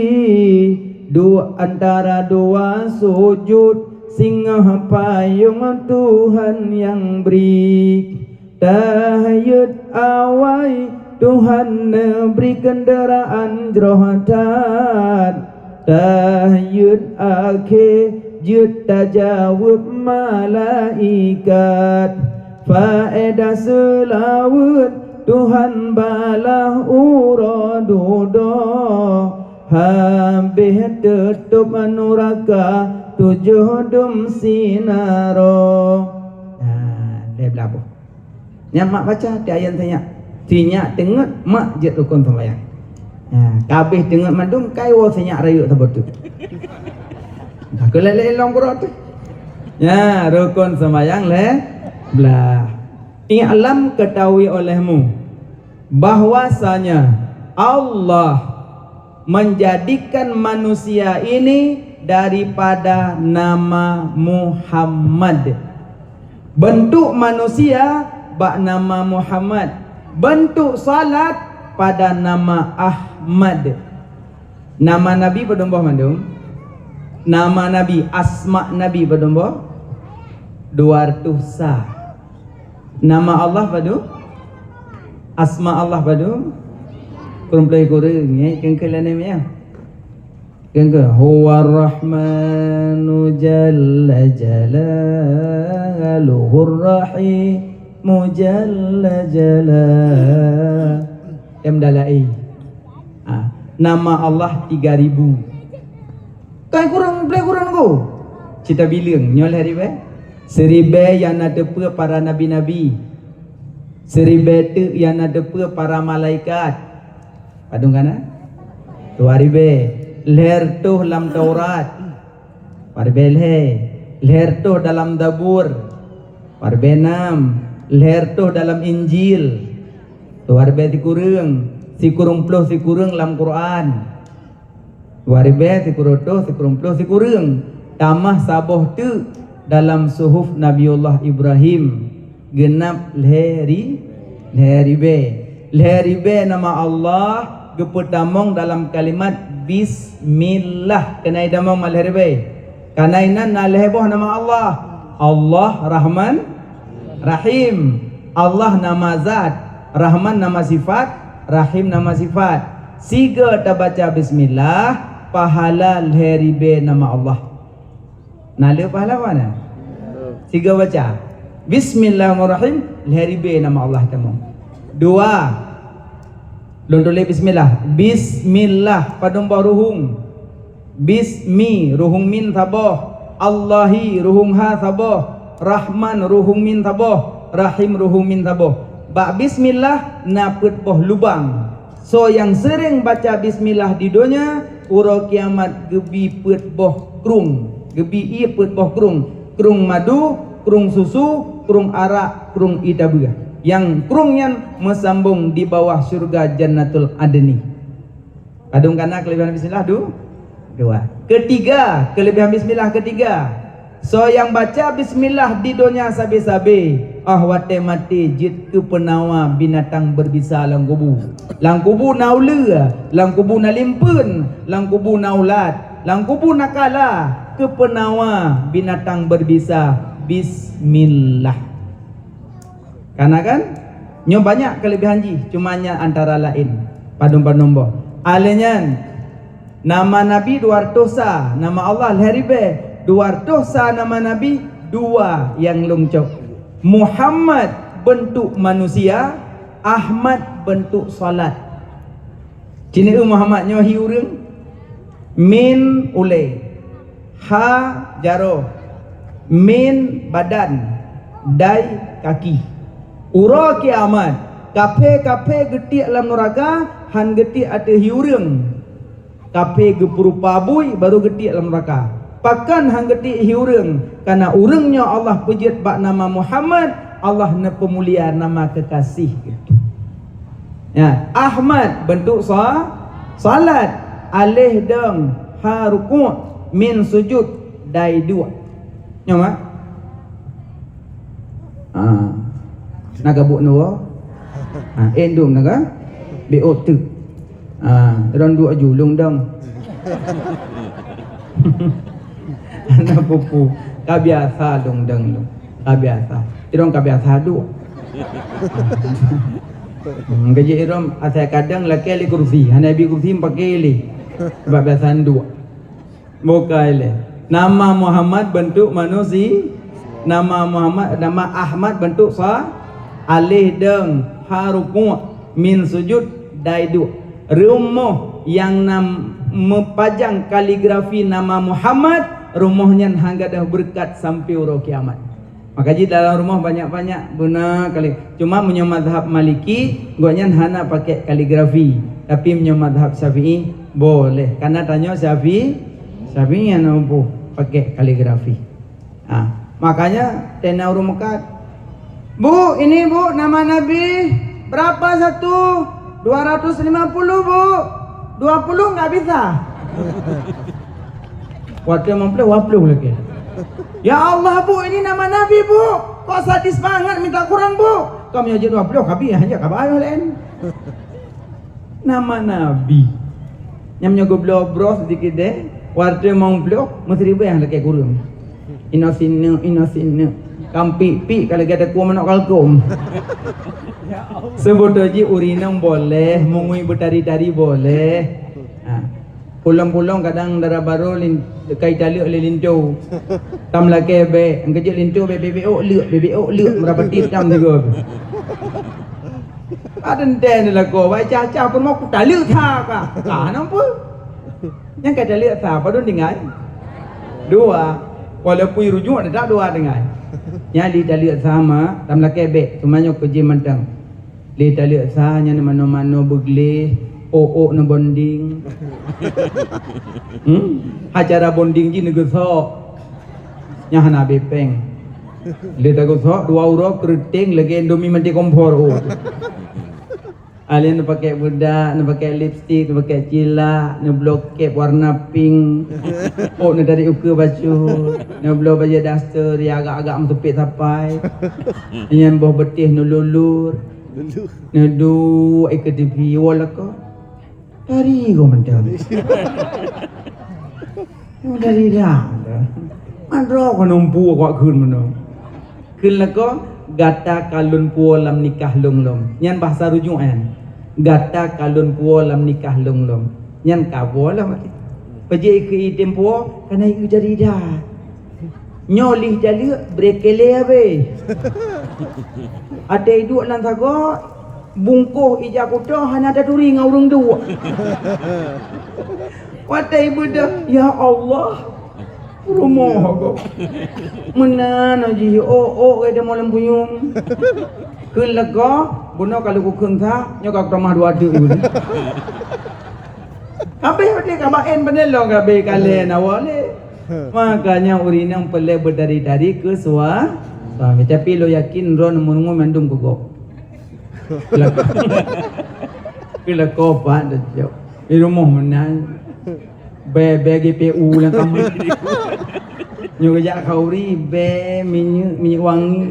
Duek antara dua sujud singoh payong Tuhan nyang bri. Tahiyat awai Tuhan neubri keundeuraan jroh that. Tahiyat akhé jeuet tajaweueb malaikat. Faedah seulaweuet Tuhan balaih uroe dudoe. Habéh teutôb nuraka tujoh dum sinaroe. Nah, lhée blah boh. Nyan mak baca, tiep ayat tanyak. Sinyak teungeut mak jeuet rukon seumayang. Ya, ka abéh teungeut mandum, kai woe sinyak rayeuk saboh teuk. Ka keu lé-lé lom keudroe teuh. Ya, rukon seumayang lhée blah. I'lam, ketahui olehmu, bahwasanya Allah menjadikan manusia ini daripada nama Muhammad. Bentuk manusia bak nama Muhammad. Bentuk salat pada nama Ahmad. Nama Nabi padum boh mandum? Nama Nabi, asma Nabi padum boh? Dua ratus sa. Nama Allah padum? Asma Allah padum? Kureueng ploh kureueng, ya, kengkeu lanem ya. Kengkeu, huwa rahmanu jalla jalaluhur rahimu jalla jala. Em dalai. Ha, nama Allah tiga ribu. Kan kureueng, ploh kureueng ku. Cita bileueng, nyoe lhée ribée. Siribée nyang na teupeue para nabi-nabi. Siribée teuk nyang na teupeue para malaikat. Padum kana? Dua ribée. Lhée reutôh lam Taurat. Dua ribée lhée. Lhée reutôh dalam Zabur. Dua ribée nam. Lhée reutôh dalam Injil. Dua ribée sikureueng. Sikureueng ploh sikureueng lam Quran. Dua ribée sikureueng reutôh sikureueng ploh sikureueng. Tamah saboh teuk dalam suhuf Nabiullah Ibrahim. Geunab lhée ri-, lhée ribée. Lhée ribée nama Allah geupeutamong dalam kalimat bismillah. Keunan itamong mak lhée ribée. Keunan inan na lhée boh nama Allah. Allah Rahman Rahim. Allah nama zat, Rahman nama sifat, Rahim nama sifat. Sigoe tabaca bismillah, pahala lhée ribée nama Allah. Na le pahala mana? Sigoe baca bismillahirrahmanirrahim, lhée ribée nama Allah tamong. Dua. Lôn tuléh bismillah. Bismillah, padum boh ruhueng? Bismi, ruhueng min saboh. Allahi, ruhueng ha saboh. Rahman, ruhueng min saboh. Rahim, ruhueng min saboh. Bak bismillah na peuet boh lubang. Soe nyang seuréng baca bismillah di donya, uroe kiamat geubi peuet boh krueng. Geubi ié peuet boh krueng. Krueng madu, krueng susu, krueng arak, krueng ié tabeueh. Nyang krueng nyan meusambong di bawah syeuruga Jannatul Adni. Padum kana keuleubehan bismillah? Du-, dua. Ketiga, keuleubehan bismillah ketiga. Soe nyang baca bismillah di donya sabe-sabe, 'oh watée maté jeuet keu peunawa binatang beubisa lam kubu. Lam kubu na uleue, lam kubu na limpeuen, lam kubu na ulat, lam kubu na kala, keu peunawa binatang beubisa, bismillah. Kana kan? Nyoe banyak keuleubehan jih, cuma nyan antara laén padum-padum boh. Alèh nyan, nama Nabi dua ratus sa, nama Allah lhèe ribèe, dua ratus sa nama Nabi, dua nyang lôn cok. Muhammad beuntuk manusia, Ahmad beuntuk salat. Ci neueu Muhammad nyoe hi ureueng, mim ulèe, ha jaroe, mim badan, dai kaki. Uroe kiamat, kaphé-kaphé geutiek lam nuraka, hán geutiek ateueh hi ureueng. Kaphé geupeurupa bui, barô geutiek lam nuraka. Pakon hán geutiek hi ureueng? Kareuna ureueng nyoe Allah peujeuet bak nama Muhammad, Allah neupeumulia nama keukaséh geuh. Ya, Ahmad beuntuk sa-, salat, alèh dong, ha rukuk, mim sujud, dai duek. Nyoe mak? Ha. Na gabuk nyoe. Ha, éh dong na ga? Biôh teuk. Ha, ron duek aju lôn dong. Hana peue-peue. Ka biasa lôn dong lôn. Ka biasa. Irong ka biasa duek. Hmm, gaji irong asai kadang lakèe lé kursi. Hana bi kursi pakai lé. Sebab biasa duek. Bukai lé. Nama Muhammad beuntuk manusi-, nama Muhammad, nama Ahmad beuntuk sa-, alèh dong, ha rukuk, mim sujud, dai duek. Rumoh nyang na meupajang kaligrafi nama Muhammad, rumoh nyan hán gadôh beureukat sampoe uroe kiamat. Maka jih dalam rumoh banyak-banyak guna kali. Cuma meunyoe mazhab Maliki, gobnyan hana pakai kaligrafi. Tapi meunyoe mazhab Syafi'i, boleh. Karena tanyoe Syafi'i, Syafi'i hana mampu pakai kaligrafi. Ha, makanya tena ureueng meukat. "Bu, ini Bu, nama Nabi berapa satu?" "Dua ratus lima puluh, Bu." "Dua puluh nggak bisa?" Watèe meuplôh, dua puluh lagi. "Ya Allah, Bu, ini nama Nabi, Bu. Kok sadis banget minta kurang, Bu?" Kamoe jeuet dua puluh, kabi hanya kabai laén. Nama Nabi. Nyang meunyoe geubloe broh sidikit deh, watèe meuplôh, meusiribèe nyang lakèe kureueng. Inoe sineuk, inoe sineuk. Kampik-pik ka lagèe takue manok kalkôm. Seubeutôi jih ureueng inong boleh, meungui beutari-tari boleh. Ha. Pulang-pulang kadang dara barô lin-, ka italeuek lé linto. Tam lakèe bèk, keujeuet linto bèk, bèk, bèk, ôk leuek, bèk, bèk, ôk leuek, meurapat tiep tam sigoe. Ka teuntèe neulakoe, bai cah-cah peurumoh kutaleuek sa ka. Ka hana peue. Nyang ka taleuek sa, padum tinggai? Dua. Walaupun rujuk tetap dua tinggai. Nyan lé taleuek sa ma, tam lakèe bèk, cuma nyoe keujih mantong. Lé taleuek sa nyan manoe-manoe beugleh, ôk-ôk neubonding. Hmm? Acara bonding jih neugeusok. Nyang hana abéh péng. Lé tageusok dua uroe keureuteng lagèe Indomie maté kompor, oh. Alèh neupakè beudak, neupakè lipstik, neupakè cilak, neubloe kép warna pink. Oh, neutari ukeue bacut, neubloe bajèe daster, ya agak-agak meuteupet sapai. Nyan boh beutih neululur. Neuduek ikeue T V, woe lakoe. Tari ko mantong. Dari dah. Mandro ko numpu awak kheun meunoe. Kheun lakoe, "Gata ka lôn puwoe lam nikah lôn lom." Nyan bahasa rujuk nyan. "Gata ka lôn puwoe lam nikah lôn lom." Nyan ka puwoe lom. Pajéh ikeue item puwoe, kana ikeue dari dah. Nyoe lih taleuek, bri keu lé abéh. Até iduek lam sagoe, bungkôh ija kuto hana taturi ngon ureueng duek. Watèe ibeudôh, ya Allah, rumoh gob. Meunan jih, oh, oh, gata molem punyueng. Kheun lakoe, bunoe ka lheueh kukheun sa, nyoe ka kutamah dua teuk ibeudôh. Abéh watèe ka baén pandai lom ka abéh kalé na woe lé. Makanya ureueng inong peureulèe beutari-tari keu sua-, suami. Tapi lôn yakin droeneuh meununggu mandum keu gob. Keu lakoe pat tacok. Di rumoh meunan. Bèe, bèe G P U lam kama. Nyoe geujak khauri, bèe minyeuk, minyeuk wangi.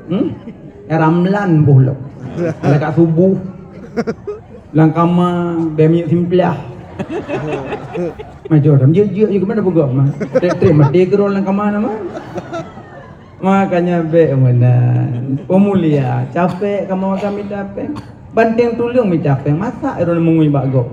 Hmm? Ramlan boh lom. Ada kat subuh. Lam kama, bèe minyeuk simplah. Majo dah, jeuet-jeuet je keuman peugah mah. Trép-trép maté keudroe lam kama na mah. Makanya bèk meunan. Peumulia, capek kamoe makan mita péng. Banting tuleueng mita péng, masak droeneuh meungui bak gob.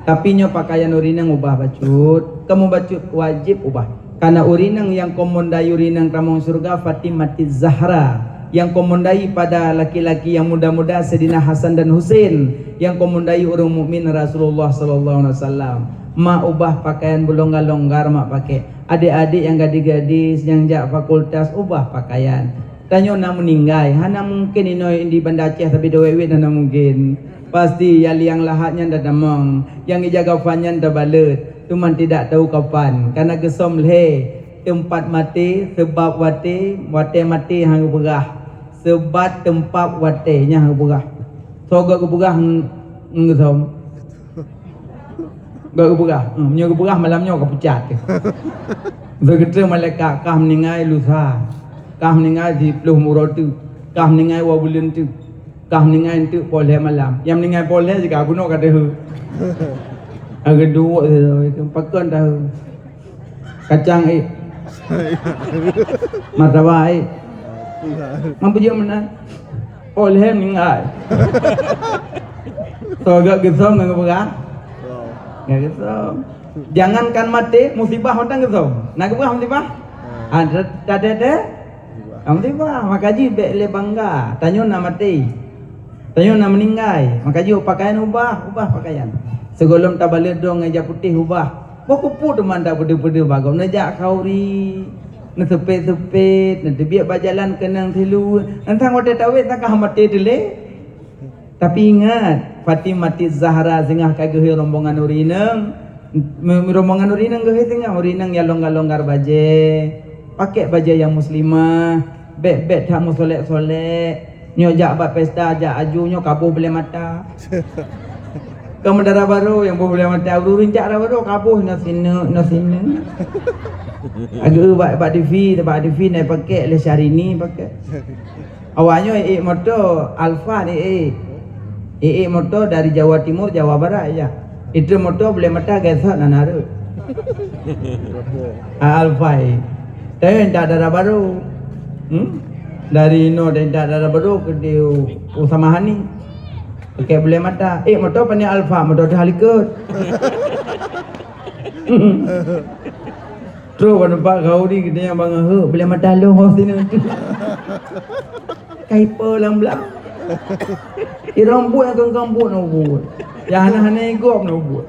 Tapi nyoe pakaian ureueng inong ubah bacut. Kamoe bacut wajéb ubah. Karena ureueng inong nyang komon dayu ureueng inong tamong syeuruga Fatimati Zahra. Nyang komon dayu pada laki-laki nyang muda-muda Saidina Hasan dan Husein. Nyang komon dayu ureueng mukmin Rasulullah sallallahu alaihi wasallam. Ma ubah pakaian beulonggar-longgar ma pakai. Adék-adék nyang gadis-gadis nyang jak fakultas ubah pakaian. Tanyoe na meuninggai, hana mungken inoe di Banda Aceh sabe dua wét-wét hana mungken. Pasti nyang liang lahat nyan tatamong, nyang ija kafan nyan tabalot, teuma tidak tahu kapan. Kana geusom lhèe teumpat maté, seubab watèe, watèe maté han geupeugah. Seubab teumpat watèe nyan han geupeugah. Soe geupeugah ngon geusom? Geupeugah. Hmm, meunyoe geupeugah malam nyoe ka pucat. Begitu malaikat kah meuninggai lusa. Kah meuninggai siplôh uroe teuk. Kah meuninggai dua buleuen teuk. Kah meuninggai enteuk poh lhèe malam. Nyang meuninggai poh lhèe sigoe bunoe ka deuh. Agak duek pakon tahu. Kacang ék. Martabak ék. Mampu jeuet meunan. Oh, lhèe meuninggai. Soe geusom ngon geupeugah? Ngon geusom. Jangankan maté, musibah mantong geusom. Na geupeugah musibah? Ha, tadeh-deh? Musibah. Maka jih bèk lé bangga. Tanyoe na maté. Tanyoe na meuninggai, maka jih pakaian ubah, ubah pakaian. Sigohlom tabalot droe ngon ija putéh ubah. Boh keupeue teuma tapeudeuh-peudeuh bak gob neujak khauri. Neuseupet-seupet, neuteubiet bak jalan keunong silu. Nyan watée tawét takah maté teulé. Tapi ingat, Fatimah Zahra singoh ka geuhôi rombongan ureueng inong. Me-, rombongan ureueng inong geuhôi singoh, ureueng inong nyang longgar-longgar bajée, pakai bajée nyang muslimah, bèk-bèk that meusolek-solek. Nyoe jak bak pesta, jak aju, nyoe ka boh bulèe mata. Ka meudara barô nyang boh bulèe mata, ureueng jak dara barô ka boh na sineuk, na sineuk. Ageu bak, bak T V, bak T V na pakai lé Syahrini pakai. Awak nyoe ék moto Alphard ék. Ék moto dari Jawa Timur, Jawa Barat ya. Itu moto bulèe mata gesot na nareuh. Alphard. Tapi minta dara barô. Hmm? Dari inoe minta dara barô keu di Usama Hani. Pakai bulèe mata. Ék moto pané Alphard, moto teuh likot. Trok bak teumpat khauri geutanyoe bangai heuek, bulèe mata lôn ho sineuk. Kai po lam blang. Irong buet nyang kong-kong buet nyoe buet. Nyang hana-hana igop nyoe buet.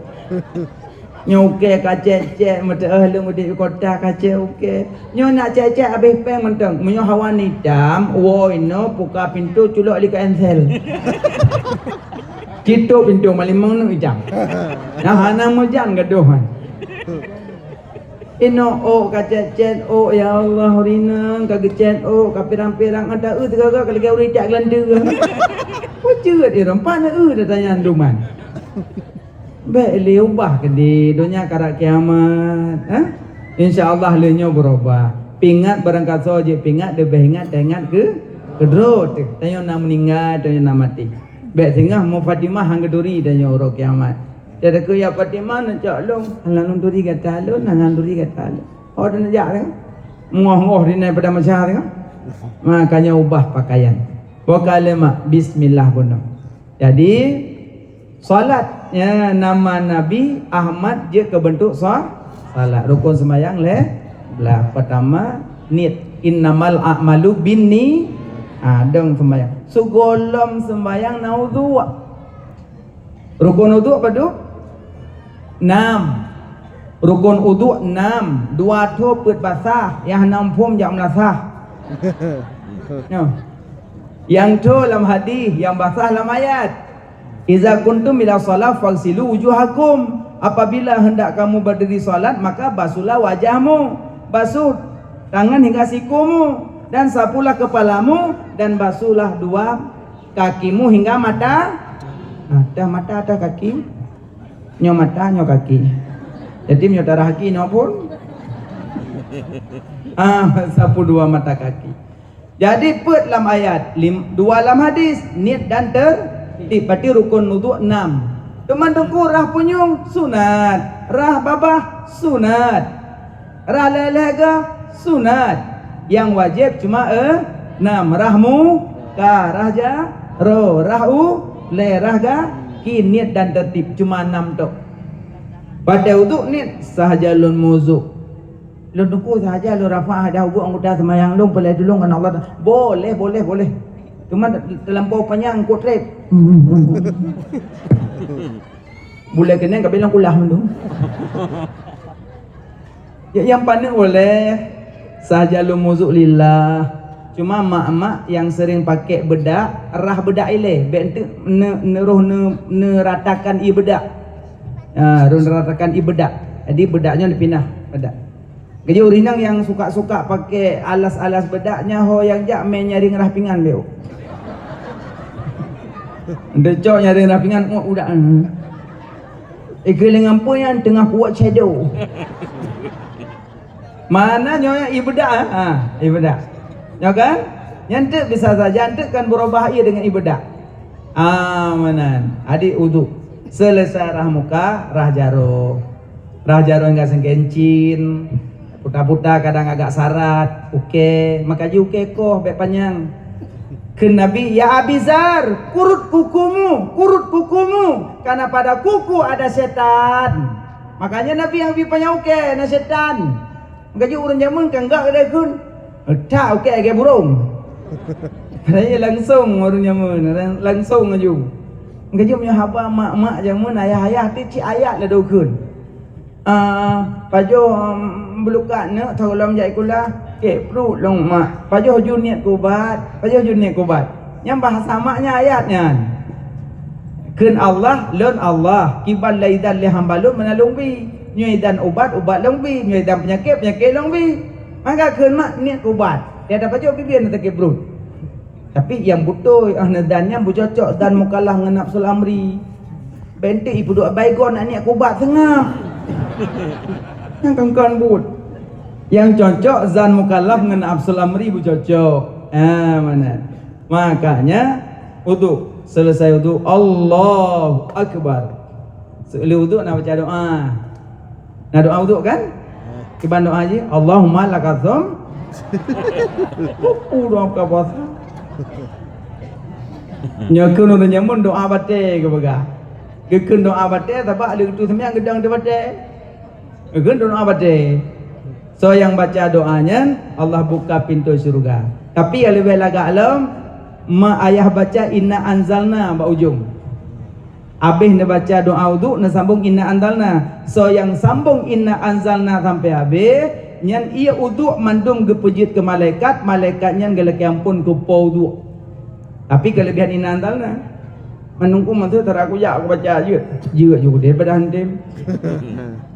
Nyoe ukèe ka cèt-cèt, meuteu'oh lôn udép di kota ka cèt ukèe. Nyoe nak cèt-cèt habéh péng mantong. Meunyoe hawa itam, woe inoe, buka pintoe, culok likot ensel. Citôk pintoe malimong neuk itam. Nah, hana meujan gadoh nyan. Inoe ôk ka cèt-cèt, ôk, ya Allah, ureueng inong ka geucèt ôk, ka pirang-pirang, ata eu teugaga ka lagèe ureueng jak geulanteue. Peue jeuet irong, pat na eu tatanyan duman. Bèk lé ubah keudéh, donya karab kiamat, ha? Insya Allah lheueh nyoe beurubah. Pingat barangkasoe jeuet pingat, leubeh ingat taingat keu, keudroe teuh. Tanyoe na meuninggai, tanyoe na maté. Bèk singoh mo Fatimah han geuturi tanyoe uroe kiamat. Teuka ya Fatimah neucok lôn, hana lôn turi gata lôn, hana lôn turi gata lôn. Oh, dan jak kan? Ngoh-ngoh rinai pada masyarakat kan? Makanya ubah pakaian. Buka lemak, bismillah bunoe. Jadi, salat, ya, nama Nabi Ahmad jeuet keu beuntuk sa-, salat. Rukon sembahyang lé, lah, pertama, niet. Innamal a'malu binni-, ah, dong sembahyang. Sigohlom sembahyang na udhu. Rukon udhu padum? Nam. Rukon udhu nam. Dua tho peuet basah, nyang nam phom jak meulasah. Nyoh. Nyang tho lam hadis, nyang basah lam ayat. "Iza kuntum ila shalah faghsilu wujuhakum." Apabila hendak kamu berdiri salat, maka basuhlah wajahmu, basuh tangan hingga sikumu, dan sapuhlah kepalamu, dan basuhlah dua kakimu hingga mata. Nah, dah mata, dah kaki. Nyoe mata, nyoe kaki. Jadi nyoe darah kaki, nyoe pun. Ah, sapu dua mata kaki. Jadi peuet lam ayat, lim-, dua lam hadis, niet dan tertib. Berarti rukon udhu enam. Teuma teungku rhah punyueng sunat, rhah babah sunat. Rhah lhèe-lhèe ga sunat. Nyang wajéb cuma, eh, nam. Rhah muka, rhah jaroe, rhah ulèe, rhah gaki, niet dan tertib cuma nam tok. Watèe udhu niet, sahaja lôn muzuk. Lôn teungku sahaja lôn rafa' hadah ubak anggota seumayang lôn, peulai tulông keu Allah. Boleh, boleh, boleh. Cuma te-, teulampau panyang kot trép. Bulèe keunong ka bilang kulah mandum. Ya, nyang paneuk boleh, sahaja lôn muzuk lillah. Cuma mak-mak nyang sering pakai bedak, rhah bedak ilèe, bèk enteuk ne-, neuroh ne-, neuratakan ié bedak. Ha, roh neuratakan ié bedak. Jadi bedak nyoe dipinah bedak. Keujeuet ureueng inong nyang suka-suka pakai alas-alas bedak nyan ho nyang jak mè nyaring rhah pingan beu. Deucok nyaring rhah pingan, oh, udak. Ikeu lé ngon peue nyan teungoh kuwat shadow. Mana nyoe ié bedak, eh? Ha, ié bedak. Nyoe kan? Nyan teuk bisa saja, nyan teuk kan beurubah ié deungon ié bedak. Ah, meunan. Adik udhu. Selesai rhah muka, rhah jaroe. Rhah jaroe enggak sengkencin. Puta-puta kadang agak sarat. Oke, maka ji oke koh bèk panyang. Kheun Nabi, "Ya Abi Zar, kurut kukumu, kurut kukumu, karena pada kuku ada setan." Makanya Nabi nyang bi panyang oke, na setan. Maka ji ureueng jameun kan gak geude kheun. That oke lagèe burông. Padahai langsong ureueng jameun, langsong laju. Maka ji meunyoe haba mak-mak jameun, ayah-ayah, ti cit ayat ladôm kheun. Ah, pajoh, em, beulukat neuk, teuh lom jak sikula. Kek pruet lôn mak, pajoh ju niet kubat, pajoh ju niet kubat. Nyang bahasa mak nyan ayat nyan. Kheun Allah, lôn Allah, kiban lé idan lé hamba lôn meunan lôn bi. Nyoe idan ubat, ubat lôn bi. Nyoe idan peunyakét, peunyakét lôn bi. Maka kheun mak niet kubat. Dia dah pajoh bibia na sakét pruet. Tapi nyang beutôi, ah, neudan nyan beucocok dan mukallaf ngon nafsul amri. Bentik ipeuduek Baygon aneuk kubat seungab. Nyang kan-kan buet. Nyang cocok zan mukallaf ngon nafsul amri beucocok. Ah, mana? Makanya, uduk. Selesai uduk, Allahu Akbar. Seuleuh uduk na baca doa. Na doa uduk kan? Kiban doa jih, Allahumma lakasum. Udah ka puasa. Nyoe kheun ureueng nyamun doa batée geupeugah. Geukheun doa batée, sabab lheueh geutu seumayang geudong di batée. Geukheun doa batée. Soe nyang baca doa nyan, Allah buka pintoe syeuruga. Tapi nyang leubeh lagak lom, ma ayah baca inna anzalna bak ujong. Abéh neubaca doa uduk, neusambong inna anzalna. Soe nyang sambong inna anzalna sampai abéh, nyan ié uduk mandum geupeujeuet keu malaikat, malaikat nyan geulakée amphon keu po uduk. Tapi keulebihan inna anzalna. Mandum ku masa tara kujak kubaca jeuet. Jeuet ju deh pada hantem.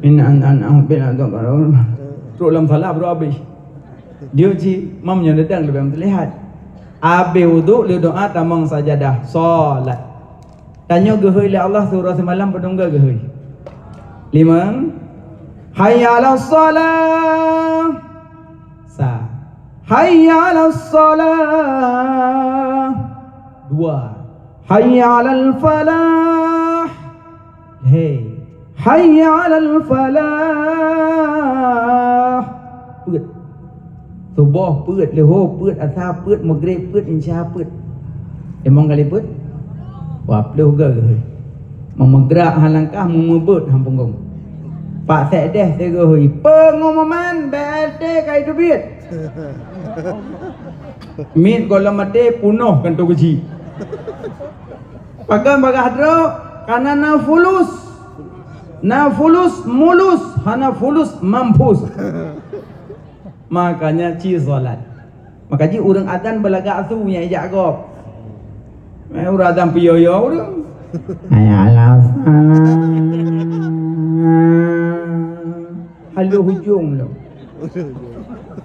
Inna anzalna, inna anzalna. Trok lam salah baru abéh. Dia cit, mam nyoe datang leubeh meulihat. Abéh uduk, lheueh doa tamong sajadah. Salat. Tanyoe geuhôi lé Allah surah seumalam peudungga geuhôi. Limong. Hayya 'alas shalah. Sa. Hayya 'alas shalah. Dua. Hayya 'alal falah. Lhée. Hayya 'alal falah. Peuet. Suboh peuet, leuhô peuet, asa peuet, meugreb peuet, insya peuet. Limong kali peuet? Dua ploh geuh. Meumeugerak han langkah, meumeubeuet han punggong. Pak Sekdes sigoe, peungumuman B L T ka jiteubiet. Miet gohlom maté punoh kantô keuchik. Pagan bagah droe, kana na fulus. Na fulus mulus, hana fulus mampus. Makanya ci salat. Maka jih ureueng adan beulagak su nyang ijak gob. Eh, ureueng adan peuyo-yo ureueng. Hayya 'alas shalah. Haloh ujong lom.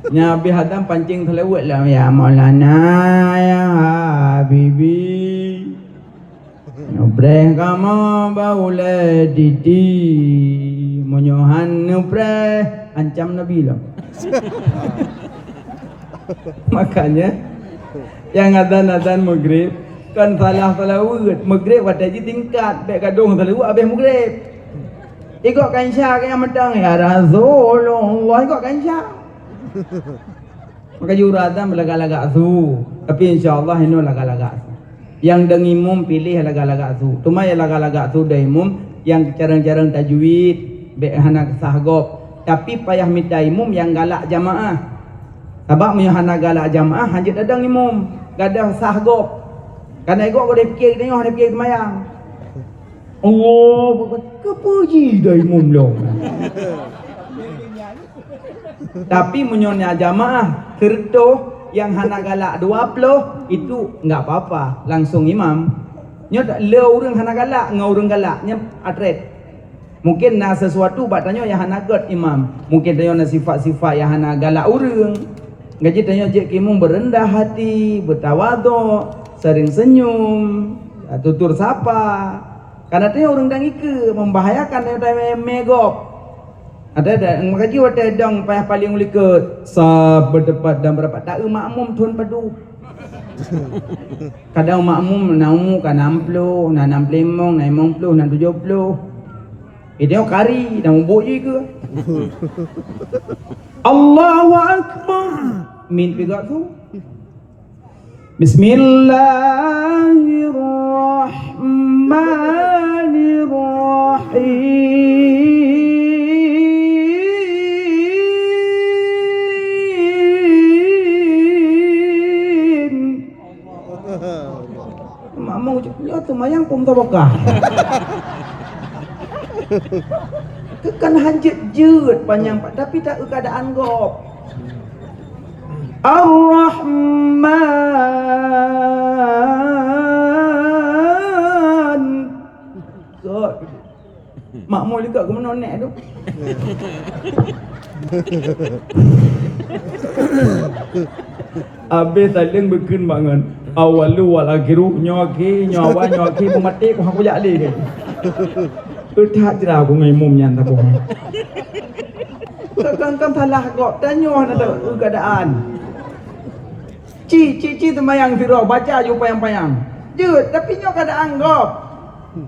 Nya abéh adan pancéng seulaweuet lom, "Ya Maulana, ya Habibi." Neupreh kamoe bak ulée didi, meunyoe han neupreh, ancam Nabi lom. Makanya, nyang adan-adan meugreb, kon salah seulaweuet. Meugreb watée jih tingkat, bék gadôh seulaweuet abéh meugreb. Ikot kansa keu nyang mantong, "Ya Rasulullah," ikot kansa. Maka jih ureueng adan beulagak-lagak su, tapi insya Allah inoe lagak-lagak su. Nyang dong imum piléh lagak-lagak su. Teuma nyang lagak-lagak su dong imum nyang carông-carông tajwid, bék hana sah gob. Tapi payah mita imum nyang galak jamaah. Sabab meunyoe hana galak jamaah, hanjeuet tadong imum, gadôh sah gob. Kana igob ka dipike, teuh nyoe hana pike seumayang. Allahu Akbar. Keupeue jih dong imum lom? Tapi meunyoe na jamaah sireutoh nyang hana galak dua ploh, itu enggak apa-apa, langsung imam. Nyoe tak le ureueng hana galak ngon ureueng galak, nyan atret. Mungkin na sesuatu bak tanyoe nyang hana gét imam. Mungkin tanyoe na sifat-sifat nyang hana galak ureueng. Gaji tanyoe jeuet keu imum beureundah hati, beutawadok, sering senyum, tutur sapa. Karena tanyoe ureueng dang ikeue, membahayakan tanyoe tamé gob. Ada, ada. Maka jih watée dong payah paleng u likot, sab beuteupat dan beurapat, taeu makmum thon padub. Kadang makmum na umu ka nam ploh, na nam ploh limong, na limong ploh, na tujoh ploh. Idéh kari, na mubuet jih ke? Allahu Akbar. Min pigak tu. Bismillahirrahmanirrahim. Makmum cit, "Nyoe seumayang peue meutabakah?" Keukan hanjeuet jeuet panyang, tapi tak keadaan gob. Ar-Rahman. Kot. Makmur likot keumeunong nek tu. Abéh saleueng beukheun bak ngon. Awalu wal akhiru, nyoe akhé, nyoe awai, nyoe akhé, beumaté, ku hana kujak lé. Peuthat cit aku ngon imum nyan saboh. Kon, kon, kon salah gob, tanyoe hana tahu keadaan. Ci, ci, ci teumayang sidroe, baca ju panyang-panyang. Jeuet, tapi nyoe keadaan gob.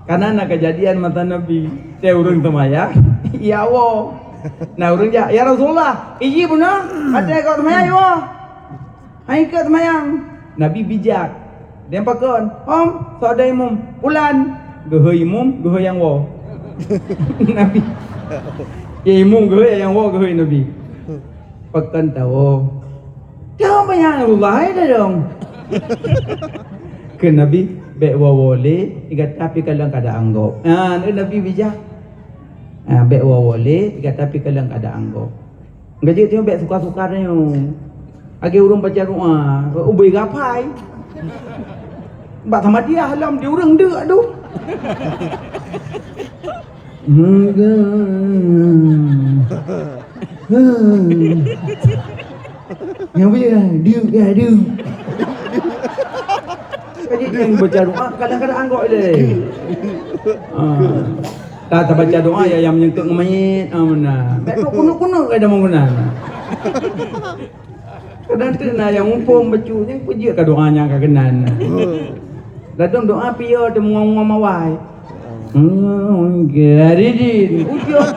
Karena na kejadian masa Nabi, teu ureueng teumayang, iya woe. Na ureueng jak, "Ya Rasulullah, iji bunoe, watèe gob teumayang iwoe." Hai keu teumayang. Nabi bijak. Dia pakon, "Hom, soe imum?" "Pulan." Geuhôi imum, geuhôi nyang woe. Nabi. Ya imum geuhôi, nyang woe geuhôi Nabi. Pakon tawoe. "Tawoe banyak Allah hai dah dong." Keu Nabi, "Bèk woe-woe lé, gata pih kalon keadaan gob." Ha, Nabi bijak. Ha, "Bèk woe-woe lé, gata pih kalon keadaan gob." Gaji tu bèk suka-suka tanyoe. Lagèe ureueng baca doa, ubé gapai. Bak samadiah lom di ureueng deuk tu. Nyang beu deuk, deuk. Jadi nyang baca doa kadang-kadang anggok ilèe. Ah. Dah tabaca doa ya yang menyangkut ngon mayit, ah, meunan. Bèk kunut-kunut ka jamong meunan. Kadang tu na nyang muphom bacut nyang peujeuet ka doa nyang ka keunan. Ladôm doa piye teuh mungom-mungom awai. Hmm, garidin. Ujong.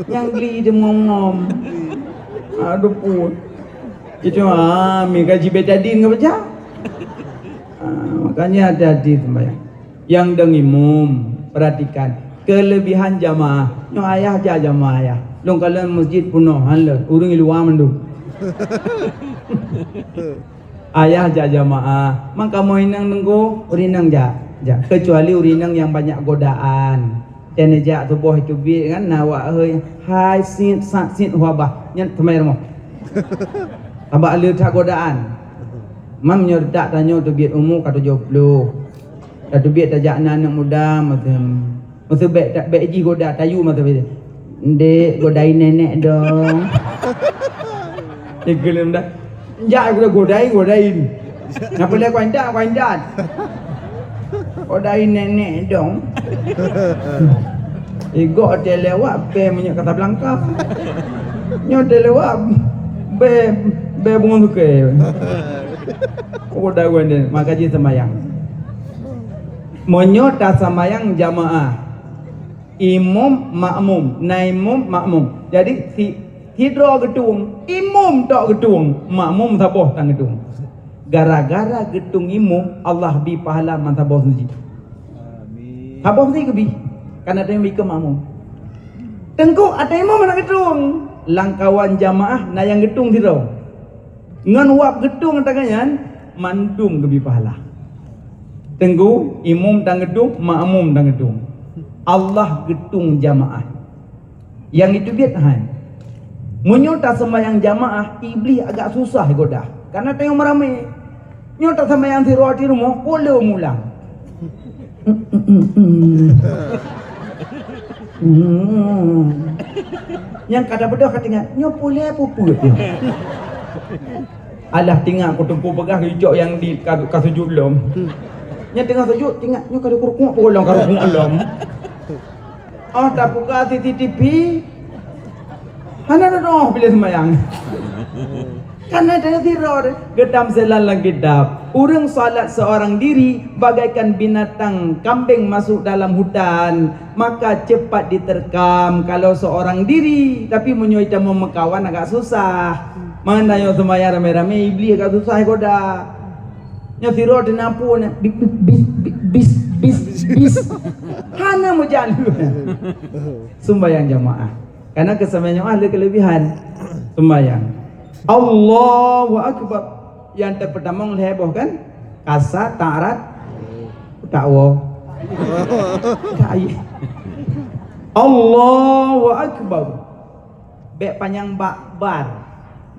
Nyang gli teuh mungom-mungom. Aduh pun. Itu ah, mi gaji betadin ke baca? Ah, makanya hati-hati sembahyang. Nyang dong imum, perhatikan kelebihan jamaah. Nyoe ayah jak jamaah ayah. Lôn kalon masjid peunoh, han lôn, ureueng luwa mandum. Ayah jak jamaah, man kamoe inong teungku, ureueng inong jak, jak. Kecuali ureueng inong nyang banyak godaan. Dan jak tuboh itu biet kan, na wak hei, hai sit, sat sit, huabah. Nyan teumai rumoh. Abak le that godaan. Man meunyoe tak tanyoe teubiet umu ka tujoh ploh. Ka teubiet tajak na aneuk muda, macam Masa bèk, bèk jih goda tayue masa bèk. Ndék, godain nenek dong. Igeuleuem dah. Jak goda, godain, godain. Napa lé kuantat, kuantat. Godain nenek dong. Igok teuh lewat bèe meunyoe Casablanca. Nyoe teuh lewat bèe, bèe Bungo Sukée. Goda godain, maka jih sembahyang. Meunyoe tasambayang jamaah, imum makmum, na imum makmum. Jadi si, sidroe geutueng, imum tok geutueng, makmum saboh tan geutueng. Gara-gara geutueng imum, Allah bi pahala man saboh siji. Saboh siji geubi, kana teuh ikeu makmum. Teungku, ata imum hana geutueng, lam kawan jamaah na nyang geutueng sidroe. Ngon wab geutueng tangan nyan, mandum geubi pahala. Teungku, imum tan geutueng, makmum tan geutueng. Allah geutueng jamaah. Nyang itu biet hai. Meunyoe taseumbahyang jamaah, Iblih agak susah goda. Karena tanyoe meuramé. Nyoe taseumbahyang sidroe di rumoh, pula mulang. Hmm. Nyang kada beudôh ka teuingat, nyoe pulé peuet nyoe. Alah, teuingat ku teungku peugah icok nyang di ka, ka sujud lom. Nyang teungoh sujud, teuingat nyoe ka kurukuk peuet lom, ka rukuk lom. Oh, tabuka C C T V. Hana na droe bila sembahyang. Karena dari sirot, geutam selan lam kitab. Ureueng salat seorang diri bagaikan binatang kambing masuk dalam hutan, maka cepat diterkam kalau seorang diri. Tapi meunyoe ita meukawan agak susah. Meunan nyoe sembahyang ramé-ramé, Iblih agak susah goda. Nyoe sirot di napu nyoe, bis, bis, bis, bis, bis. Hana meujalan. Sembahyang jamaah. Karena kesemuanya ahli kelebihan sembahyang. Allahu Akbar. Yang terpertama lhèe boh kan? Kasat, ta'arat, takwo. Tak aye. Allahu Akbar. Bèk panyang bak bar.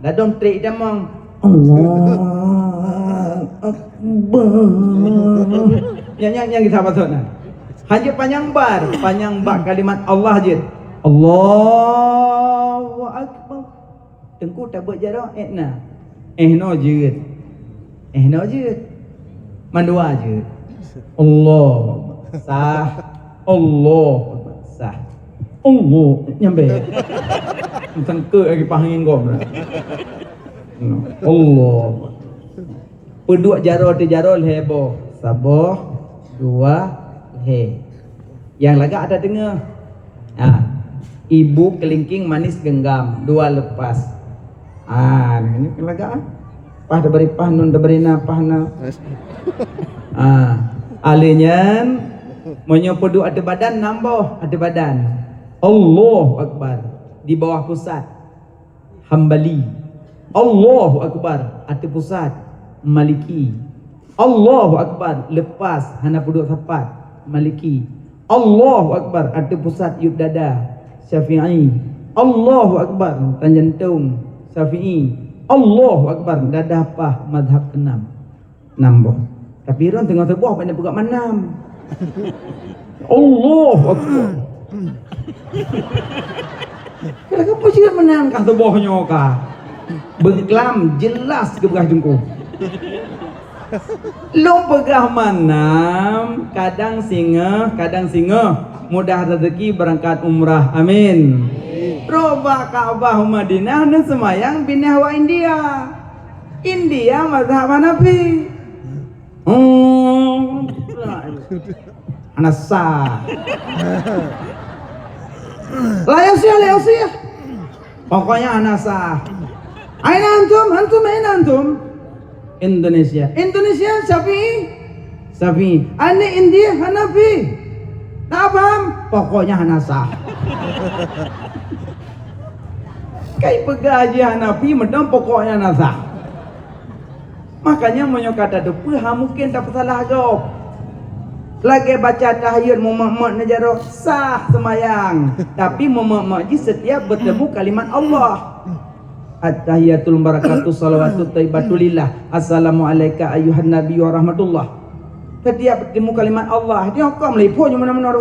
Ladom trek tamong. Allahu Akbar. Nyang, nyang, nyang kita maksud nah. Hanya panyang bar, panyang bak kalimat Allah jeuet. Allahu Akbar. Teungku tabeuet jaroe, eh na. Eh no jeuet. Eh no jeuet. Mandua jeuet. Allah. Sah. Allah. Sah. Allah. Nyampe. Sangkeut lagi pah angin gom. Allah. Peuduek jaroe teuh jaroe lhée boh. Saboh, dua, lhée. Nyang lagak ata teungoh. Ha. Ibu kelingking manis genggam, dua lepas. Ha, ini lagak. Pah diberi pah nun diberi na pah na. Ha. Alé nyan, meunyoe peuduek ateueh badan, nam boh ateueh badan. Allahu Akbar. Di bawah pusat. Hambali. Allahu Akbar, ateueh pusat, Maliki. Allahu Akbar, lepas, hana peuduek sapat, Maliki. Allahu Akbar, ateueh pusat, yub dada, Syafi'i. Allahu Akbar, tan jantong, Syafi'i. Allahu Akbar, dadah pah, mazhab keenam. Nam boh. Tapi droen teungoh seuboh, bak na peugah manam. Allahu Akbar. Kira-kira peue cit manam kah seuboh nyoe kah? Beuklam jelas geupeugah teungku. Lôn peugah manam, kadang singoh, kadang singoh. Mudah rezeki beurangkat umrah. Amin. Trok bak Ka'bah Madinah, neuseumayang binéh awak India. India mazhab Hanafi. Hmm. Hana sah. La yasih, la yasih. Pokoknya hana sah. Aina antum, antum aina antum? Indonesia. Indonesia Syafi'i? Syafi'i. Aneuk India Hanafi? Tak paham? Pokoknya hana sah. Kai peugah jih Hanafi, meunan pokoknya hana sah. Makanya meunyoe ka tateupeue, ha mungken tapeusalah gob. Lagée baca tahiyat meumat-mat neujaroe, sah seumayang, tapi meumat-mat jih setiap beutemu kalimat Allah. At-tahiyatul mubarakatuh shalawatut thayyibatu lillah. Assalamu'alaika ayyuhan nabiyyu wa rahmatullah. Setiap beutemu kalimat Allah, dia hukum lipho nyoe mana-mana.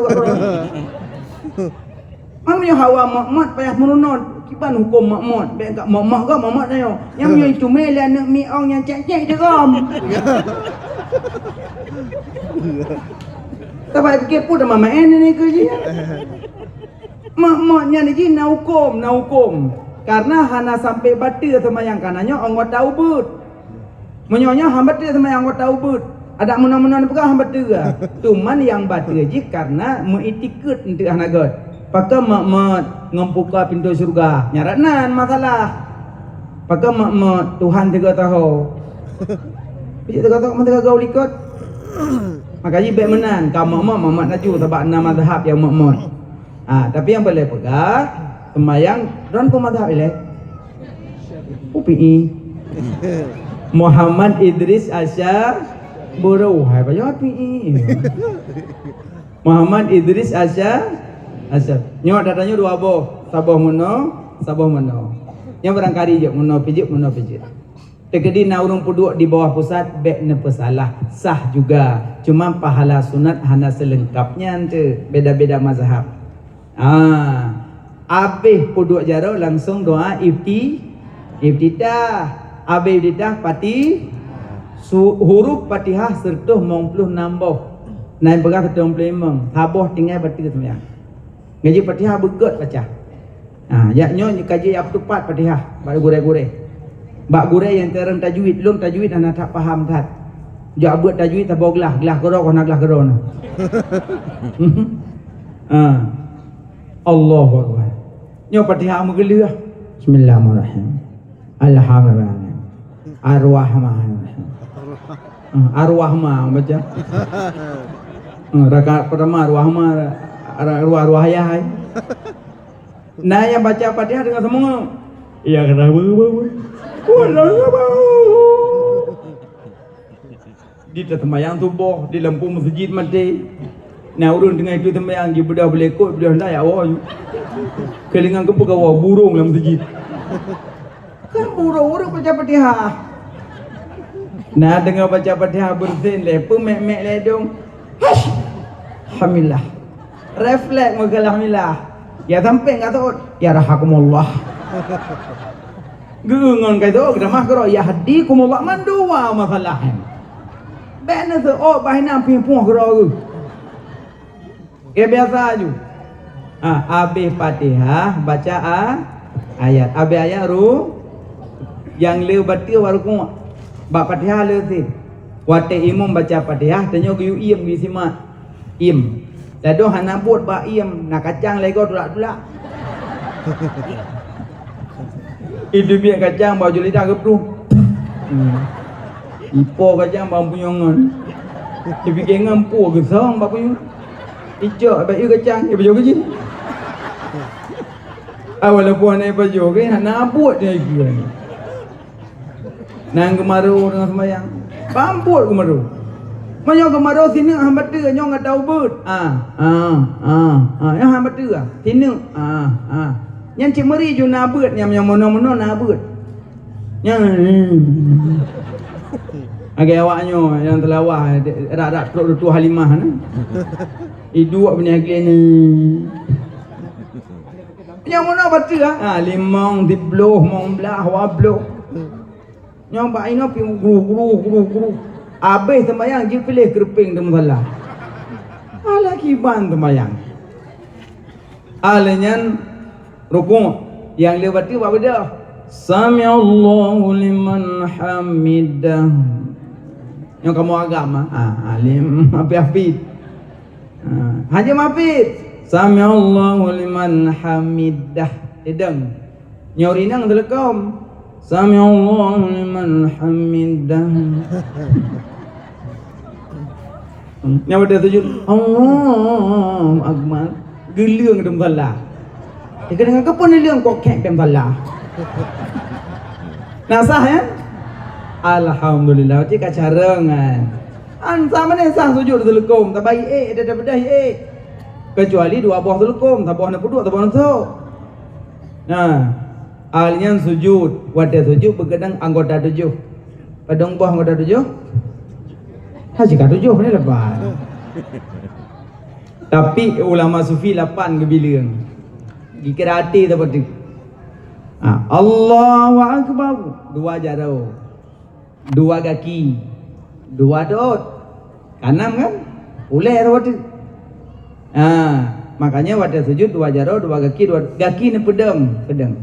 Meunyoe hawa mak-mak payah meureunon, kiban huköm mak-mak, bék ka mak-mak gob mak-mak nyoe. Nyang nyoe teumé lé aneuk miong nyang cék-cék jigom. Tapi pikir pun dah mama ini ni ke jih. Mak-mak nyan jih na huköm, na huköm. Karena hana sampai bateue seumayang, karena nyoe anggota ubeut. Meunyoe nyan hamba teu sama nyang anggota ubeut. Adak meunan-meunan peugah hamba teu. Cuman nyang bateue jih karena meuitikeuet enteuk hana gét. Pakon mak-mak ngon buka pintoe syeuruga? Nyarat nan masalah. Pakon mak-mak Tuhan teuga taho? Pijak teuga taho manteuga gaul likot. Maka jih bék meunan, ka mak-mak, mak-mak laju sabab na mazhab nyang mak-mak. Ah, tapi nyang boleh peugah, sembahyang droen peue mazhab ilée? Syafi'i. Muhammad Idris Asya Buru. Hai, pajoh Syafi'i. Muhammad Idris Asya, Asya. Nyoe datang nyoe dua boh. Saboh meunoe, saboh meunoe. Nyang barangkali jeuet meunoe pijeuet, meunoe pijeuet. Teukeudi na ureuëng peuduek di bawah pusat, bék neupeusalah. Sah juga. Cuma pahala sunat hana seulengkap nyan teuh. Beda-beda mazhab. Ah, abéh peuduek jaroe langsung doa ifti-, iftitah. Abéh iftitah pati-, su-, huruf Fatihah seratus limong puluh enam boh. Nyan peugah seratus limong puluh limong. Saboh tinggai bateue seumbahyang. Ngaji Fatihah beugét baca. Ha, jak nyoe kaji nyang teupat Fatihah bak gurée-gurée. Bak gurée nyang teurang tajwid, lôn tajwid hana that paham that. Jak buet tajwid saboh glah, glah keudroe hana glah keudroe na. Ha. Allahu Akbar. Nyoe Fatihah meugeuleuh. Bismillahirrahmanirrahim. Alhamdulillah. Ar-Rahman. Hmm, Ar-Rahman baca. Hmm, rakaat pertama Ar-Rahman, ra-, ra-, arwah, arwah ayah, hai. Nah, nyang baca Fatihah deungon seumeung. Ya, kena beu, beu, beu. Di teumbahyang suboh, di lampu meuseujid maté. Na ureuëng teungoh itu teumbahyang, jibeudôh beulekot, beudôh ndai, ya Allah. Keulingan keupeue kawa burung lam meuseujid. Kan burung ureuëng baca Fatihah. Nah, deungoe baca Fatihah beureusin lé, peumek-mek lé dong. Hush! Alhamdulillah. Refleks meukeulak alhamdulillah. Ya sampai enggak tahu. Ya rahakumullah. Geungon ka itu, geudamah keudroe, yahdikumullah, mandua masalah. Bèk neuseuôt bah inan pih puih keudroe geuh. Oke, biasa aju. Ha, habéh Fatihah, baca a-, ayat. Habéh ayat ru-, nyang le bateue baru rukuk. Bak Fatihah le sit. Watèe imum baca Fatihah, tanyoe geuyue iem, geuyue simak. Iem. Ladôm hana buet bak iem, na kacang lego tulak-tulak. Itu biet kacang bak ujoe lidah geuplueng. Hmm. Ipo kacang bak punyueng ngon. Tapi gengan pu geusong bak punyueng. Icok bak ié kacang, ié pajoh keuji. Ah, walaupun hana ié pajoh, kan hana buet dia itu. Nang geumaro deungon seumayang. Pambot geumaro. Meunyoe geumaro sineuk han bateue, nyoe gata ubeut. Ah, ah, ah, ah, nyoe han bateue. Sineuk. Ah, ah. Nyan cit meuri ju na beuet, nyan meunyoe meunoe-meunoe na beuet. Nyan. Lagèe awak nyoe nyang teulawah, rak-rak trok tutoe Halimah na. Iduek beuneuk gleh ni. Nyang meunoe bateue, ha, limong, sibloh, mong blah, dua bloh. Nyang bak inoe pi gru, gru, gru, gru. Abéh seumayang jipiléh keureupeng di musala. Alah kiban seumayang. Alah nyan rukuk. Nyang le bateue bak beudôh. Sami'allahu liman hamidah. Nyang kamoe agam, ha, ha, alim, hafid-hafid. Ha, hana mafid. Sami'allahu liman hamidah. Idang. Nyoe rinang teuleukom. Sami'allahu liman hamidah. Nyoe pada sujud. Allahu Akbar. Geuleueng dem salah. Dia kena ngangkat pun geuleueng kok kek dem salah. Nah, sah, ya? Alhamdulillah. Cik ka careng, kan? An sama ni sah sujud teuleukom, tabai eh, ada dah bedah eh. Kecuali dua boh teuleukom, saboh na peuduek, saboh na sok. Nah, al nyan sujud, watèe sujud beukeudang anggota tujoh. Padum boh anggota tujoh? Ha, jika tujoh ni lepas. Tapi ulama sufi lapan geubileung. Dikira hati seperti. Ha, Allahu Akbar, dua jaroe. Dua gaki, dua dot. Kanam kan? Ulèe tu watèe. Ha, makanya watèe sujud dua jaroe, dua gaki, dua gaki ni peudong, peudong.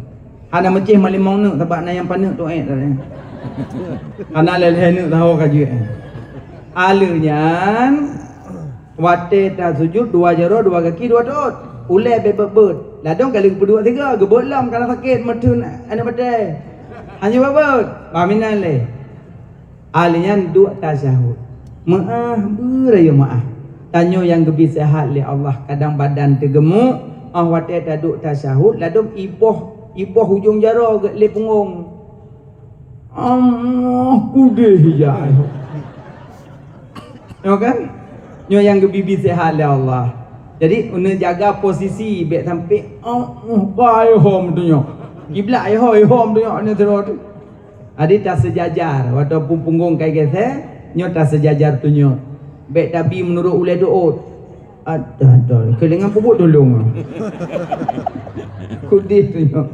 Hana meucéh malimong neuk sabab na nyang paneuk tu eh. Hana lé-lé neuk tahu ka jeuet. Aleu nyan Watèe tasujud dua jaroe, dua gaki, dua dot. Ulèe bèk beuet-beuet. Ladôm ka lheueh peuduek sigoe, geubeuet lom kana sakét meutheun aneuk batèe. Hana beuet-beuet. Bah minan lé. Ahli nyan duek tasyahud. Meu'ah, beurayeuk meu'ah. Tanyoe nyang geubi seuhat lé Allah, kadang badan teugeumuk, 'oh watèe taduek tasyahud, ladôm iboh, iboh ujong jaroe lé punggong. Allah kudeh ija. Nyoe kan? Nyoe nyang geubi-bi seuhat lé Allah. Jadi, neujaga posisi bèk sampai Allah ka ihom tu nyoe. Kiblat ihom, ihom tu nyoe, nyoe terus tu. Jadi, taseujajar. Watèe punggong ka igèsè, nyoe taseujajar tu nyoe. Bèk tabi meunurot ulèe doot. Aduh, aduh. Keulingan peubuet tulông. Kudeh tu nyoe.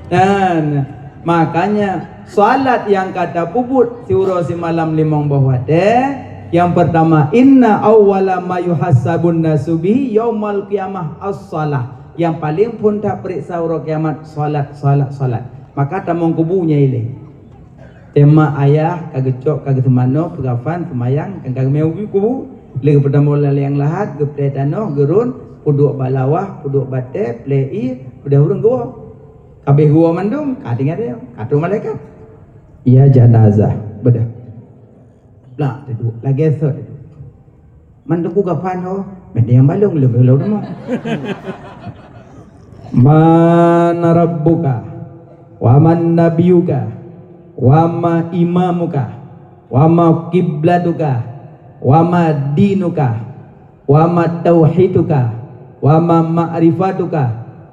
Dan makanya salat nyang ka tapeubuet siuroe simalam limong boh watèe, nyang pertama, inna awwala ma yuhasabun nasu bihi yaumal qiyamah as-salah. Nyang paleng phôn tapeuriksa uroe kiamat salat, salat, salat. Maka tamong kubu nyan ilèe. Teuma ayah ka geucok, ka geuseumanoe, peugafan, seumayang, kan ka geumè u kubu, lheueh geupeutamoe lam nyang lahat, geupeutèe tanoh, geurôn, peuduek bak lawah, peuduek batèe, plèe ié, peudah ureueng geuwoe. Ka abéh geuwoe mandum, ka tinggai dia, ka troh malaikat. Ya janazah, beudah. Plak teuduek, lagèe sot teuduek. Man teungku kafan ho, meunan nyang balong lom lom teuma. Man rabbuka, wa man nabiyuka, wa ma imamuka, wa ma kiblatuka, wa ma dinuka, wa ma tauhiduka, wa ma ma'rifatuka,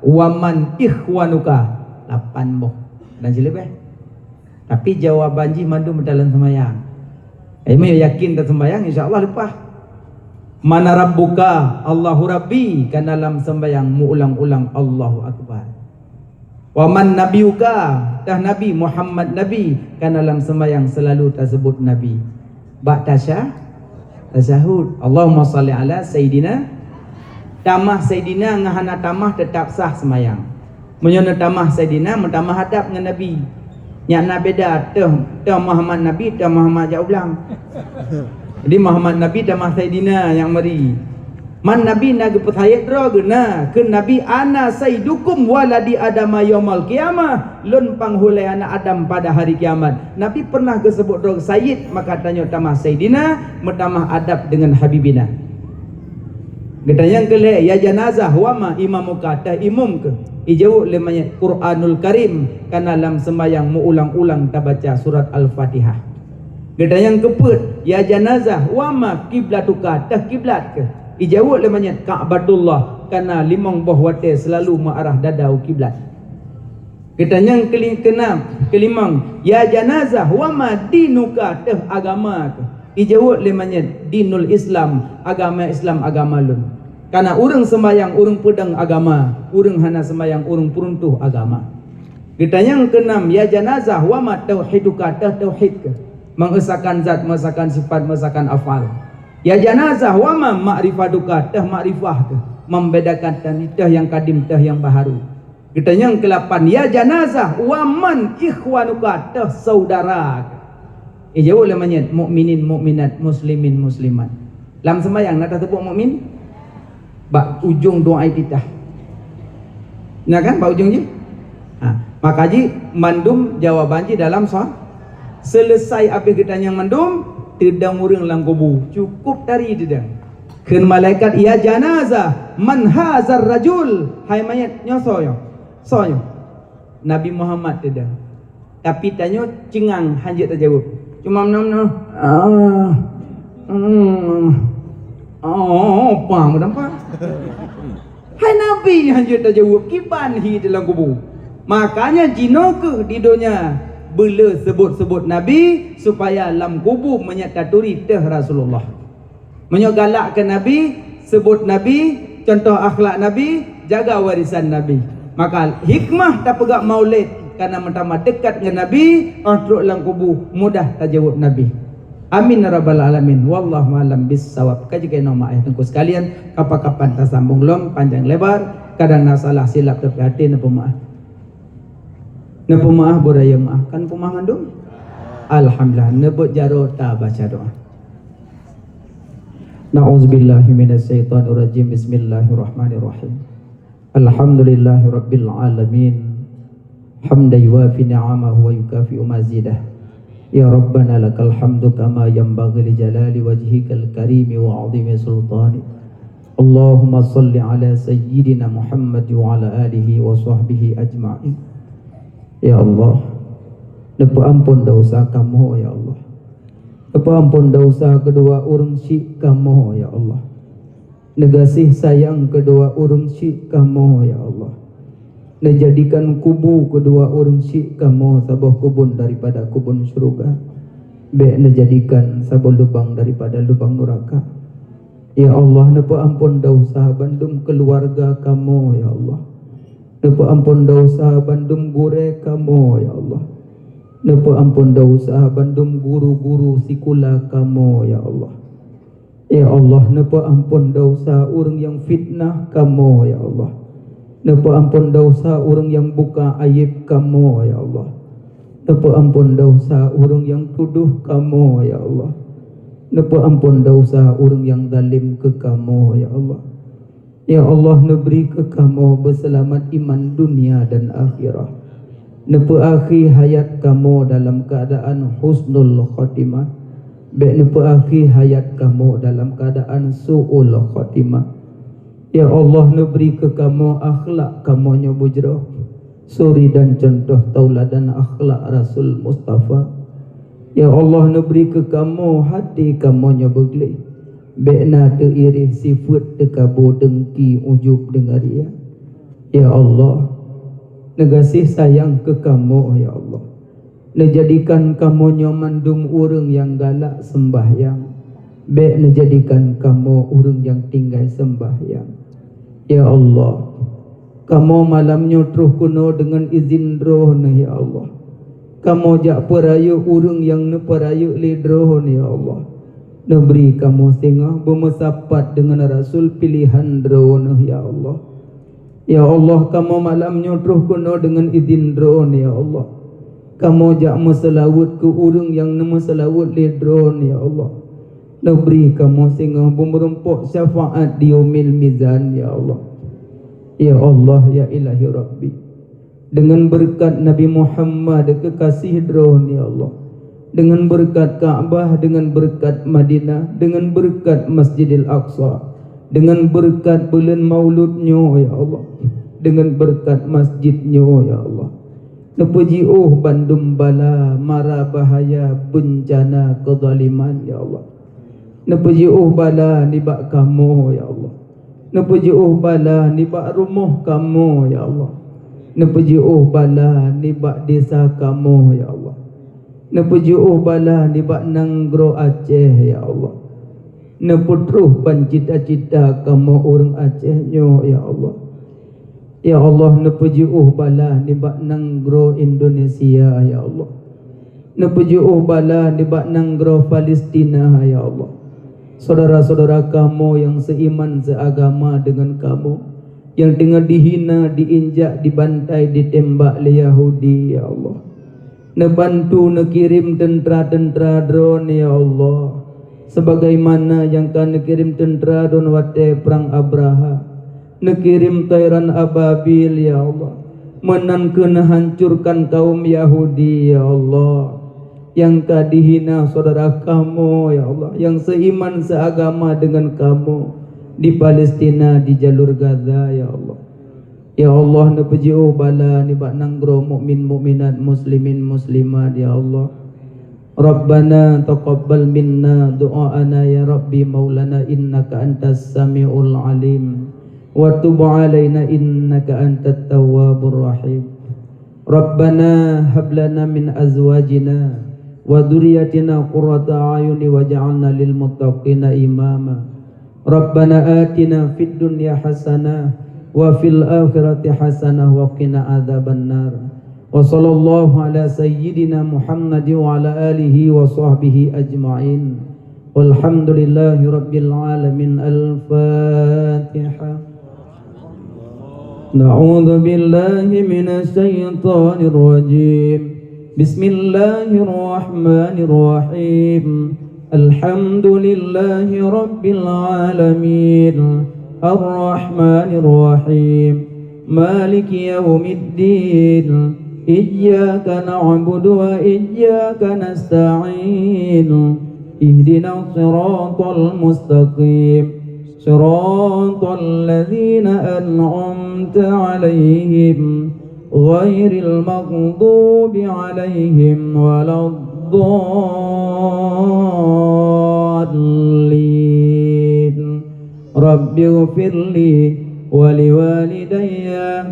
wa man ikhwanuka. Lapan boh. Dan sileubeh. Tapi jawaban jih mandum dalam sembahyang. Ai meunyoe yakin dan sembahyang, insya Allah leupah. "Mana rabbuka?" "Allahu Rabbi," kana lam sembahyang meuulang-ulang, "Allahu Akbar." "Wa man nabiyuka?" "Tah Nabi, Muhammad Nabi," kana lam sembahyang selalu tasebut Nabi. Bak tasya-, tasyahud, "Allahumma shalli ala Sayyidina." Tamah Sayyidina ngon hana tamah teutap sah seumayang. Meunyoe neutamah Sayyidina, meutamah adab ngon Nabi. Nyak na beda, teuh, teuh Muhammad Nabi, teuh Muhammad jak u blang. Jadi Muhammad Nabi tamah Sayyidina nyang meuri. Man Nabi na geupeusayeuet droe geuh na, kheun Nabi, "Ana sayyidukum waladi Adama yaumal qiyamah." Lôn panghulée aneuk Adam pada hari kiamat. Nabi pernah geuseubut droe sayyid, maka tanyoe tamah sayyidina, meutamah adab deungon habibina. Geutanyong keu lhée, "Ya janazah, wa ma imamuka?" Tah imum keuh? Ijaweueb lé manyét, "Quranul Karim," kana lam seumayang meuulang-ulang tabaca surat Al-Fatihah. Geutanyong keu peuet, "Ya janazah, wa ma kiblatuka?" Tah kiblat keuh? Ijaweueb lé manyét, "Ka'batullah," kana limong boh watée seulalu meuarah dada u kiblat. Geutanyong keuli-, keunam, keulimong, "Ya janazah, wa ma dinuka?" Teuh agama keuh? Ijaweueb lé manyét, "Dinul Islam, agama Islam agama lôn." Kana ureuëng seumayang ureuëng peudong agama, ureuëng hana seumayang ureuëng peuruntoh agama. Geutanyong keunam, "Ya janazah, wa ma tauhiduka?" Teuh tauhid keuh? Mengesakan zat, mengesakan sifat, mengesakan afal. "Ya janazah, wa ma makrifatuka?" Teuh makrifah keuh? Membedakan teuh nyang kadim, teuh nyang baharu. Geutanyong keulapan, "Ya janazah, wa man ikhwanuka?" Teuh saudara keuh? Ijaweueb lé manyét, "Mukminin mukminat, muslimin muslimat." Lam seumayang na taseubuet mukmin? Bak ujong doa iftitah. Na kan bak ujong jih? Ha, maka jih mandum jawaban jih dalam sa-, selesai abéh geutanyong mandum, teudong ureuëng lam kubu. Cukup tari teudong. Kheun malaikat, "Ya janazah, man hazar rajul?" Hai mayét, nyoe soe nyoe? Soe nyoe? Nabi Muhammad teudong. Tapi tanyoe cengang hanjeuet tajaweueb. Cuma meunoe-meunoe. Ah. Hmm. Oh, pah meutampa. Hai Nabi hanjeuet tajaweueb, kiban hi dalam kubu. Makanya jinoe keuh di donya beule seubut-seubut Nabi supaya lam kubu meunyoe taturi teuh Rasulullah. Meunyoe galak keu Nabi, seubut Nabi, cuntoh akhlak Nabi, jaga warisan Nabi. Maka hikmah tapeugah maulid, karena meutamah deukat ngon Nabi, óh trok lam kubu mudah tajaweueb Nabi. Amin ya rabbal alamin. Wallahu a'lam bissawab. Ka jikeunoe meu'ah teungku sekalian, kapan-kapan tasambong lom panjang lebar, kadang na salah silap tapi até neupeumaah. Neupeumaah budaya maah, kan peumaah mandum? Alhamdulillah, neubeuet jaroe tabaca doa. Na'udzubillahi minasyaitonirrajim. Bismillahirrahmanirrahim. Alhamdulillahirabbil alamin. Hamdan yuwafi ni'amahu wa yukafi'u mazidah. Ya Rabbana lakal hamdu kama yanbaghi li jalali wajhikal karimi wa 'azimi sultanik. Allahumma shalli ala sayyidina Muhammad wa ala alihi wa sahbihi ajma'in. Ya Allah, neupeuampon desya kamoe, ya Allah. Neupeuampon desya keudua ureuëng syik kamoe, ya Allah. Neugaséh sayang keudua ureuëng syik kamoe, ya Allah. Neujadikan kubu keudua ureuëng syik kamoe saboh keubon daripada keubon syeuruga. Bék neujadikan saboh lubang daripada lubang nuraka. Ya Allah, neupeuampon desya bandum keuluwarga kamoe, ya Allah. Neupeuampon desya bandum gurée kamoe, ya Allah. Neupeuampon desya bandum guru-guru sikula kamoe, ya Allah. Ya Allah, neupeuampon desya ureuëng nyang fitnah kamoe, ya Allah. Neupeuampon desya ureuëng nyang buka aieb kamoe, ya Allah. Neupeuampon desya ureuëng nyang tudoh kamoe, ya Allah. Neupeuampon desya ureuëng nyang zalem keu kamoe, ya Allah. Ya Allah, neubri keu kamoe beuseulamat iman dunia dan akhirat. Neupeuakhé hayat kamoe dalam keuadaan husnul khotimah. Bék neupeuakhé hayat kamoe dalam keuadaan su'ul khotimah. Ya Allah, neubri keu kamoe akhlak kamoe nyoe beujroh, suri dan cuntoh tauladan akhlak Rasul Mustafa. Ya Allah, neubri keu kamoe haté kamoe nyoe beugleh, bék na teuireh sifeuet teukabo, deungki, ujub deungon riya. Ya Allah, neugaséh sayang keu kamoe, ya Allah. Neujadikan kamoe nyoe mandum ureuëng nyang galak seumbahyang, bék neujadikan kamoe ureuëng nyang tinggai seumbahyang. Ya Allah, kamoe malam nyoe troh keunoe deungon izin Droeneuh, ya Allah. Kamoe jak peurayeuk ureuëng nyang neupeurayeuk lé Droeneuh, ya Allah. Neubri kamoe singoh beumeusapat deungon rasul piléhan Droeneuh, ya Allah. Ya Allah, kamoe malam nyoe troh keunoe deungon izin Droeneuh, ya Allah. Kamoe jak meuseulaweuet keu ureuëng nyang neumeuseulaweuet lé Droeneuh, ya Allah. Neubri kamoe singoh beumeurumpok syafaat di Yaumil Mizan, ya Allah. Ya Allah, ya Ilahi Rabbi. Deungon beureukat Nabi Muhammad, keukaséh Droeneuh, ya Allah. Deungon beureukat Ka'bah, deungon beureukat Madinah, deungon beureukat Masjidil Aqsa, deungon beureukat buleuen Maulud nyoe, ya Allah. Deungon beureukat masjid nyoe, ya Allah. Neupeujiôh bandum bala, mara bahaya, beuncana, keuzaliman, ya Allah. Neupeujiôh bala nibak kamoe, ya Allah. Neupeujiôh bala nibak rumoh kamoe, ya Allah. Neupeujiôh bala nibak desa kamoe, ya Allah. Neupeujiôh bala nibak nanggroe Aceh, ya Allah. Neupeutroh ban cita-cita kamoe ureuëng Aceh nyoe, ya Allah. Ya Allah, neupeujiôh bala nibak nanggroe Indonesia, ya Allah. Neupeujiôh bala nibak nanggroe Palestina, ya Allah. Syedara-syedara kamoe nyang seuiman seuagama deungon kamoe, nyang teungoh dihina, diinjak, dibantai, ditembak lé Yahudi, ya Allah. Neubantu, neukirém teuntra-teuntra Droeneuh, ya Allah, sebagaimana nyang ka neukirém teuntra Droeneuh watée prang Abraha. Neukirém toiran ababil, ya Allah, meunan keuh neuhancurkan kaum Yahudi, ya Allah, nyang ka dihina syedara kamoe, ya Allah, nyang seuiman seuagama deungon kamoe di Palestina, di jalur Gaza, ya Allah. Ya Allah, neupeujiôh bala nibak nanggroe mukmin mukminat, muslimin muslimat, ya Allah. Rabbana taqabbal minna du'aana ya Rabbi maulana innaka antas samiul alim, wa tub alaina innaka antat tawwabur rahim. Rabbana hab lana min azwajina wa dzurriyyatina qurrata a'yuni waj'alna lil muttaqina imama. Rabbana atina fid dunya hasanah wa fil akhirati hasanah wa qina adzabannar. Wa sallallahu ala sayyidina Muhammad wa ala alihi wa sahbihi ajma'in. Walhamdulillahi rabbil alamin. Al-Fatihah. A'udzu billahi minasy syaithanir rajim. Bismillahirrahmanirrahim. Alhamdulillahi rabbil alamin. Arrahmanir rahim. Maliki yaumiddin. Iyyaka na'budu wa iyyaka nasta'in. Ihdinas siratal mustaqim. Siratal ladzina an'amta 'alaihim, ghairil maghdubi 'alaihim waladdallin. Rabbighfirli wa liwalidayya.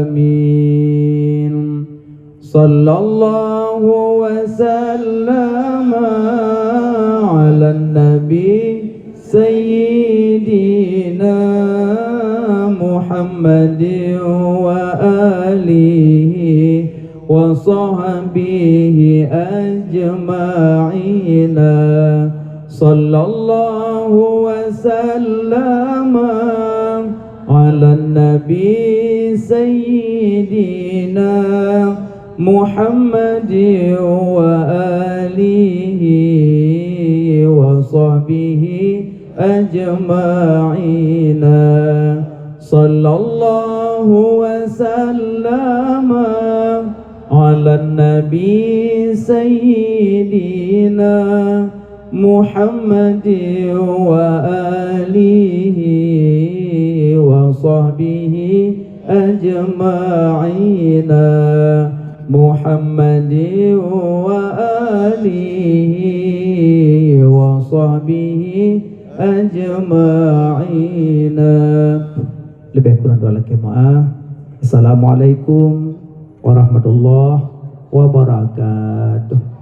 Amin. Sallallahu wa sallama ala nabi sayyidina Muhammadin wa alihi wa sahbihi ajma'ina. Sallallahu wa sallama ala nabi sayyidina Muhammadin wa alihi wa sahbihi ajma'ina. Sallallahu wa sallama ala nabi sayyidina Muhammadin wa alihi wa sahbihi ajma'ina. Muhammadin wa alihi wa sahbihi ajma'ina. Lebih kurang doa lakée maaf. Assalamualaikum warahmatullahi wabarakatuh.